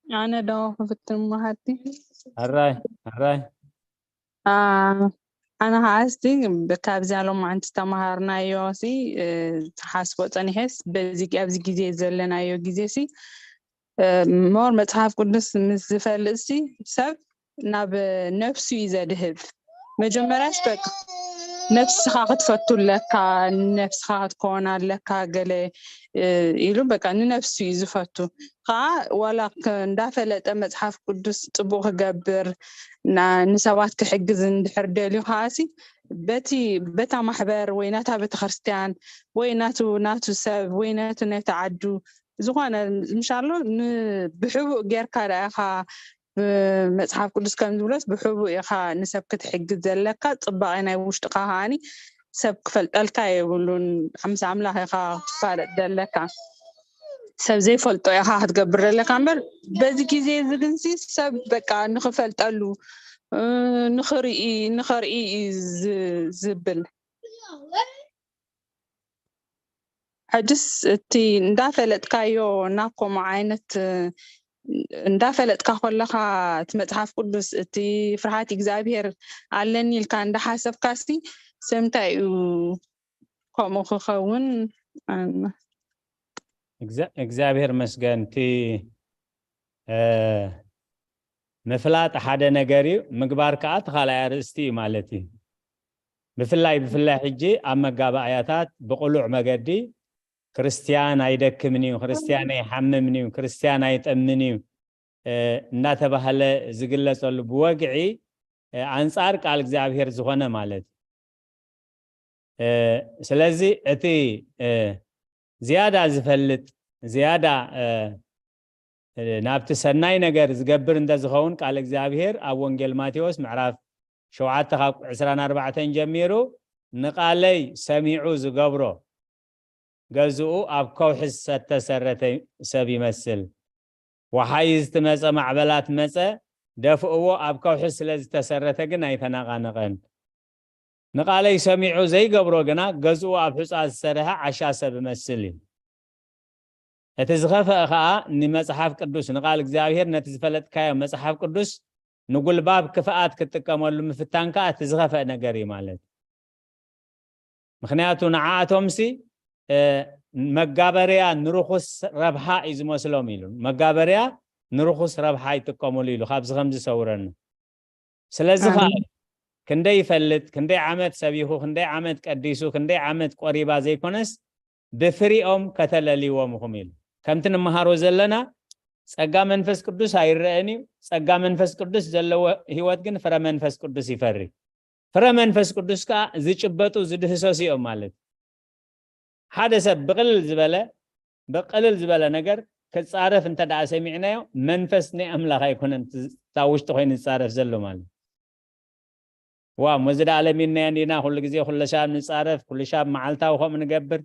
ኣነ ዶ ክፍትን መሃርቲ? ሕራይ ሕራይ። ኣነ ከዓ እስቲ ካብዚኣ ሎማዓንቲ ዝተምሃርናዮ ሲ ሓስቦ ፀኒሐስ በዚ ኣብዚ ግዜ ዘለናዮ ግዜ ሲ ሞር መፅሓፍ ቅዱስ ምስ ዝፈልጥ ሲ ሰብ ናብ ነፍሱ እዩ ዘድህብ። መጀመርያስ በቃ ነፍስኻ ክትፈቱ ኣለካ፣ ነፍስኻ ክትከውን ኣለካ ገለ ኢሉ በቃ ንነፍሱ እዩ ዝፈቱ። ከዓ ዋላ እንዳፈለጠ መፅሓፍ ቅዱስ ፅቡቅ ክገብር ንሰባት ክሕግዝ እንድሕር ደልዩ ከዓሲ በቲ በታ ማሕበር ወይ ናታ ቤተክርስትያን ወይ ናቱ ናቱ ሰብ ወይ ናቱ ናይቲ ዓዱ ዝኾነ ምሻሎ ብሕቡእ ጌርካ ደኣ ኢኻ መፅሓፍ ቅዱስ ከም ዝብሎስ ብሕቡእ ኢኻ ንሰብ ክትሕግዝ ዘለካ ፅባቐ ናይ ውሽጥኻ ከዓኒ ሰብ ክፈልጠልካ የብሉን። ምስ ኣምላኽ ኢኻ ክትፋለጥ ዘለካ። ሰብ ዘይፈልጦ ኢኻ ክትገብር ዘለካ እምበር በዚ ግዜ እዚ ግንሲ ሰብ በቃ ንኽፈልጠሉ ንኽርኢ ንኸርኢ እዩ ዝብል። ሕጅስ እቲ እንዳፈለጥካዮ ናብ ከምኡ ዓይነት እንዳፈለጥካ ከለኻ እቲ መፅሓፍ ቅዱስ እቲ ፍርሃት እግዚኣብሄር ኣለኒ ኢልካ እንዳሓሰብካሲ ስለምንታይ እዩ ከምኡ ክኸውን? እግዚኣብሔር መስገን። እቲ ምፍላጥ ሓደ ነገር እዩ፣ ምግባር ከዓ እቲ ካልኣይ ኣርእስቲ እዩ ማለት እዩ። ብፍላይ ብፍላይ ሕጂ ኣብ መጋባእያታት ብቕሉዕ መገዲ ክርስትያን ኣይደክምን እዩ፣ ክርስትያን ኣይሓምምን እዩ፣ ክርስትያን ኣይጠምን እዩ እናተባህለ ዝግለጸሉ ብወግዒ ኣንጻር ቃል እግዚኣብሔር ዝኾነ ማለት እዩ። ስለዚ እቲ ዝያዳ ዝፈልጥ ዝያዳ ናብቲ ሰናይ ነገር ዝገብር እንተዝኸውን ቃል እግዚኣብሔር ኣብ ወንጌል ማቴዎስ ምዕራፍ ሸውዓተ ካብ ዕስራን ኣርባዕተን ጀሚሩ ንቃለይ ሰሚዑ ዝገብሮ ገዝኡ ኣብ ከውሒ ዝተሰረተ ሰብ ይመስል። ወሓይዝቲ መጸ፣ ማዕበላት መጸ፣ ደፍእዎ፣ ኣብ ከውሒ ስለ ዝተሰረተ ግን ኣይተነቓነቐን። ንቓለይ ሰሚዑ ዘይገብሮ ግና ገዝኡ ኣብ ሑጻ ዝሰርሐ ዓሻ ሰብ እመስል እዩ። እቲ ዝኸፍአ ኸኣ ንመጽሓፍ ቅዱስ ንቓል እግዚኣብሔር ነቲ ዝፈለጥካዮ መጽሓፍ ቅዱስ ንጉልባብ ክፍኣት ክትጥቀመሉ ምፍታን ከኣ እቲ ዝኸፍአ ነገር እዩ ማለት። ምኽንያቱ ንዓኣቶምሲ መጋበርያ ንርኹስ ረብሓ እዩ ዝመስሎም ኢሉ፣ መጋበርያ ንርኹስ ረብሓ ይጥቀሙሉ ኢሉ፣ ካብዚ ከምዚ ሰውረኒ። ስለዚ ከዓ ክንደይ ይፈልጥ፣ ክንደይ ዓመት ሰቢኹ፣ ክንደይ ዓመት ቀዲሱ፣ ክንደይ ዓመት ቆሪባ ዘይኮነስ ብፍሪኦም ከተለልዎም ኢኹም ኢሉ። ከምቲ ንመሃሮ ዘለና ጸጋ መንፈስ ቅዱስ ኣይረአን እዩ። ጸጋ መንፈስ ቅዱስ ዘለዎ ህይወት ግን ፍረ መንፈስ ቅዱስ ይፈሪ። ፍረ መንፈስ ቅዱስ ከዓ ዝጭበጡ ዝድህሰሱ እዮም ማለት እዩ። ሓደ ሰብ ብቕልል ዝበለ ብቕልል ዝበለ ነገር ክጻረፍ እንተ ደኣ ሰሚዕናዮ መንፈስ ናይ ኣምላኽ ኣይኮነን እታ ውሽጢ ኮይኑ ዝጻረፍ ዘሎ ማለት እዩ። ዋ ሞዚ ደኣ ለሚንናዮ እንዲና ኩሉ ግዜ ኩሉ ሻብ ንጻረፍ ኩሉ ሻብ መዓልታዊ ከምኡ ንገብር።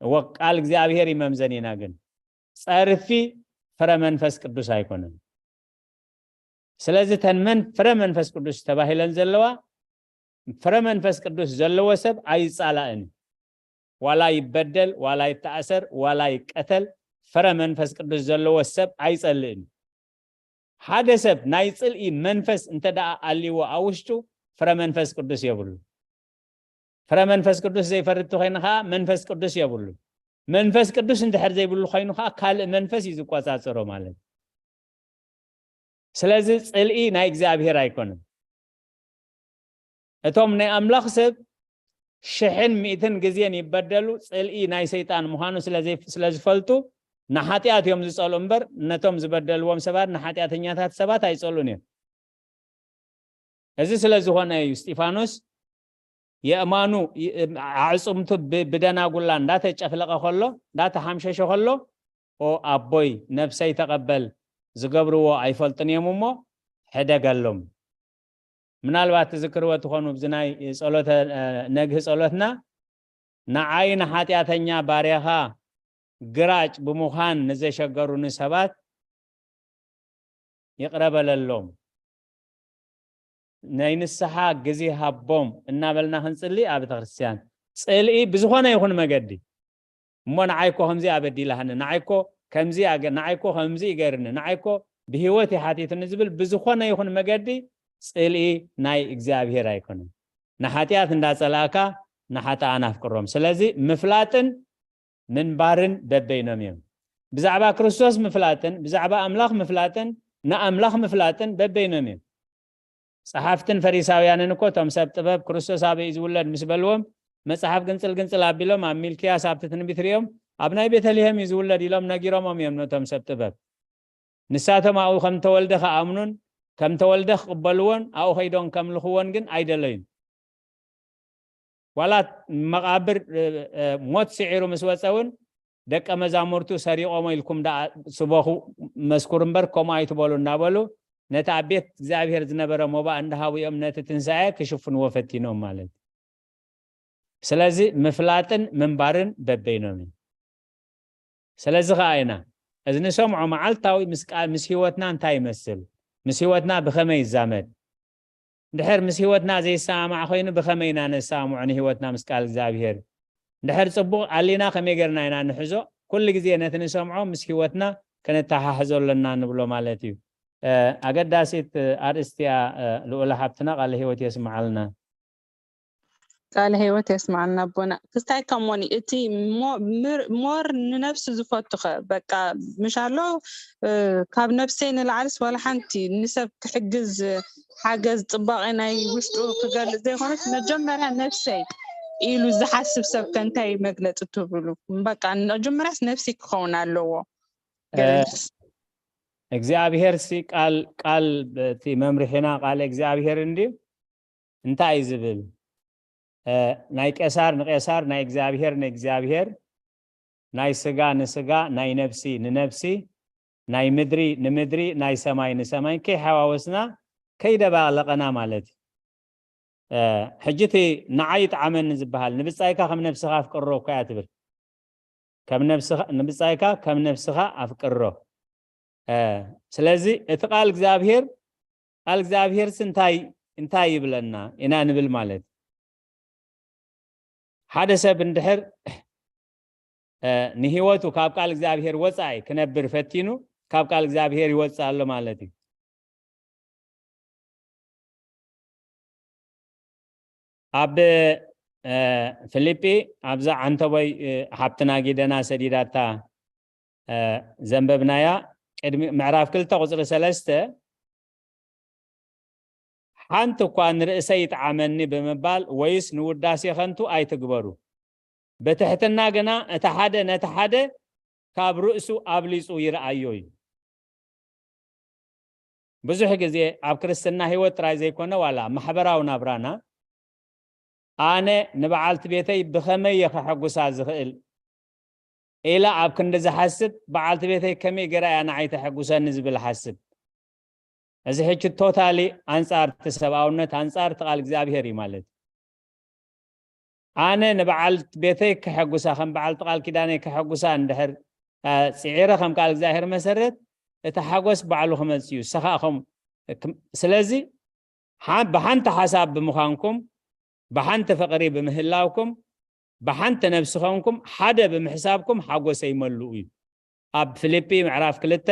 እወ ቃል እግዚኣብሔር ይመምዘን ኢና ግን ጸርፊ ፍረ መንፈስ ቅዱስ ኣይኮነን። ስለዚ ተን መን ፍረ መንፈስ ቅዱስ ተባሂለን ዘለዋ ፍረ መንፈስ ቅዱስ ዘለዎ ሰብ ኣይጻላእን። ዋላ ይበደል ዋላ ይተኣሰር ዋላ ይቀተል ፍረ መንፈስ ቅዱስ ዘለዎ ሰብ ኣይጸልእን። ሓደ ሰብ ናይ ጽልኢ መንፈስ እንተ ደኣ ኣልዎ ኣብ ውሽጡ ፍረ መንፈስ ቅዱስ የብሉ። ፍረ መንፈስ ቅዱስ ዘይፈሪ እንተኾይኑ ከዓ መንፈስ ቅዱስ የብሉ። መንፈስ ቅዱስ እንድሕር ዘይብሉ ኮይኑ ከዓ ካልእ መንፈስ እዩ ዝቆጻጸሮ ማለት እዩ። ስለዚ ጽልኢ ናይ እግዚኣብሔር ኣይኮነን። እቶም ናይ ኣምላኽ ሰብ ሽሕን ሚእትን ግዜን ይበደሉ፣ ጽልኢ ናይ ሰይጣን ምዃኑ ስለ ዝፈልጡ ንሓጢኣት እዮም ዝጸልኡ እምበር ነቶም ዝበደልዎም ሰባት ንሓጢኣተኛታት ሰባት ኣይጸልኡን እዮም። እዚ ስለ ዝኾነ እዩ እስጢፋኖስ የእማኑ ኣዕፅምቱ ብደናጉላ እንዳተጨፍለቐ ከሎ እንዳተሓምሸሸ ከሎ ኦ ኣቦይ ነብሰይ ተቐበል ዝገብርዎ ኣይፈልጥን እዮም እሞ ሕደገሎም። ምናልባት ትዝክርዎ ትኾኑ ብዚ ናይ ጸሎተ ነግህ ጸሎትና ንዓይ ንሓጢኣተኛ ባርያኻ ግራጭ ብምዃን ንዘሸገሩኒ ሰባት ይቕረ በለሎም። ናይ ንስሓ ግዜ ሃቦም እናበልና ክንጽሊ ኣብ ቤተክርስትያን ጽልኢ ብዝኾነ ይኹን መገዲ እሞ ንዓይኮ ከምዚ ኣበዲላህኒ ንዓይኮ ከምዚ ኣገ ንዓይኮ ከምዚ ይገርኒ ንዓይኮ ብህይወት ይሓቲትኒ ዝብል ብዝኾነ ይኹን መገዲ ጽልኢ ናይ እግዚኣብሔር ኣይኮነን። ንሓጢኣት እንዳጸላእካ ንሓጥኣን ኣፍቅሮም። ስለዚ ምፍላጥን ምንባርን በበይኖም እዮም። ብዛዕባ ክርስቶስ ምፍላጥን ብዛዕባ ኣምላኽ ምፍላጥን ንኣምላኽ ምፍላጥን በበይኖም እዮም። ጸሓፍትን ፈሪሳውያንን እኮ እቶም ሰብ ጥበብ ክርስቶስ ኣበይ እዩ ዝውለድ ምስ በልዎም መጽሓፍ ግንጽል ግንጽል ኣቢሎም ኣብ ሚልክያስ ኣብቲ ትንቢት ሪኦም ኣብ ናይ ቤተልሔም እዩ ዝውለድ ኢሎም ነጊሮሞም እዮም ነቶም ሰብ ጥበብ። ንሳቶም ኣብኡ ከም ተወልደ ክኣምኑን ከም ተወልደ ክቕበልዎን ኣብኡ ከይዶም ከምልኽዎን ግን ኣይደለዩን። ዋላ መቓብር ሞት ስዒሩ ምስ ወፀ እውን ደቀ መዛሙርቱ ሰሪቖሞ ኢልኩም ደኣ ስበኹ መስኩሩ እምበር ከምኡ ኣይትበሉ እናበሉ ነቲ ኣብ ቤት እግዚኣብሔር ዝነበረ ሞባእ እንዳሃቡ እዮም ነቲ ትንሳኤ ክሽፍንዎ ፈቲኖም ማለት እዩ። ስለዚ ምፍላጥን ምንባርን በበይኖም እዩ። ስለዚ ከዓ ኢና እዚ ንሰምዖ መዓልታዊ ምስ ቃል ምስ ህይወትና እንታይ ይመስል? ምስ ህይወትና ብኸመይ ይዛመድ? እንድሕር ምስ ህይወትና ዘይሰማማዕ ኮይኑ ብኸመይ ኢና ነሰማምዖ ንህይወትና ምስ ቃል እግዚኣብሔር? እንድሕር ፅቡቕ ኣሊና ከመይ ገርና ኢና ንሕዞ? ኩሉ ግዜ ነቲ ንሰምዖ ምስ ህይወትና ከነተሓሕዞ ኣለና ንብሎ ማለት እዩ። ኣገዳሲት ኣርእስቲ እያ። ልኡለ ሓብትና ቃለ ህይወት የስምዓልና። ቃለ ህይወት የስምዓልና ኣቦና። ክስታይ ከሞኒ እቲ ሞር ንነብሲ ዝፈቱ ኸ በቃ ምሽ ኣሎ ካብ ነብሰይ ንላዕልስ ዋላ ሓንቲ ንሰብ ክሕግዝ ሓገዝ ጽባቐ ናይ ውሽጡ ክገልጽ ዘይኮነስ መጀመርያ ነብሰይ ኢሉ ዝሓስብ ሰብ ከ እንታይ መግለጺ ትብሉ? በቃ መጀመርያስ ነብሲ ክኸውን ኣለዎ። እግዚኣብሔር ሲ ቃል ቃል እቲ መምርሒና ቃል እግዚኣብሔር እንድዩ። እንታይ እዩ ዝብል? ናይ ቄሳር ንቄሳር ናይ እግዚኣብሔር ንእግዚኣብሔር ናይ ስጋ ንስጋ ናይ ነብሲ ንነብሲ ናይ ምድሪ ንምድሪ ናይ ሰማይ ንሰማይ ከይሓዋወስና ከይደባለቐና ማለት እዩ። ሕጂ እቲ ንዓይ ይጥዓመኒ ዝበሃል ንብጻይካ ከም ነብስኻ ኣፍቅሮ እኮ እያ ትብል። ከም ነብስኻ ንብጻይካ ከም ነብስኻ ኣፍቅሮ። ስለዚ እቲ ቃል እግዚኣብሔር ቃል እግዚኣብሔር እንታይ እንታይ ይብለና ኢና ንብል ማለት ሓደ ሰብ እንድሕር ንህይወቱ ካብ ቃል እግዚኣብሔር ወፃኢ ክነብር ፈቲኑ ካብ ቃል እግዚኣብሔር ይወፅእ ኣሎ ማለት እዩ። ኣብ ፊልጲ ኣብዛ ዓንተቦይ ሓብትና ጊደና ሰዲዳታ ዘንበብናያ ቅድሚ ምዕራፍ ክልተ ቁፅሪ ሰለስተ፣ ሓንቲ እኳ ንርእሰይ ይጥዓመኒ ብምባል ወይስ ንውዳሴ ከንቱ ኣይትግበሩ፣ ብትሕትና ግና እቲ ሓደ ነቲ ሓደ ካብ ርእሱ ኣብሊፁ ይርኣዮ እዩ። ብዙሕ ግዜ ኣብ ክርስትና ህይወት ጥራይ ዘይኮነ ዋላ ማሕበራዊ ናብራና ኣነ ንበዓልቲ ቤተይ ብኸመይ እየ ከሐጉሳ ዝኽእል ኢላ ኣብ ክንዲ ዝሓስብ በዓልቲ ቤተይ ከመይ ገይራ እያ ንዓይ ተሐጉሰኒ ዝብል ሓስብ። እዚ ሕጂ ቶታሊ ኣንጻር እቲ ሰብኣውነት ኣንጻር እቲ ቃል እግዚኣብሔር እዩ ማለት እዩ። ኣነ ንበዓል ቤተይ ከሐጉሳ ከም በዓልቲ ቃል ኪዳነይ ከሐጉሳ እንድሕር ፂዒረ ከም ቃል እግዚኣብሔር መሰረት እቲ ሓጎስ ባዕሉ ክመፅ እዩ። ሰኻ ከም ስለዚ ብሓንቲ ሓሳብ ብምዃንኩም ብሓንቲ ፍቕሪ ብምህላውኩም ብሓንቲ ነብሲ ኾንኩም ሓደ ብምሕሳብኩም ሓጎሰይ መልኡ እዩ። ኣብ ፊልጲ ምዕራፍ ክልተ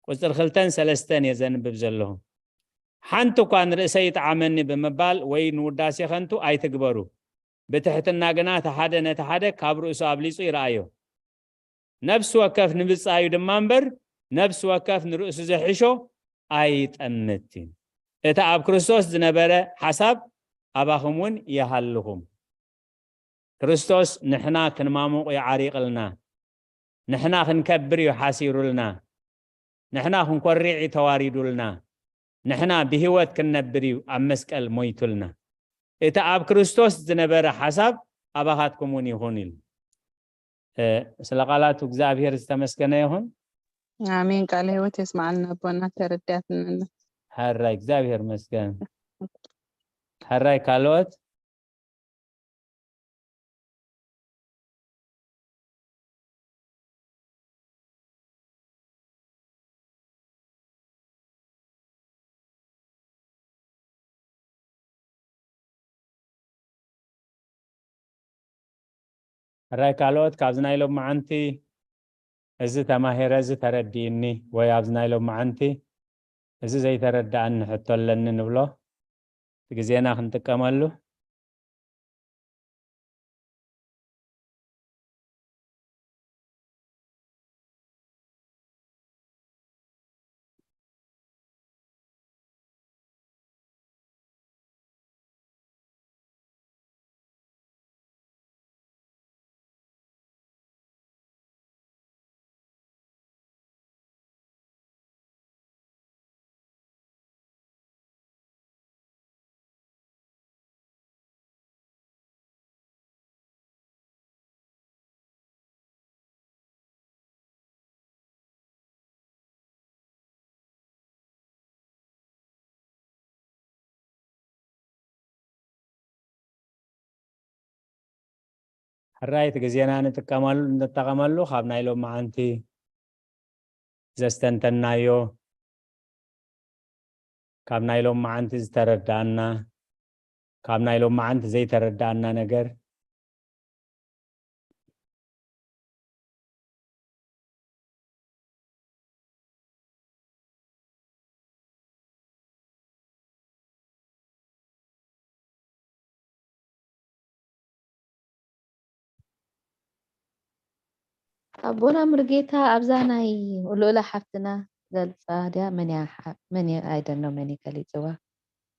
ቁፅሪ ክልተን ሰለስተን እየ ዘንብብ ዘለኹ። ሓንቲ እኳ ንርእሰይ ይጥዓመኒ ብምባል ወይ ንውዳሴ ከንቱ ኣይትግበሩ። ብትሕትና ግና እቲ ሓደ ነቲ ሓደ ካብ ርእሱ ኣብሊጹ ይረኣዮ። ነፍሲ ወከፍ ንብጻዩ ድማ እምበር ነፍሲ ወከፍ ንርእሱ ዘሕሾ ኣይጠምት እዩ። እቲ ኣብ ክርስቶስ ዝነበረ ሓሳብ ኣባኹም እውን ይሃልኹም። ክርስቶስ ንሕና ክንማሙቕ እዩ ዓሪቕልና። ንሕና ክንከብር እዩ ሓሲሩልና። ንሕና ክንኮሪዕ እዩ ተዋሪዱልና። ንሕና ብህይወት ክንነብር እዩ ኣብ መስቀል ሞይቱልና። እቲ ኣብ ክርስቶስ ዝነበረ ሓሳብ ኣባኻትኩም እውን ይኹን ኢሉ። ስለ ቃላቱ እግዚኣብሔር ዝተመስገነ ይኹን። ኣሜን። ቃለ ህይወት የስማዓልና ኣቦና፣ ተረዳትንና። ሕራይ እግዚኣብሔር መስገን። ሕራይ ካልኦት ሕራይ ካልኦት ካብዚ ናይ ሎም መዓንቲ እዚ ተማሂረ እዚ ተረዲእኒ ወይ ኣብዚ ናይ ሎም መዓንቲ እዚ ዘይተረዳእኒ ሕቶ ኣለኒ ንብሎ ግዜና ክንጥቀመሉ። ሕራይ እቲ ግዜና ንጥቀመሉ ንጠቀመሉ ካብ ናይ ሎመዓንቲ ዘስተንተናዮ ካብ ናይ ሎመዓንቲ ዝተረዳእና ካብ ናይ ሎመዓንቲ ዘይተረዳእና ነገር ኣቦና ሙሉጌታ ኣብዛ ናይ ልኡላ ሓፍትና ገልጻ ድያ መን እያ ሓ- መን እያ I don't know መን እዩ ገሊጽዋ።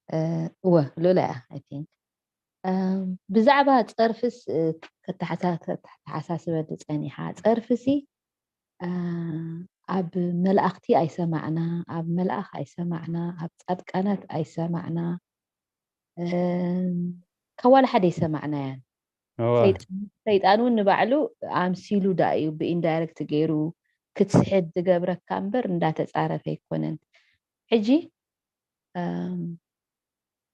እ፣ እወ ልኡላ እያ I think። እም፣ ብዛዕባ ጸርፍስ እ፣ ከተሓሳ- ከተሓሳስበኒ ጸኒሓ ጸርፍሲ እ፣ ኣብ መላእኽቲ ኣይሰማዕና ኣብ መልኣኽ ኣይሰማዕና ኣብ ጻድቃናት ኣይሰማዕና ካብ ዋላ ሓደ ይሰማዕናያን። ሰይጣን እውን ንባዕሉ ኣምሲሉ ዳ እዩ ብኢንዳይረክት ገይሩ ክትስሕት ዝገብረካ እምበር እንዳተፃረፈ ኣይኮነን። ሕጂ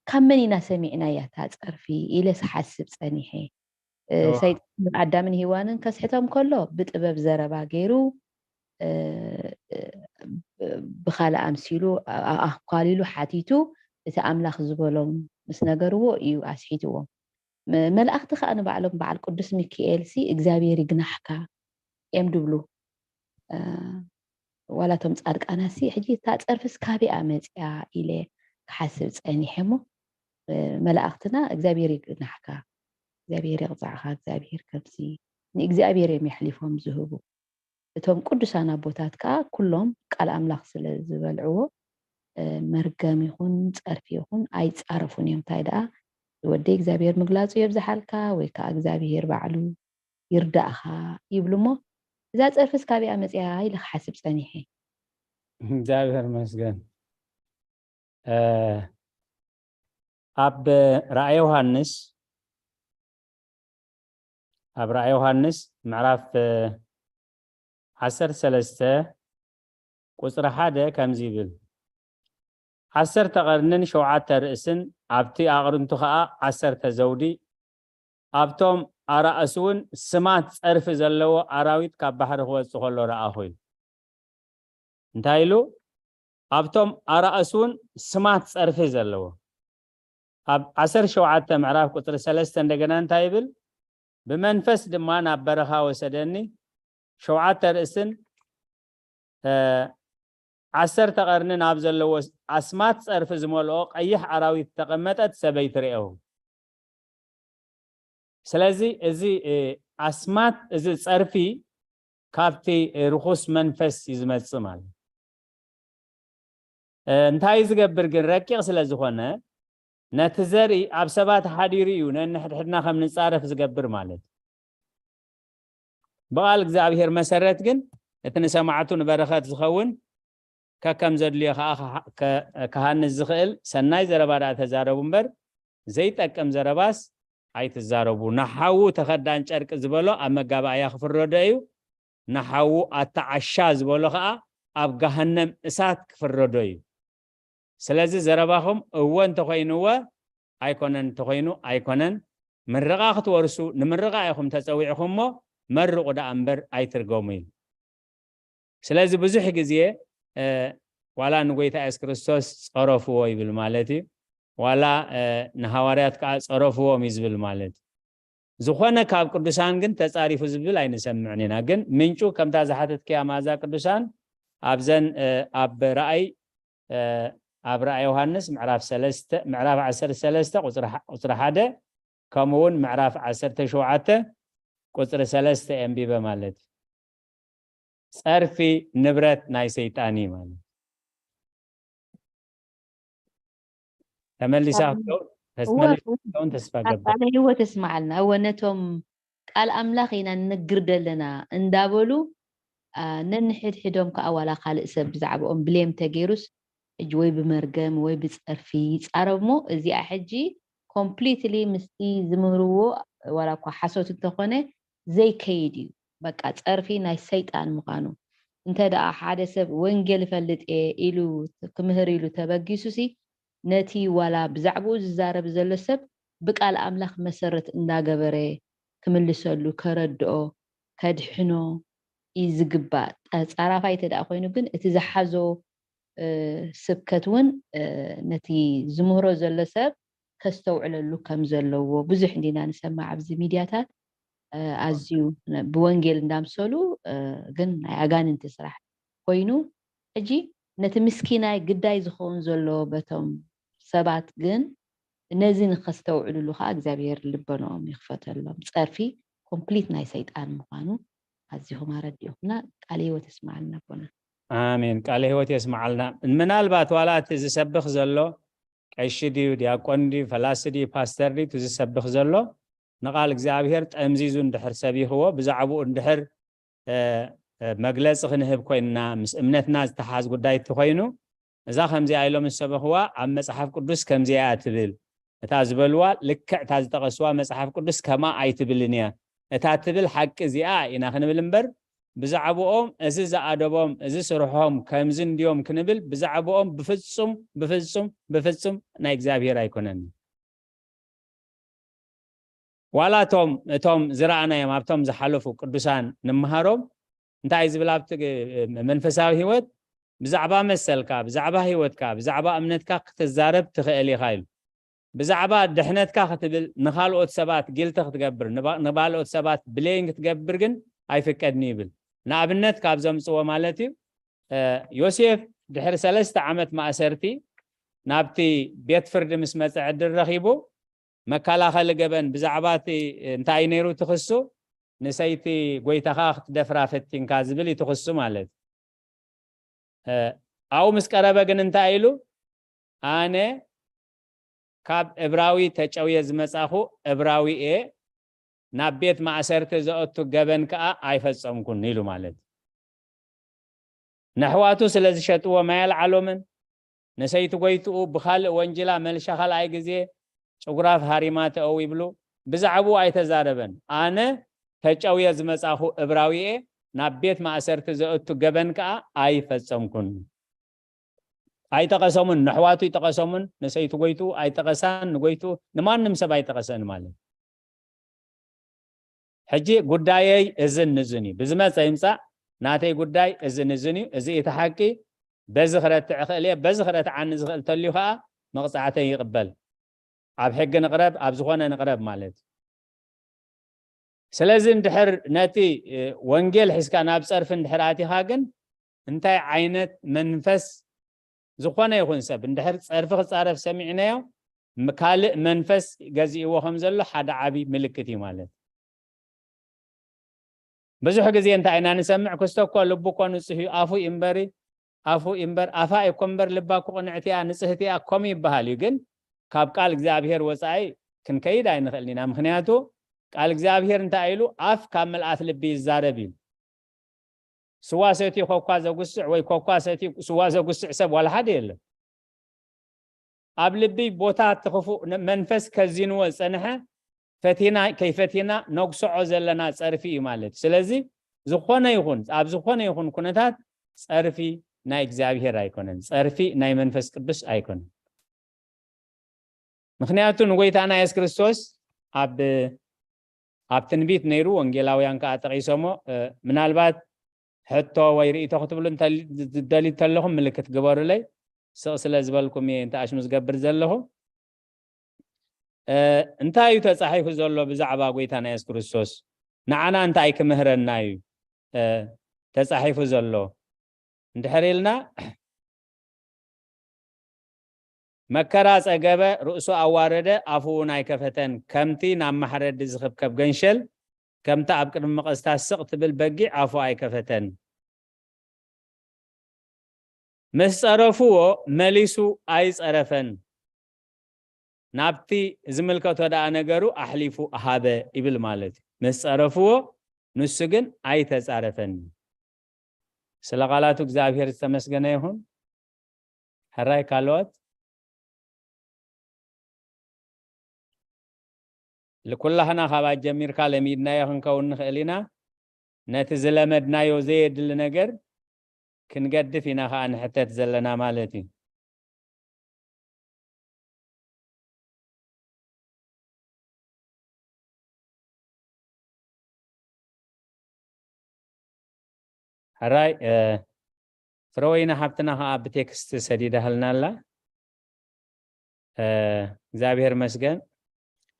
ካብ መን ኢና ሰሚዕናያ እታ ፀርፊ ኢለ ስሓስብ ፀኒሐ። ሰይጣን ኣዳምን ሂዋንን ከስሕቶም ከሎ ብጥበብ ዘረባ ገይሩ ብካልእ ኣምሲሉ ኣኳሊሉ ሓቲቱ እቲ ኣምላኽ ዝበሎም ምስ ነገርዎ እዩ ኣስሒትዎም። መላእኽቲ ከዓ ንባዕሎም በዓል ቅዱስ ሚካኤል ሲ እግዚኣብሔር ይግናሕካ እዮም ድብሉ። ዋላቶም ፃድቃናት ሲ ሕጂ እታ ፀርፍስ ካበይኣ መፅያ ኢለ ክሓስብ ፀኒሐ እሞ መላእኽትና እግዚኣብሔር ይግናሕካ እግዚኣብሔር ይቕጻዕኻ፣ እግዚኣብሔር ከምዚ ንእግዚኣብሔር እዮም የሕሊፎም ዝህቡ። እቶም ቅዱሳን ኣቦታት ከዓ ኩሎም ቃል ኣምላኽ ስለ ዝበልዕዎ፣ እ፣ መርገም ይኹን ጸርፊ ይኹን ኣይጻረፉን እዮም። እንታይ ደኣ፣ ወደይ እግዚኣብሔር ምግላጹ የብዝሓልካ፣ ወይ ከዓ እግዚኣብሔር ባዕሉ ይርዳእኻ ይብሉ እሞ፣ እዛ ጸርፍስ ካበይኣ መጺኣ ኢለ ክሓስብ ጸኒሐ። እግዚኣብሔር ይመስገን። እ፣ ኣብ ራእየ ዮሃንስ፣ ኣብ ራእየ ዮሃንስ ምዕራፍ፣ እ፣ ዓሰርተ ሰለስተ ቁጽሪ ሓደ ከምዚ ይብል፣ ዓሰርተ ቀርንን ሸውዓተ ርእስን፣ ኣብቲ ኣቕርንቱ ኸኣ ዓሰርተ ዘውዲ፣ ኣብቶም ኣራእስ እውን ስማት ጸርፊ ዘለዎ ኣራዊት ካብ ባሕሪ ክወጽእ ከሎ ረኣኹ ኢሉ። እንታይ ኢሉ? ኣብቶም ኣራእስ እውን ስማት ጸርፊ ዘለዎ። ኣብ ዓሰርተ ሸውዓተ ምዕራፍ ቁጽሪ ሰለስተ እንደገና እንታይ ይብል? ብመንፈስ ድማ ናብ በረኻ ወሰደኒ፣ ሸውዓተ ርእስን፣ እ፣ ዓሰርተ ቀርንን ኣብ ዘለዎ ኣስማት ጸርፊ ዝመልኦ ቀይሕ ኣራዊት ዝተቐመጠት ሰበይቲ ርእየሁ። ስለዚ እዚ፣ እ፣ ኣስማት፣ እዚ ጸርፊ ካብቲ፣ እ፣ ርኹስ መንፈስ እዩ ዝመጽእ ማለት እዩ። እ፣ እንታይ እዩ ዝገብር ግን? ረቂቕ ስለ ዝኾነ ነቲ ዘርኢ ኣብ ሰባት ሓዲሩ እዩ ነንሕድሕድና ከም ንጻረፍ ዝገብር ማለት እዩ። ብቓል እግዚኣብሔር መሰረት ግን እቲ ንሰማዕቱ ንበረኸት ዝኸውን ከከም ዘድልዮ ኸዓ ክሃ-፣ ከ-፣ ክሃንጽ ዝኽእል ሰናይ ዘረባ ደኣ ተዛረቡ እምበር፣ ዘይጠቅም ዘረባስ ኣይትዛረቡ። ንሓዉ ተኸዳን ጨርቂ ዝበሎ ኣብ መጋባእያ ክፍረዶ እዩ። ንሓዉ ኣተዓሻ ዝበሎ ኸዓ ኣብ ገሃነም እሳት ክፍረዶ እዩ። ስለዚ ዘረባኹም እወ እንተኾይኑ እወ፣ ኣይኮነን እንተኾይኑ ኣይኮነን። ምርቓ ክትወርሱ ንምርቓ ኢኹም ተጸዊዕኹም እሞ፣ መርቑ ደኣ እምበር ኣይትርገሙ ኢሉ። ስለዚ ብዙሕ ግዜ፣ እ፣ ዋላ ንጎይታ የሱስ ክርስቶስ ጸረፍዎ ይብል ማለት እዩ። ዋላ፣ እ፣ ንሃዋርያት ከኣ ጸረፍዎም እዩ ዝብል ማለት እዩ። ዝኾነ ካብ ቅዱሳን ግን ተጻሪፉ ዝብል ኣይንሰምዕን ኢና። ግን ምንጩ ከምታ ዝሓተትክያ መኣዛ ቅዱሳን ኣብዘን፣ እ፣ ኣብ ራእይ፣ እ፣ ኣብ ራእይ ዮሃንስ ምዕራፍ ሰለስተ፣ ምዕራፍ ዓሰርተ ሰለስተ ቁጽሪ ሓ-፣ ቁጽሪ ሓደ፣ ከምኡ እውን ምዕራፍ ዓሰርተ ሸውዓተ ቁጽሪ ሰለስተ የንቢበ ማለት እዩ። ጸርፊ ንብረት ናይ ሰይጣን እዩ ማለት እዩ። ተመሊሳ ኣሜን። ክትከውን፣ እወ፣ ተመሊሳ ክትከውን ተስፋ ገብር። ቃለ ህይወት የስምዓልና። እወ፣ ነቶም ቃል ኣምላኽ ኢና ንነግር ዘለና እንዳበሉ፣ አ፣ ነንሕድሕዶም ከኣ ዋላ ካልእ ሰብ ብዛዕባኦም ብሌም ተገይሩስ፣ ሕጂ ወይ ብመርገም ወይ ብጸርፊ ይጻረብ እሞ፣ እዚኣ ሕጂ ኮምፕሊትሊ ምስቲ ዝምህርዎ ዋላ እኳ ሓሶት እንተኾነ ዘይከይድ እዩ። በቃ ጸርፊ ናይ ሰይጣን ምዃኑ። እንተ ደኣ ሓደ ሰብ ወንጌል እፈልጥ እየ ኢሉ ክምህር ኢሉ ተበጊሱሲ፣ ነቲ ዋላ ብዛዕባኡ ዝዛረብ ዘሎ ሰብ ብቃል ኣምላኽ መሰረት እንዳገበረ ክምልሰሉ፣ ከረድኦ፣ ከድሕኖ እዩ ዝግባእ። ጠ-፣ ጻራፋይ እንተ ደኣ ኮይኑ ግን እቲ ዝሓዞ፣ እ፣ ስብከት እውን፣ እ፣ ነቲ ዝምህሮ ዘሎ ሰብ ከስተውዕለሉ ከም ዘለዎ ብዙሕ እንዲና ንሰማዕ ኣብዚ ሚድያታት። እ፣ ኣዝዩ ነ-፣ ብወንጌል እንዳምሰሉ፣ እ፣ ግን ናይ ኣጋንንቲ ስራሕ ኮይኑ፣ ሕጂ ነቲ ምስኪናይ ግዳይ ዝኸውን ዘሎ በቶም ሰባት ግን ነዚ ንኸስተውዕልሉ ኸዓ እግዚኣብሔር ልበንኦም ይኽፈተሎም። ጸርፊ ኮምፕሊት ናይ ሰይጣን ምዃኑ ኣዚኹም ኣረዲእኹምና። ቃለ ህይወት የስምዓልና ኣቦና። ኣሜን። ቃለ ህይወት የስምዓልና። ምናልባት ዋላ እቲ ዝሰብኽ ዘሎ ቀሺ ድዩ፣ ዲያቆን ድዩ፣ ፈላሲ ድዩ፣ ፓስተር ድዩ፣ እቲ ዝሰብኽ ዘሎ ንቓል እግዚኣብሔር ጠምዚዙ እንድሕር ሰቢኽዎ፣ ብዛዕባኡ እንድሕር፣ እ፣ እ፣ መግለጺ ክንህብ ኮይንና፣ ምስ እምነትና ዝተሓዝ ጉዳይ እንተኾይኑ፣ እዛ ከምዚኣ ኢሎም ዝሰበኽዋ ኣብ መጽሓፍ ቅዱስ ከምዚኣ እያ ትብል፣ እታ ዝበልዋ ልክዕ እታ ዝጠቐስዋ መጽሓፍ ቅዱስ ከምኣ ኣይትብልን እያ፣ እታ ትብል ሓቂ እዚኣ ኢና ክንብል እምበር፣ ብዛዕባኦም እዚ ዝኣደቦም፣ እዚ ስርሖም ከምዚ እንድዮም ክንብል፣ ብዛዕባኦም ብፍጹም፣ ብፍጹም፣ ብፍጹም ናይ እግዚኣብሔር ኣይኮነን። ዋላ እቶም፣ እቶም ዝረኣናዮም ኣብቶም ዝሓለፉ ቅዱሳን ንምሃሮም፣ እንታይ ዝብል ኣብቲ ግ-፣ መንፈሳዊ ህይወት ብዛዕባ መሰልካ፣ ብዛዕባ ህይወትካ፣ ብዛዕባ እምነትካ ክትዛረብ ትኽእል ኢኻ ኢሉ። ብዛዕባ ድሕነትካ ክትብል ንኻልኦት ሰባት ጊልቲ ክትገብር፣ ንባ-፣ ንኻልኦት ሰባት ብሌን ክትገብር ግን ኣይፍቀድን ይብል። ንኣብነት ካብ ዘምጽዎ ማለት እዩ፣ እ፣ ዮሴፍ ድሕሪ ሰለስተ ዓመት ማእሰርቲ ናብቲ ቤት ፍርዲ ምስ መጸ ዕድል ረኺቡ፣ መከላኸሊ ገበን ብዛዕባ እቲ እንታይ እዩ ነይሩ ትኽሱ? ንሰይቲ ጎይታኻ ክትደፍራ ፈቲንካ ዝብል እዩ ትኽሱ ማለት። ኣብኡ ምስ ቀረበ ግን እንታይ ኢሉ? ኣነ ካብ እብራዊ ተጨውየ ዝመጻኹ እብራዊ እየ፣ ናብ ቤት ማእሰርቲ ዘእቱ ገበን ከኣ ኣይፈጸምኩን ኢሉ ማለት። ነሕዋቱ ስለ ዝሸጥዎ ማይ ኣልዓሎምን ንሰይቲ ጎይትኡ ብኻልእ ወንጅላ መልሻ ካልኣይ ግዜ ጭጉራፍ ሃሪማ ተእው ይብሉ። ብዛዕባኡ ኣይተዛረበን። ኣነ ተጨውየ ዝመጻኹ እብራዊ እየ፣ ናብ ቤት ማእሰርቲ ዘእቱ ገበን ከኣ ኣይፈጸምኩን። ኣይጠቐሰሙን፣ ነሕዋቱ ይጠቐሰሙን፣ ንሰይቲ ጎይትኡ ኣይጠቐሳን፣ ንጎይትኡ ንማንም ሰብ ኣይጠቐሰን ማለት። ሕጂ ጉዳየይ እዝን ንዝን እዩ። ብዝመጸ ይምጻእ፣ ናተይ ጉዳይ እዝን እዝን እዩ። እዚ እቲ ሓቂ፣ በዚ ክረትዕ እኽእል እየ፣ በዚ ክረትዓኒ ዝኽእል ተልዩ ከኣ መቕጻዕተይ ይቕበል። ኣብ ሕጊ ንቕረብ፣ ኣብ ዝኾነ ንቕረብ ማለት እዩ። ስለዚ እንድሕር ነቲ ወንጌል ሒዝካ ናብ ጸርፊ እንድሕር ኣቲኻ ግን እንታይ ዓይነት መንፈስ ዝኾነ ይኹን ሰብ እንድሕር ጸርፊ ክጻረፍ ሰሚዕናዮ ካልእ መንፈስ ገዚእዎ ከም ዘሎ ሓደ ዓቢ ምልክት እዩ ማለት። ብዙሕ ግዜ እንታይ ኢና ንሰምዕ? ክስቶ እኮ ልቡ እኮ ንጹህ እዩ፣ ኣፉ እዩ እምበሪ ኣፉ እዩ እምበር ኣፋ እኮ እምበር ልባ እኮ ቅንዕቲ እያ ንጽህቲ እያ እኮም ይበሃል እዩ። ግን ካብ ቃል እግዚኣብሔር ወጻኢ ክንከይድ ኣይንኽእልን ኢና። ምክንያቱ ቃል እግዚኣብሔር እንታይ ኢሉ? ኣፍ ካብ ምልኣት ልቢ ይዛረብ እዩ። ስዋ ሰትዩ ኮኳ ዘጉስዕ ወይ ኮኳ ሰትዩ ስዋ ዘጉስዕ ሰብ ዋላ ሓደ የለን። ኣብ ልቢ ቦታ እቲ ክፉእ መንፈስ ከዚንዎ ዝጸንሐ ፈቲና ከይፈቲና ነጉስዖ ዘለና ጸርፊ እዩ ማለት እዩ። ስለዚ ዝኾነ ይኹን ኣብ ዝኾነ ይኹን ኩነታት ጸርፊ ናይ እግዚኣብሔር ኣይኮነን፣ ጸርፊ ናይ መንፈስ ቅዱስ ኣይኮነን። ምክንያቱ ንጎይታና የሱስ ክርስቶስ ኣብ ኣብ ትንቢት ነይሩ፣ ወንጌላውያን ከኣ ጠቒሶሞ። ምናልባት ሕቶ ወይ ርእይቶ ክትብሉ ትደልዩ ተለኹም ምልክት ግበሩለይ። ስቕ ስለ ዝበልኩም እየ እንተ ኣሽሙ ዝገብር ዘለኹ። እንታይ እዩ ተጻሒፉ ዘሎ ብዛዕባ ጎይታና የሱስ ክርስቶስ? ንዓና እንታይ ክምህረና እዩ ተጻሒፉ ዘሎ? እንድሕር ኢልና፣ መከራ ጸገበ፣ ርእሱ ኣዋረደ፣ ኣፉ እውን ኣይከፈተን። ከምቲ ናብ ማሕረዲ ዝኽብከብ ገንሸል፣ ከምቲ ኣብ ቅድሚ መቐስታ ስቕ ትብል በጊዕ ኣፉ ኣይከፈተን። ምስ ጸረፍዎ መሊሱ ኣይጸረፈን። ናብቲ ዝምልከቶ ደኣ ነገሩ ኣሕሊፉ ሃበ ይብል ማለት እዩ። ምስ ጸረፍዎ ንሱ ግን ኣይተጻረፈን። ስለ ቃላቱ እግዚኣብሔር ዝተመስገነ ይኹን። ሕራይ ካልኦት ልኩላህና ካብ ኣጀሚርካ ለሚድናዮ ክንከውን ንኽእል ኢና። ነቲ ዝለመድናዮ ዘየድሊ ነገር ክንገድፍ ኢና ከኣ ንሕተት ዘለና ማለት እዩ። ሕራይ ፍረወይኒ ሓብትና ከዓ ብቴክስት ሰዲዳህልና ኣላ። እግዚኣብሔር መስገን።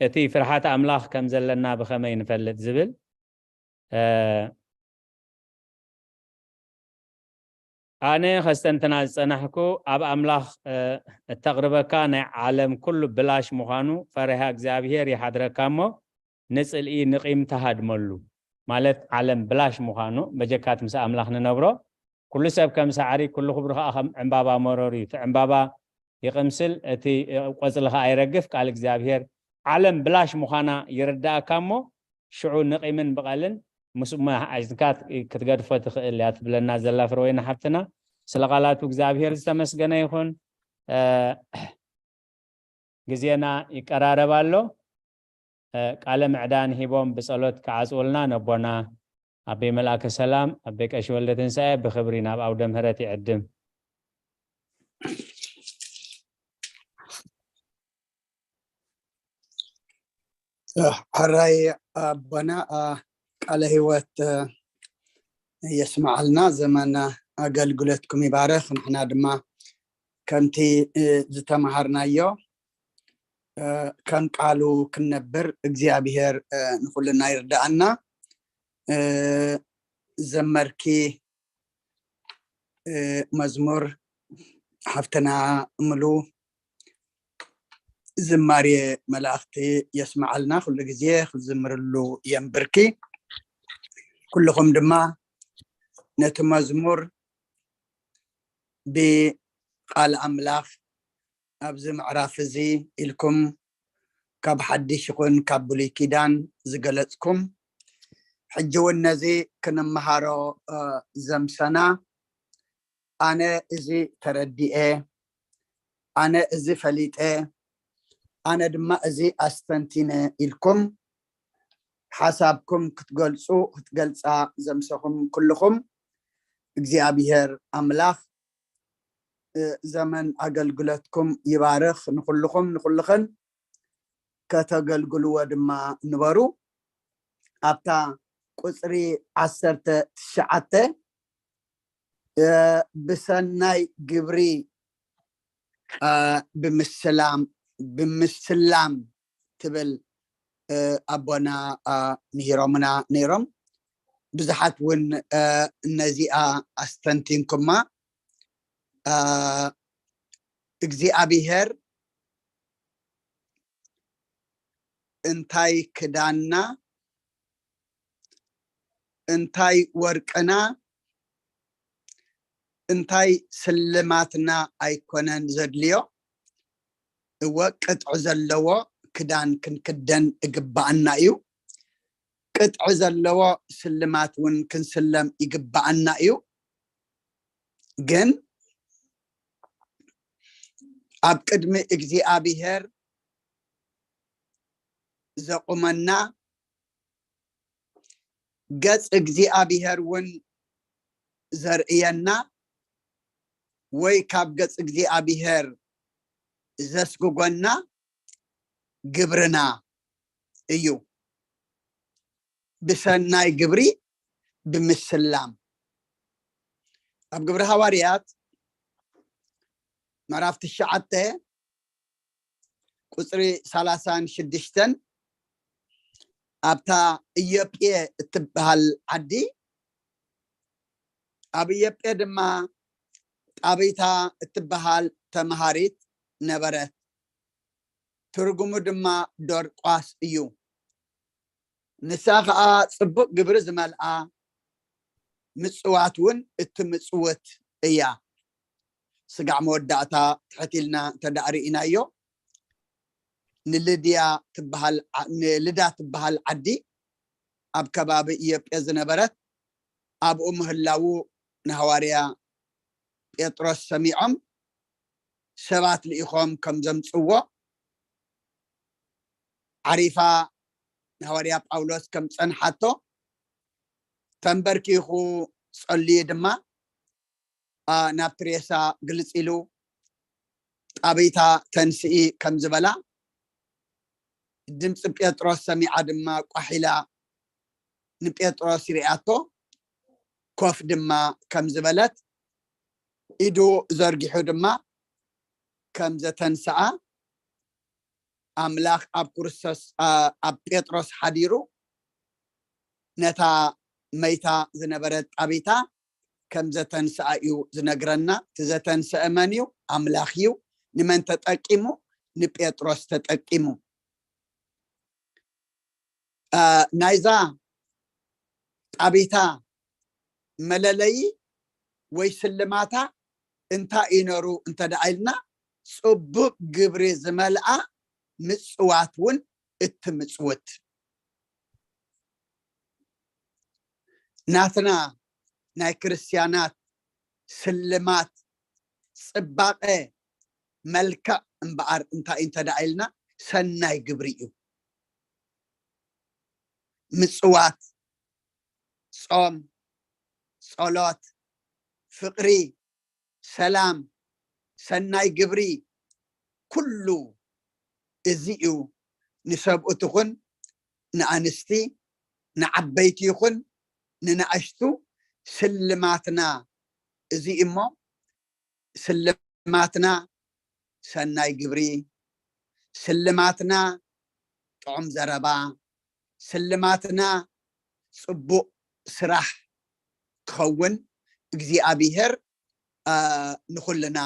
እቲ ፍርሓት ኣምላኽ ከም ዘለና ብኸመይ ንፈልጥ ዝብል ኣነ ከስተንትና ዝጸናሕኩ ኣብ ኣምላኽ እተቕርበካ ናይ ዓለም ኩሉ ብላሽ ምዃኑ ፈሪሃ እግዚኣብሔር ይሓድረካ እሞ ንጽልኢ ንቒም ተሃድመሉ። ማለት ዓለም ብላሽ ምዃኑ በጀካት ምስ ኣምላኽ ንነብሮ ኩሉ ሰብ ከም ሳዕሪ ኩሉ ክብሩ ከዓ ከም ዕምባባ መረሩ እዩ። እቲ ዕምባባ ይቕምስል እቲ ቆጽሊ ከዓ ይረግፍ። ቃል እግዚኣብሔር ዓለም ብላሽ ምዃና ይርዳእካ እሞ ሽዑ ንቒምን ብቐልን ምስ እሞ ሓሒዝካ ክትገድፎ ትኽእል እያ ትብለና ዘላ ፍረወይኒ ሓብትና። ስለ ቃላቱ እግዚኣብሔር ዝተመስገነ ይኹን። ግዜና ይቀራረብ ኣሎ። ቃለ ምዕዳን ሂቦም ብጸሎት ክዓጽውልና ነቦና ኣቤ መልኣከ ሰላም ኣቤ ቀሺ ወልደ ትንሳኤ ብኽብሪ ናብ ኣውደ ምህረት ይዕድም። ሕራይ ኣቦና ቃለ ህይወት የስማዓልና፣ ዘመን ኣገልግሎትኩም ይባረኽ። ንሕና ድማ ከምቲ ዝተምሃርናዮ ከም ቃሉ ክንነብር እግዚኣብሔር ንኩልና ይርዳኣና። ዘመርኪ መዝሙር ሓፍትና ምሉ ዝማሬ መላእኽቲ የስምዓልና። ኩሉ ግዜ ክዝምርሉ የንብርኪ። ኩልኹም ድማ ነቲ መዝሙር ብቃል ኣምላኽ ኣብዚ ምዕራፍ እዚ ኢልኩም ካብ ሓድሽ ይኹን ካብ ብሉይ ኪዳን ዝገለጽኩም፣ ሕጂ እውን ነዚ ክንመሃሮ፣ እ፣ ዘምሰና፣ ኣነ እዚ ተረዲኤ፣ ኣነ እዚ ፈሊጠ፣ ኣነ ድማ እዚ ኣስተንቲነ ኢልኩም ሓሳብኩም ክትገልጹ፣ ክትገልጻ ዘምሰኹም ኩልኹም እግዚኣብሔር ኣምላኽ፣ እ፣ ዘመን ኣገልግሎትኩም ይባርኽ። ንኹልኹም ንኹልኽን ከተገልግልዎ ድማ ንበሩ። ኣብታ ቁጽሪ ዓሰርተ ትሽዓተ፣ እ፣ ብሰናይ ግብሪ፣ እ፣ ብምስላም፣ ብምስላም ትብል፣ እ፣ ኣቦና፣ እ፣ ምሂሮምና ነይሮም። ብዙሓት እውን፣ እ፣ ነዚኣ ኣስተንቲንኩማ። እ፣ እግዚኣብሔር እንታይ ክዳንና፣ እንታይ ወርቅና፣ እንታይ ስልማትና ኣይኮነን ዘድልዮ። እወ፣ ቅጥዒ ዘለዎ ክዳን ክንክደን እግባኣና እዩ። ቅጥዒ ዘለዎ ስልማት እውን ክንስለም ይግባኣና እዩ። ግን ኣብ ቅድሚ እግዚኣብሔር ዘቑመና፣ ገጽ እግዚኣብሔር እውን ዘርእየና ወይ ካብ ገጽ እግዚኣብሔር ዘስግጎና ግብርና እዩ። ብሰናይ ግብሪ ብምስላም። ኣብ ግብሪ ሃዋርያት ምዕራፍ ትሽዓተ ቁጽሪ ሰላሳን ሽዱሽተን፣ ኣብታ ኢዮጴ እትበሃል ዓዲ፣ ኣብ ኢዮጴ ድማ ጣቢታ እትበሃል ተምሃሪት ነበረት። ትርጉሙ ድማ ዶርቋስ እዩ። ንሳ ኸኣ ጽቡቕ ግብሪ ዝመልኣ፣ ምጽዋት እውን እትምጽውት እያ። ስጋዕ መወዳእታ ትሕት ኢልና እንተ ደኣ ርኢናዮ፣ ንልድያ ትበሃል ዓ-፣ ንልዳ ትበሃል ዓዲ ኣብ ከባቢ ኢዮጴ ዝነበረት፣ ኣብኡ ምህላዉ ንሃዋርያ ጴጥሮስ ሰሚዖም፣ ሰባት ልኢኾም ከም ዘምጽዎ፣ ዓሪፋ ንሃዋርያ ጳውሎስ ከም ጸንሓቶ፣ ተንበርኪኹ ጸልዩ ድማ፣ ኣ፣ ናብቲ ሬሳ ግልጽ ኢሉ፣ "ጣቢታ ተንስኢ" ከም ዝበላ፣ ድምፂ ጴጥሮስ ሰሚዓ ድማ ቋሕ ኢላ ንጴጥሮስ ሪኣቶ፣ ኮፍ ድማ ከም ዝበለት፣ ኢዱ ዘርጊሑ ድማ ከም ዘተንስኣ፣ ኣምላኽ ኣብ ክርስቶስ፣ ኣ፣ ኣብ ጴጥሮስ ሓዲሩ ነታ መይታ ዝነበረት ጣቢታ ከም ዘተንስኣ እዩ ዝነግረና። እቲ ዘተንስአ መን እዩ? ኣምላኽ እዩ። ንመን ተጠቂሙ? ንጴጥሮስ ተጠቂሙ። አ፣ ናይዛ ጣቢታ መለለዪ ወይ ስልማታ እንታይ እዩ ነሩ እንተ ደኣ ኢልና፣ ጽቡቕ ግብሪ ዝመልኣ ምጽዋት እውን እትምጽውት። ናትና ናይ ክርስትያናት ስልማት፣ ጽባቐ፣ መልክዕ እምበኣር እንታይ እንተ ደኣ ኢልና፣ ሰናይ ግብሪ እዩ። ምጽዋት፣ ጾም፣ ጸሎት፣ ፍቕሪ፣ ሰላም፣ ሰናይ ግብሪ፣ ኩሉ እዚ እዩ። ንሰብኡት ይኹን ንኣንስቲ፣ ንዓበይቲ ይኹን ንናእሽቱ ስልማትና እዚ እዩ። እሞ ስልማትና ሰናይ ግብሪ፣ ስልማትና ጥዑም ዘረባ፣ ስልማትና ጽቡቕ ስራሕ ክኸውን እግዚኣብሄር፣ እ፣ ንኹልና፣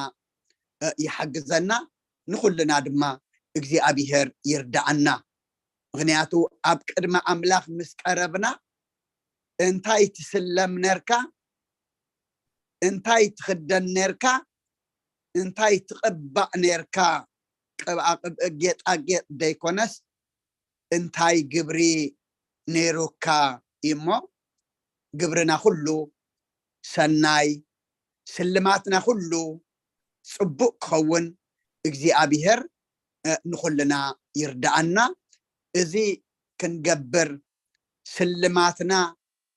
እ፣ ይሓግዘና፣ ንኹልና ድማ እግዚኣብሔር ይርዳኣና። ምክንያቱ ኣብ ቅድሚ ኣምላኽ ምስ ቀረብና እንታይ ትስለም ነርካ፣ እንታይ ትኽደን ነርካ፣ እንታይ ትቕባእ ነርካ፣ ቅብኣ ቅብእ ጌጣጌጥ ዘይኮነስ እንታይ ግብሪ ነይሩካ እሞ፣ ግብርና ኩሉ ሰናይ፣ ስልማትና ኩሉ ጽቡቕ ክኸውን እግዚኣብሔር ንኹልና ይርዳኣና። እዚ ክንገብር፣ ስልማትና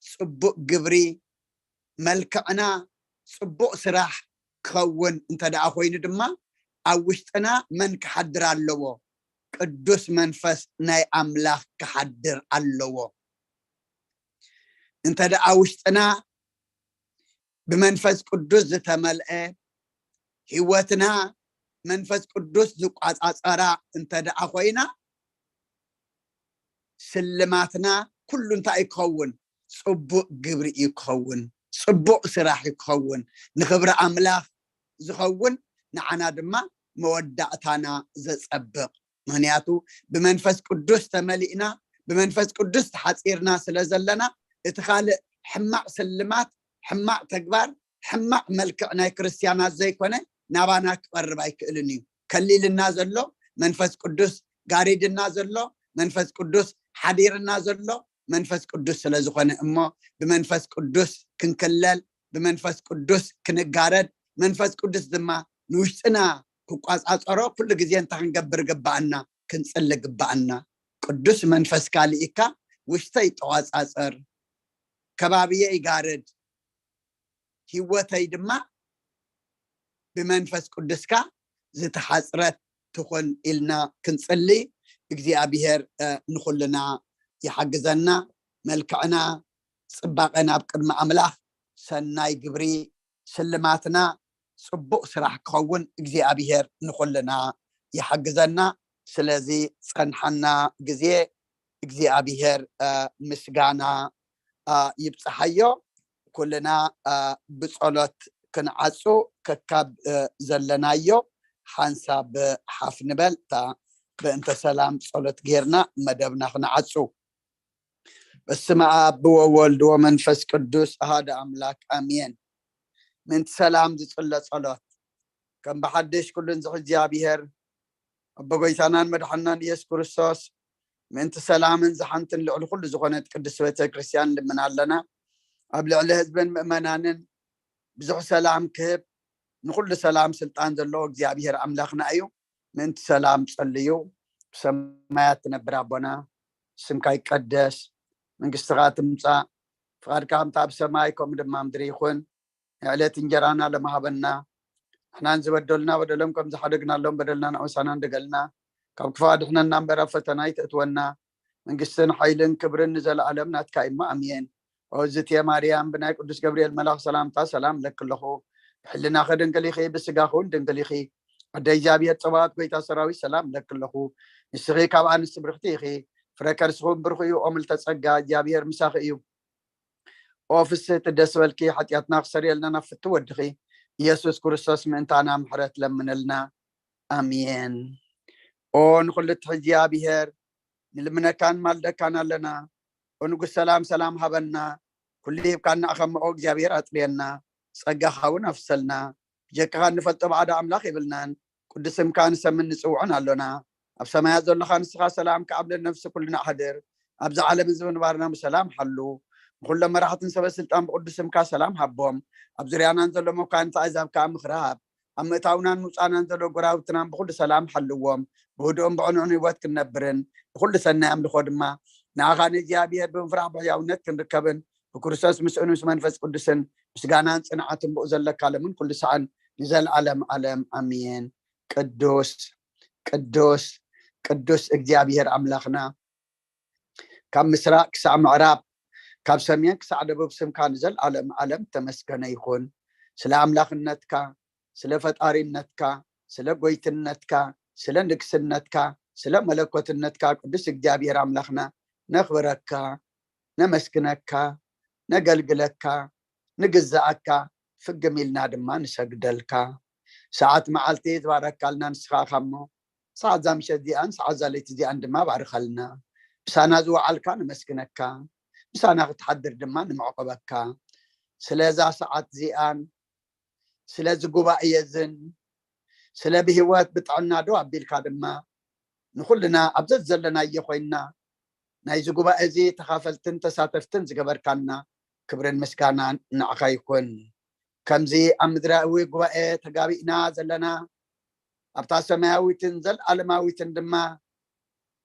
ጽቡቕ ግብሪ፣ መልክዕና ጽቡቕ ስራሕ ክኸውን እንተ ደኣ ኮይኑ ድማ፣ ኣብ ውሽጥና መን ክሓድር ኣለዎ? ቅዱስ መንፈስ ናይ ኣምላኽ ክሓድር ኣለዎ። እንተ ደኣ ውሽጥና ብመንፈስ ቅዱስ ዝተመልአ፣ ህይወትና መንፈስ ቅዱስ ዝቋጻጸራ እንተ ደኣ ኮይና፣ ስልማትና ኩሉ እንታይ እዩ ክኸውን? ጽቡቕ ግብሪ እዩ ክኸውን፣ ጽቡቕ ስራሕ እዩ ክኸውን። ንኽብሪ ኣምላኽ ዝኸውን፣ ንዓና ድማ መወዳእታና ዘጸብቕ። ምክንያቱ ብመንፈስ ቅዱስ ተመሊእና፣ ብመንፈስ ቅዱስ ተሓጺርና ስለ ዘለና፣ እቲ ካልእ ሕማቕ ስልማት፣ ሕማቕ ተግባር፣ ሕማቕ መልክዕ ናይ ክርስትያናት ዘይኮነ ናባና ክቐርብ ኣይክእልን እዩ። ከሊልና ዘሎ መንፈስ ቅዱስ፣ ጋሪድና ዘሎ መንፈስ ቅዱስ፣ ሓዲርና ዘሎ መንፈስ ቅዱስ ስለ ዝኾነ እሞ፣ ብመንፈስ ቅዱስ ክንክለል፣ ብመንፈስ ቅዱስ ክንጋረድ፣ መንፈስ ቅዱስ ድማ ንውሽጥና ክቋጻጸሮ ኩሉ ግዜ እንታይ ክንገብር ግባኣና? ክንጽሊ ግባኣና። ቅዱስ መንፈስካ ልኢካ ውሽጠይ ጠዋጻጸር፣ ከባብየ ይጋርድ፣ ህይወተይ ድማ ብመንፈስ ቅዱስካ ዝተሓጽረት ትኹን ኢልና ክንጽሊ እግዚኣብሔር፣ እ፣ ንኹልና ይሓግዘና። መልክዕና ጽባቐ ናብ ቅድሚ ኣምላኽ፣ ሰናይ ግብሪ፣ ስልማትና ጽቡቕ ስራሕ ክኸውን እግዚኣብሔር ንኹልና ይሓግዘና። ስለዚ ጸንሓና ግዜ እግዚኣብሔር፣ እ፣ ምስጋና፣ እ፣ ይብጽሓዮ። ኩልና፣ እ፣ ብጸሎት ክንዓጹ ከካብ፣ እ፣ ዘለናዮ ሓንሳብ ሓፍ ንበል። እታ በእንተ ሰላም ጸሎት ጌርና መደብና ክንዓጹ። በስመ ኣብ ወወልድ ወመንፈስ ቅዱስ ኣሃደ ኣምላክ ኣሜን። ምእንቲ ሰላም ዝጽለ ጸሎት። ከም ብሓድሽ ኩሉን ዝሕ እግዚኣብሔር ኣቦ ጎይታናን መድሓናን ኢየሱስ ክርስቶስ፣ ምእንቲ ሰላምን ዝሓንትን ልዕሊ ኩሉ ዝኾነት ቅድስት ቤተ ክርስቲያን ልምና ኣለና። ኣብ ልዕሊ ህዝብን ምእመናንን ብዙሕ ሰላም ክህብ፣ ንኩሉ ሰላም ስልጣን ዘለዎ እግዚኣብሔር ኣምላኽና እዩ። ምእንቲ ሰላም ጸልዩ። ብሰማያት ትነብር ኣቦና፣ ስምካ ይቀደስ፣ መንግስትኻ ትምጻእ፣ ፍቓድካ ከምታ ኣብ ሰማይ ከምኡ ድማ ምድሪ ይኹን። ንዕለት እንጀራና ለማሃበና፣ ንሕናን ዝበደሉና በደሎም ከም ዝሓደግናሎም በደልና ንዕውሳና እንደገልና፣ ካብ ክፋ ድሕነና እምበር ኣብ ፈተና ይትእትወና። መንግስትን ሓይልን ክብርን ንዘለኣለም ናትካ እሞ ኣሜን። ኦዝትየ ማርያም፣ ብናይ ቅዱስ ገብርኤል መልኣኽ ሰላምታ ሰላም ለክለኹ። ብሕልናኺ ድንግል ኢኺ፣ ብስጋኺ እውን ድንግል ኢኺ። ኣደ እግዚኣብሔር ጸባኦት፣ ጎይታ ሰራዊት፣ ሰላም ለክለኹ። ንስኺ ካብ ኣንስቲ ብርኽቲ ኢኺ፣ ፍረ ከርስኺ እውን ብሩኽ እዩ። ኦ ምልተ ጸጋ፣ እግዚኣብሔር ምሳኺ እዩ። ኦ ፍስህቲ፣ ደስ በልኪ፣ ሓጢኣትና ክሰርየልና ናብ ፍቱ ወድኺ ኢየሱስ ክርስቶስ ምእንታና ምሕረት ለምነልና። ኣሜን። ኦ ንኹሉ ትሕዚ እግዚኣብሔር፣ ንልምነካን ማልደካን ኣለና። ኦ ንጉስ ሰላም፣ ሰላም ሃበና። ኩሉ ሂብካና፣ ኣኸምኦ እግዚኣብሔር ኣጽርየና። ጸጋኻ እውን ኣፍሰልና። ብጀካኻ እንፈልጦ ባዕዳ ኣምላኽ የብልናን። ቅዱስ ስምካ ንሰምን ንጽውዕን ኣሎና። ኣብ ሰማያት ዘለኻ ንስኻ ሰላም ክኣብልን ነፍሲ ኩልና ኣሕድር። ኣብዚ ዓለም እዚ ምንባርና ብሰላም ሓሉ። ንኹሎም መራሕትን ሰበ ስልጣን ብቅዱስ ስምካ ሰላም ሃቦም። ኣብ ዙርያናን ዘሎ መኳንንቲ ኣሕዛብ ከኣ ምኽራብ። ኣብ ምእታውናን ምውጻእናን ዘሎ ጎራብትናን ብኹሉ ሰላም ሓልዎም። ብህዱእን ብዕኑዕን ህይወት ክንነብርን ንኹሉ ሰናይ ኣምልኾ ድማ ንኣኻ ንእግዚኣብሔር ብምፍራሕ ብሕያውነት ክንርከብን ብክርስቶስ ምስኡን ምስ መንፈስ ቅዱስን ምስጋናን ጽንዓትን ብኡ ዘለካ ለምን ኩሉ ሰዓን ንዘለዓለም ዓለም ኣሜን። ቅዱስ፣ ቅዱስ፣ ቅዱስ እግዚኣብሔር ኣምላኽና፣ ካብ ምስራቅ ክሳዕ ምዕራብ፣ ካብ ሰሜን ክሳዕ ደቡብ ስምካ ንዘለዓለም ዓለም ተመስገነ ይኹን። ስለ ኣምላኽነትካ፣ ስለ ፈጣሪነትካ፣ ስለ ጎይትነትካ፣ ስለ ንግስነትካ፣ ስለ መለኮትነትካ ቅዱስ እግዚኣብሔር ኣምላኽና ነኽብረካ፣ ነመስግነካ፣ ነገልግለካ፣ ንግዛኣካ፣ ፍግም ኢልና ድማ ንሰግደልካ። ሰዓት መዓልቲ ዝባረካልና ንስኻ ኢኻ እሞ፣ ሰዓት ዛ ምሸት እዚኣን ሰዓት ዛ ለይቲ እዚኣን ድማ ባርኸልና። ምሳና ዝወዓልካ ነመስግነካ፣ ምሳና ክትሓድር ድማ ንምዕቆበካ። ስለዛ ሰዓት እዚኣን፣ ስለዚ ጉባኤ እዝን፣ ስለ ብህይወት ብጥዕና ደው ኣቢልካ ድማ ንኹልና ኣብ ዘዘለናዮ ኮይንና ናይዚ ጉባኤ እዚ ተኻፈልትን ተሳተፍትን ዝገበርካና ክብርን ምስጋናን ንዓኻ ይኹን። ከምዚ ኣብ ምድራዊ ጉባኤ ተጋቢእና ዘለና ኣብታ ሰማያዊትን ዘለኣለማዊትን ድማ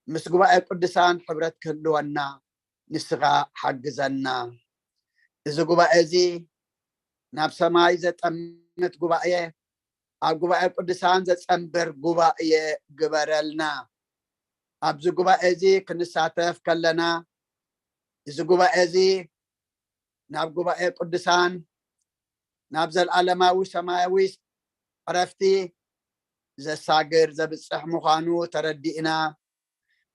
ምስ ጉባኤ ቅዱሳን ሕብረት ክህልወና ንስኻ ሓግዘና። እዚ ጉባኤ እዚ ናብ ሰማይ ዘጠምት ጉባኤ፣ ኣብ ጉባኤ ቅዱሳን ዘጸንብር ጉባኤ ግበረልና። ኣብዚ ጉባኤ እዚ ክንሳተፍ ከለና እዚ ጉባኤ እዚ ናብ ጉባኤ ቅዱሳን ናብ ዘልኣለማዊ ሰማያዊ ዕረፍቲ ዘሳግር ዘብጽሕ ምዃኑ ተረዲእና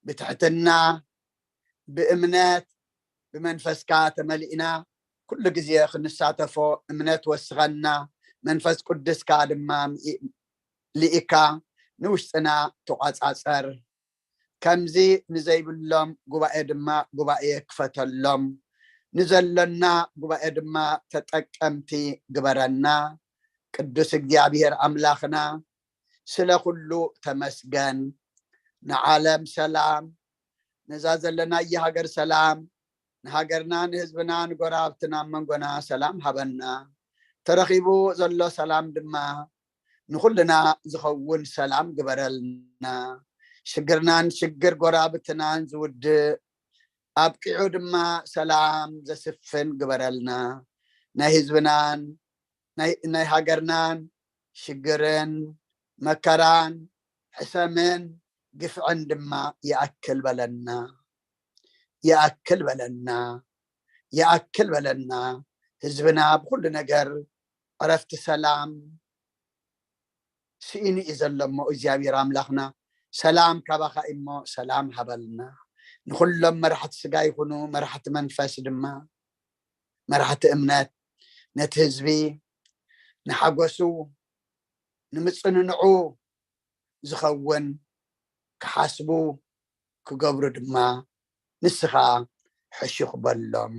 ብትሕትና ብእምነት ብመንፈስካ ተመሊእና ኩሉ ግዜ ክንሳተፎ እምነት ወስኸና። መንፈስ ቅዱስካ ድማ ልኢካ ንውሽጥና ተቋጻጸር። ከምዚ ንዘይብሎም ጉባኤ ድማ ጉባኤ ክፈተሎም። ንዘሎና ጉባኤ ድማ ተጠቀምቲ ግበረና። ቅዱስ እግዚኣብሔር ኣምላኽና ስለ ኩሉ ተመስገን። ንዓለም ሰላም፣ ነዛ ዘለናያ ሃገር ሰላም፣ ንሃገርና ንህዝብና ንጎራብትና መንጎና ሰላም ሃበና። ተረኺቡ ዘሎ ሰላም ድማ ንኹልና ዝኸውን ሰላም ግበረልና። ሽግርናን ሽግር ጎራብትናን ዝውድእ ኣብቂዑ ድማ ሰላም ዘስፍን ግበረልና። ናይ ህዝብናን ናይ ሃገርናን ሽግርን መከራን ሕሰምን ግፍዕን ድማ ይኣክል በለና። ይኣክል በለና። ይኣክል በለና። ህዝብና ብኩሉ ነገር ዕረፍቲ ሰላም ስኢኑ እዩ ዘሎ እሞ እግዚኣብሔር ኣምላኽና ሰላም ካባኻ እሞ ሰላም ሃበልና። ንኩሎም መራሕቲ ስጋ ይኹኑ መራሕቲ መንፈስ ድማ መራሕቲ እምነት ነቲ ህዝቢ ንሓጎሱ ንምጽንንዑ ዝኸውን ክሓስቡ ክገብሩ ድማ ንስኻ ሕሹኽ በሎም።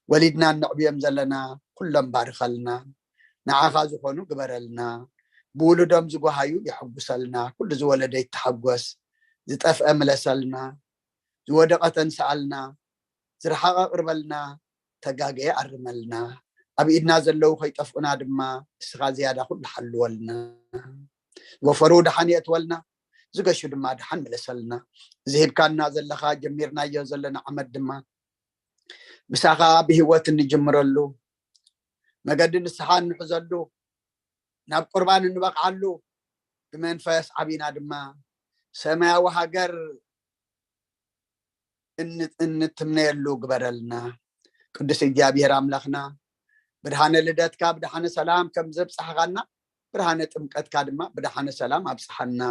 ወሊድና እነዕብዮም ዘለና ኩሎም ባርኸልና። ንዓኻ ዝኾኑ ግበረልና። ብውሉዶም ዝጓሃዩ የሐጉሰልና። ኩሉ ዝወለደ ይተሓጎስ። ዝጠፍአ ምለሰልና። ዝወደቐ ተንስኣልና። ዝረሓቐ ቅርበልና። ተጋገየ ኣርመልና። ኣብ ኢድና ዘለዉ ከይጠፍኡና ድማ ንስኻ ዝያዳ ኩሉ ሓልወልና። ዝወፈሩ ደሓን የእትወልና። ዝገሹ ድማ ደሓን ምለሰልና። እዚ ሂብካና ዘለኻ ጀሚርናዮ ዘለና ዓመት ድማ ምሳኻ ብህይወት እንጅምረሉ መገዲ ንስሓ እንሕዘሉ ናብ ቁርባን እንበቕዓሉ ብመንፈስ ዓቢና ድማ ሰማያዊ ሃገር እንትምነየሉ ግበረልና። ቅዱስ እግዚኣብሔር ኣምላኽና ብርሃነ ልደትካ ብደሓነ ሰላም ከም ዘብጽሕኻና ብርሃነ ጥምቀትካ ድማ ብደሓነ ሰላም ኣብጽሓና።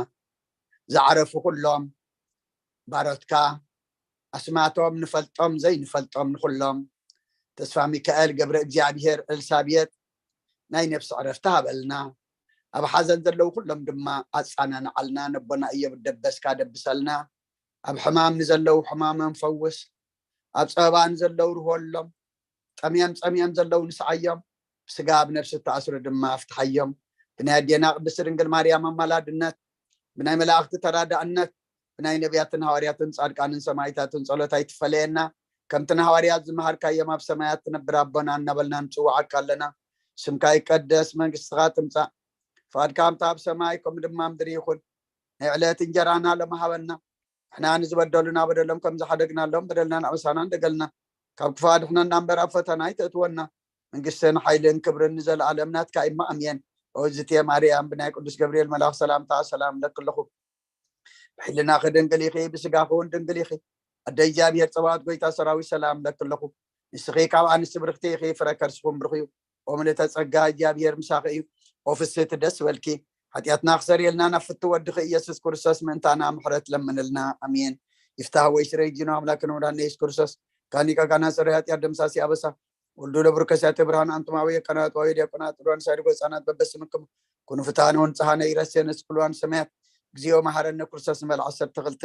ዝዓረፉ ኩሎም ባሮትካ ኣስማቶም ንፈልጦም ዘይንፈልጦም ንኩሎም ተስፋ ሚካኤል ገብረ እግዚኣብሔር ኤልሳቤጥ ናይ ነፍሲ ዕረፍቲ ሃበልና። ኣብ ሓዘን ዘለዉ ኩሎም ድማ ኣጻናንዓልና። ነቦና እዮብ ደበስካ ደብሰልና። ኣብ ሕማም ንዘለዉ ሕማሞም ፈውስ። ኣብ ጸበባ ንዘለዉ ርሆሎም። ጠምዮም ጸሚኦም ዘለዉ ንስዓዮም። ብስጋ ኣብ ነፍሲ ተኣስሩ ድማ ኣፍትሓዮም። ብናይ ኣዴና ቅድስቲ ድንግል ማርያም ኣማላድነት ብናይ መላእኽቲ ተራዳእነት ብናይ ነቢያትን ሃዋርያትን ጻድቃንን ሰማይታትን ጸሎት ኣይትፈለየና። ከምቲ ንሃዋርያት ዝመሃርካዮም ኣብ ሰማያት ትነብር ኣቦና እናበልና ንጽውዓካ ኣለና። ስምካ ይቀደስ፣ መንግስትኻ ትምጻእ፣ ፍቓድካ ከምቲ ኣብ ሰማይ ከምኡ ድማ ምድሪ ይኹን። ናይ ዕለት እንጀራና ሎሚ ሃበና። ንሕና ንዝበደሉና በደሎም ከም ዝሓደግናሎም በደልናን ኣበሳናን ደገልና። ካብ ክፉ ኣድሕነና እምበር ኣብ ፈተና ኣይተእትወና። መንግስትን ሓይልን ክብርን ንዘለኣለም ናትካ እሞ ኣሜን። ኦዝትየ ማርያም ብናይ ቅዱስ ገብርኤል መልኣኽ ሰላምታ ሰላም ለክለኹ። ብሕልናኺ ድንግል ኢኺ፣ ብስጋኺ እውን ድንግል ኢኺ። ኣደ እግዚኣብሔር ጸባኦት ጎይታ ሰራዊት ሰላም ለክለኹ። ንስኺ ካብ ኣንስቲ ብርኽቲ ኢኺ፣ ፍረ ከርስኹም ብሩኽ እዩ። ኦ ምልእተ ጸጋ እግዚኣብሔር ምሳኺ እዩ። ኦ ፍስህቲ ደስ በልኪ። ሓጢኣትና ክሰርየልና ናብ ፍቱ ወድኺ ኢየሱስ ክርስቶስ ምእንታና ምሕረት ለምንልና። ኣሜን። ይፍታህ ወይ ስረይ ጂኖ ኣምላክን ወዳነ ኢየሱስ ክርስቶስ ካኒቀ ካና ስረ ሓጢኣት ደምሳሲ ኣበሳ ወልዱ ለብርከስያተ ብርሃን ኣንቱም ኣበየ ቀናት ዋዊ ዲያቆናት ጥልዋን ሳይድ ጎፃናት በበስምክም ኩኑ ፍትሃነ ወንፅሃነ ይረሴነ ስኩልዋን ሰማያት እግዚኦ መሐረነ ክርስቶስ ንበል ዓሰርተ ክልተ።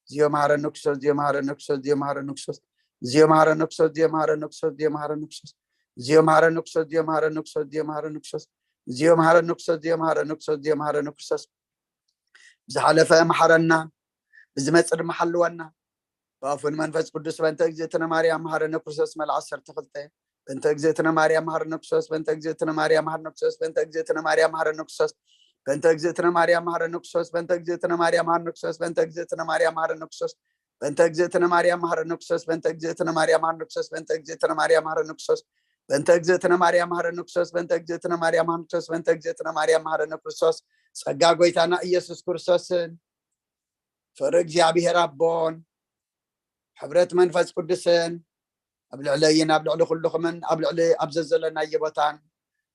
እግዚኦ መሐረነ ክርስቶስ፣ እግዚኦ መሐረነ ክርስቶስ፣ እግዚኦ መሐረነ ክርስቶስ፣ እግዚኦ መሐረነ ክርስቶስ፣ እግዚኦ መሐረነ ክርስቶስ፣ እግዚኦ መሐረነ ክርስቶስ፣ እግዚኦ መሐረነ ክርስቶስ፣ እግዚኦ መሐረነ ክርስቶስ፣ እግዚኦ መሐረነ ክርስቶስ፣ እግዚኦ መሐረነ ክርስቶስ፣ እግዚኦ መሐረነ ክርስቶስ፣ እግዚኦ መሐረነ ክርስቶስ፣ ዝሓለፈ መሓረና፣ ብዝመጽእ ድማ ሓልወና። ብኣፉን መንፈስ ቅዱስ በእንተ እግዝእትነ ማርያም መሓረነ ክርስቶስ መልዓ ዓሰርተ ክልተ። በእንተ እግዝእትነ ማርያም መሓረነ ክርስቶስ፣ በእንተ እግዝእትነ ማርያም መሓረነ ክርስቶስ፣ በእንተ እግዝእትነ ማርያም መሓረነ ክርስቶስ፣ በእንተ እግዝእትነ ማርያም መሓረነ ክርስቶስ፣ በእንተ እግዝእትነ ማርያም መሓረነ ክርስቶስ፣ በእንተ እግዝእትነ ማርያም መሓረነ ክርስቶስ፣ በእንተ እግዝእትነ ማርያም መሓረነ ክርስቶስ፣ በእንተ እግዝእትነ ማርያም መሓረነ ክርስቶስ፣ በእንተ እግዝእትነ ማርያም መሓረነ ክርስቶስ፣ በእንተ እግዝእትነ ማርያም መሓረነ ክርስቶስ፣ በእንተ እግዝእትነ ማርያም መሓረነ ክርስቶስ፣ በእንተ እግዝእትነ ማርያም መሓረነ ክርስቶስ፣ ጸጋ ጎይታና ኢየሱስ ክርስቶስን ፍቕሪ እግዚኣብሔር ኣቦን ሕብረት መንፈስ ቅዱስን ኣብ ልዕለይን ኣብ ልዕሊ ኩልኹምን ኣብ ልዕሊ ኣብ ዘዘለናዮ ቦታን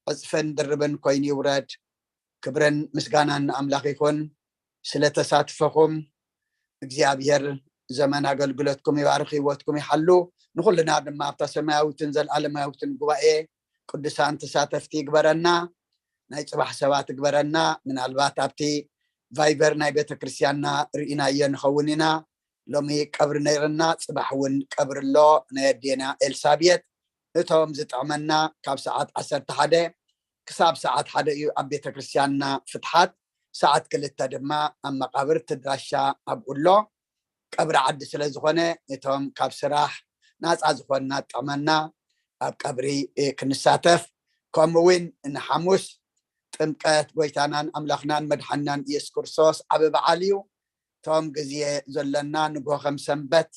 ዕጽፍን ድርብን ኮይኑ ይውረድ። ክብርን ምስጋናን ንኣምላኽ ይኹን። ስለ ተሳትፈኹም እግዚኣብሔር ዘመን ኣገልግሎትኩም ይባርኽ፣ ህይወትኩም ይሓሉ። ንኹልና ድማ ኣብታ ሰማያዊትን ዘልኣለማዊትን ጉባኤ ቅዱሳን ተሳተፍቲ ይግበረና። ናይ ጽባሕ ሰባት ይግበረና። ምናልባት ኣብቲ ቫይበር ናይ ቤተ ክርስቲያንና ርኢናዮ ንኸውን ኢና። ሎሚ ቀብሪ ነይርና፣ ጽባሕ እውን ቀብሪ ኣሎ ናይ ኣዴና ኤልሳቤጥ። እቶም ዝጥዕመና ካብ ሰዓት ዓሰርተ ሓደ ክሳብ ሰዓት ሓደ እዩ ኣብ ቤተ ክርስቲያንና ፍትሓት። ሰዓት ክልተ ድማ ኣብ መቓብር ትድራሻ ኣብኡ ኣሎ። ቀብሪ ዓዲ ስለ ዝኾነ እቶም ካብ ስራሕ ናጻ ዝኾንና ጥዕመና ኣብ ቀብሪ እ፣ ክንሳተፍ፣ ከምኡ እውን ንሓሙስ ጥምቀት ጎይታናን ኣምላኽናን መድሓንናን ኢየሱስ ክርስቶስ ዓቢ በዓል እዩ። እቶም ግዜ ዘለና ንግሆ ከም ሰንበት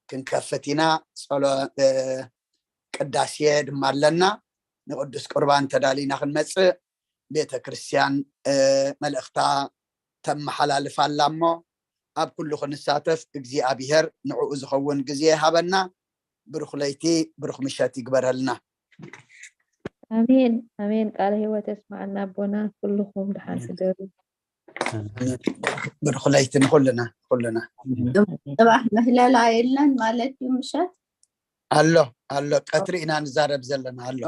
ክንከፍት ኢና። ጸሎ እ፣ ቅዳሴ ድማ ኣለና። ንቅዱስ ቁርባን ተዳሊና ክንመጽእ ቤተ ክርስቲያን እ፣ መልእኽታ ተመሓላልፍ ኣላ እሞ ኣብ ኩሉ ክንሳተፍ እግዚኣብሔር ንዕኡ ዝኸውን ግዜ ይሃበና። ብሩኽ ለይቲ ብሩኽ ምሸት ይግበረልና። ኣሜን ኣሜን። ቃለ ህይወት የስማዓልና ኣቦና። ኩልኹም ደሓን ሕደሩ። ብሩኽ ለይቲ ንኹልና ኩልና። ጽባሕ ምህለላ የለን ማለት እዩ ምሸት ኣሎ ኣሎ ቀትሪ ኢና ንዛረብ ዘለና ኣሎ።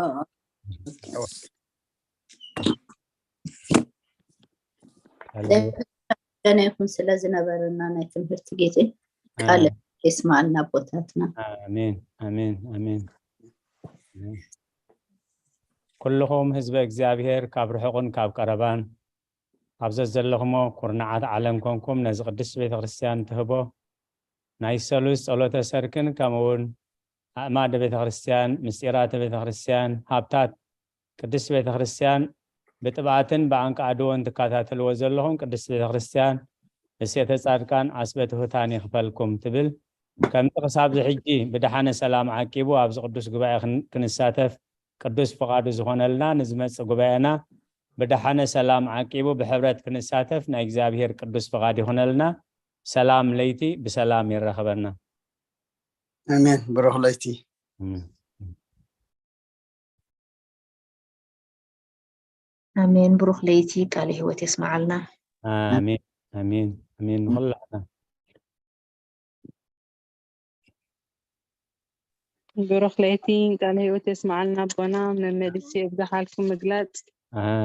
ደና ይኹን ስለ ዝነበረና ናይ ትምህርቲ ግዜ ቃል የስማዓልና ኣቦታትና። ኣሜን ኣሜን ኣሜን። ኩልኹም ህዝበ እግዚኣብሔር ካብ ርሑቕን ካብ ቀረባን ኣብ ዘዘለኹሞ ኩርናዓት ዓለም ኮንኩም ነዚ ቅድስት ቤተ ክርስቲያን ትህቦ ናይ ሰሉስ ጸሎተ ሰርክን ከምኡውን ኣእማደ ቤተ ክርስቲያን ምስጢራተ ቤተ ክርስቲያን ሃብታት ቅድስት ቤተ ክርስቲያን ብጥብኣትን ብኣንቃ ኣድዎን ትከታተልዎ ዘለኹም ቅድስት ቤተ ክርስቲያን እሴተ ጻድቃን ዓስበ ትሑታን ይኽፈልኩም ትብል። ከምቲ ክሳብዚ ሕጂ ብደሓነ ሰላም ዓቂቡ ኣብዚ ቅዱስ ጉባኤ ክን- ክንሳተፍ ቅዱስ ፍቓዱ ዝኾነልና ንዝመጽእ ጉባኤና ብደሓነ ሰላም ዓቂቡ ብሕብረት ክንሳተፍ ናይ እግዚኣብሔር ቅዱስ ፍቓድ ይኹነልና። ሰላም ለይቲ ብሰላም የራኽበና። ኣሜን። ብሩኽ ለይቲ። እም። ኣሜን። ብሩኽ ለይቲ ቃለ ህይወት የስመዓልና። ኣሜን ኣሜን ኣሜን። ንኹላትና ብሩኽ ለይቲ ቃለ ህይወት የስመዓልና ኣቦና። መመሊሱ የብዝሓልኩም ምግላፅ።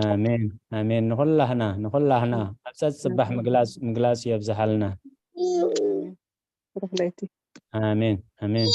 ኣሜን ኣሜን። ንኹላህና ንኹላህና ኣብ ፀፅባሕ ምግላፅ ምግላፅ የብዝሓልና። ብሩኽ ለይቲ። ኣሜን ኣሜን።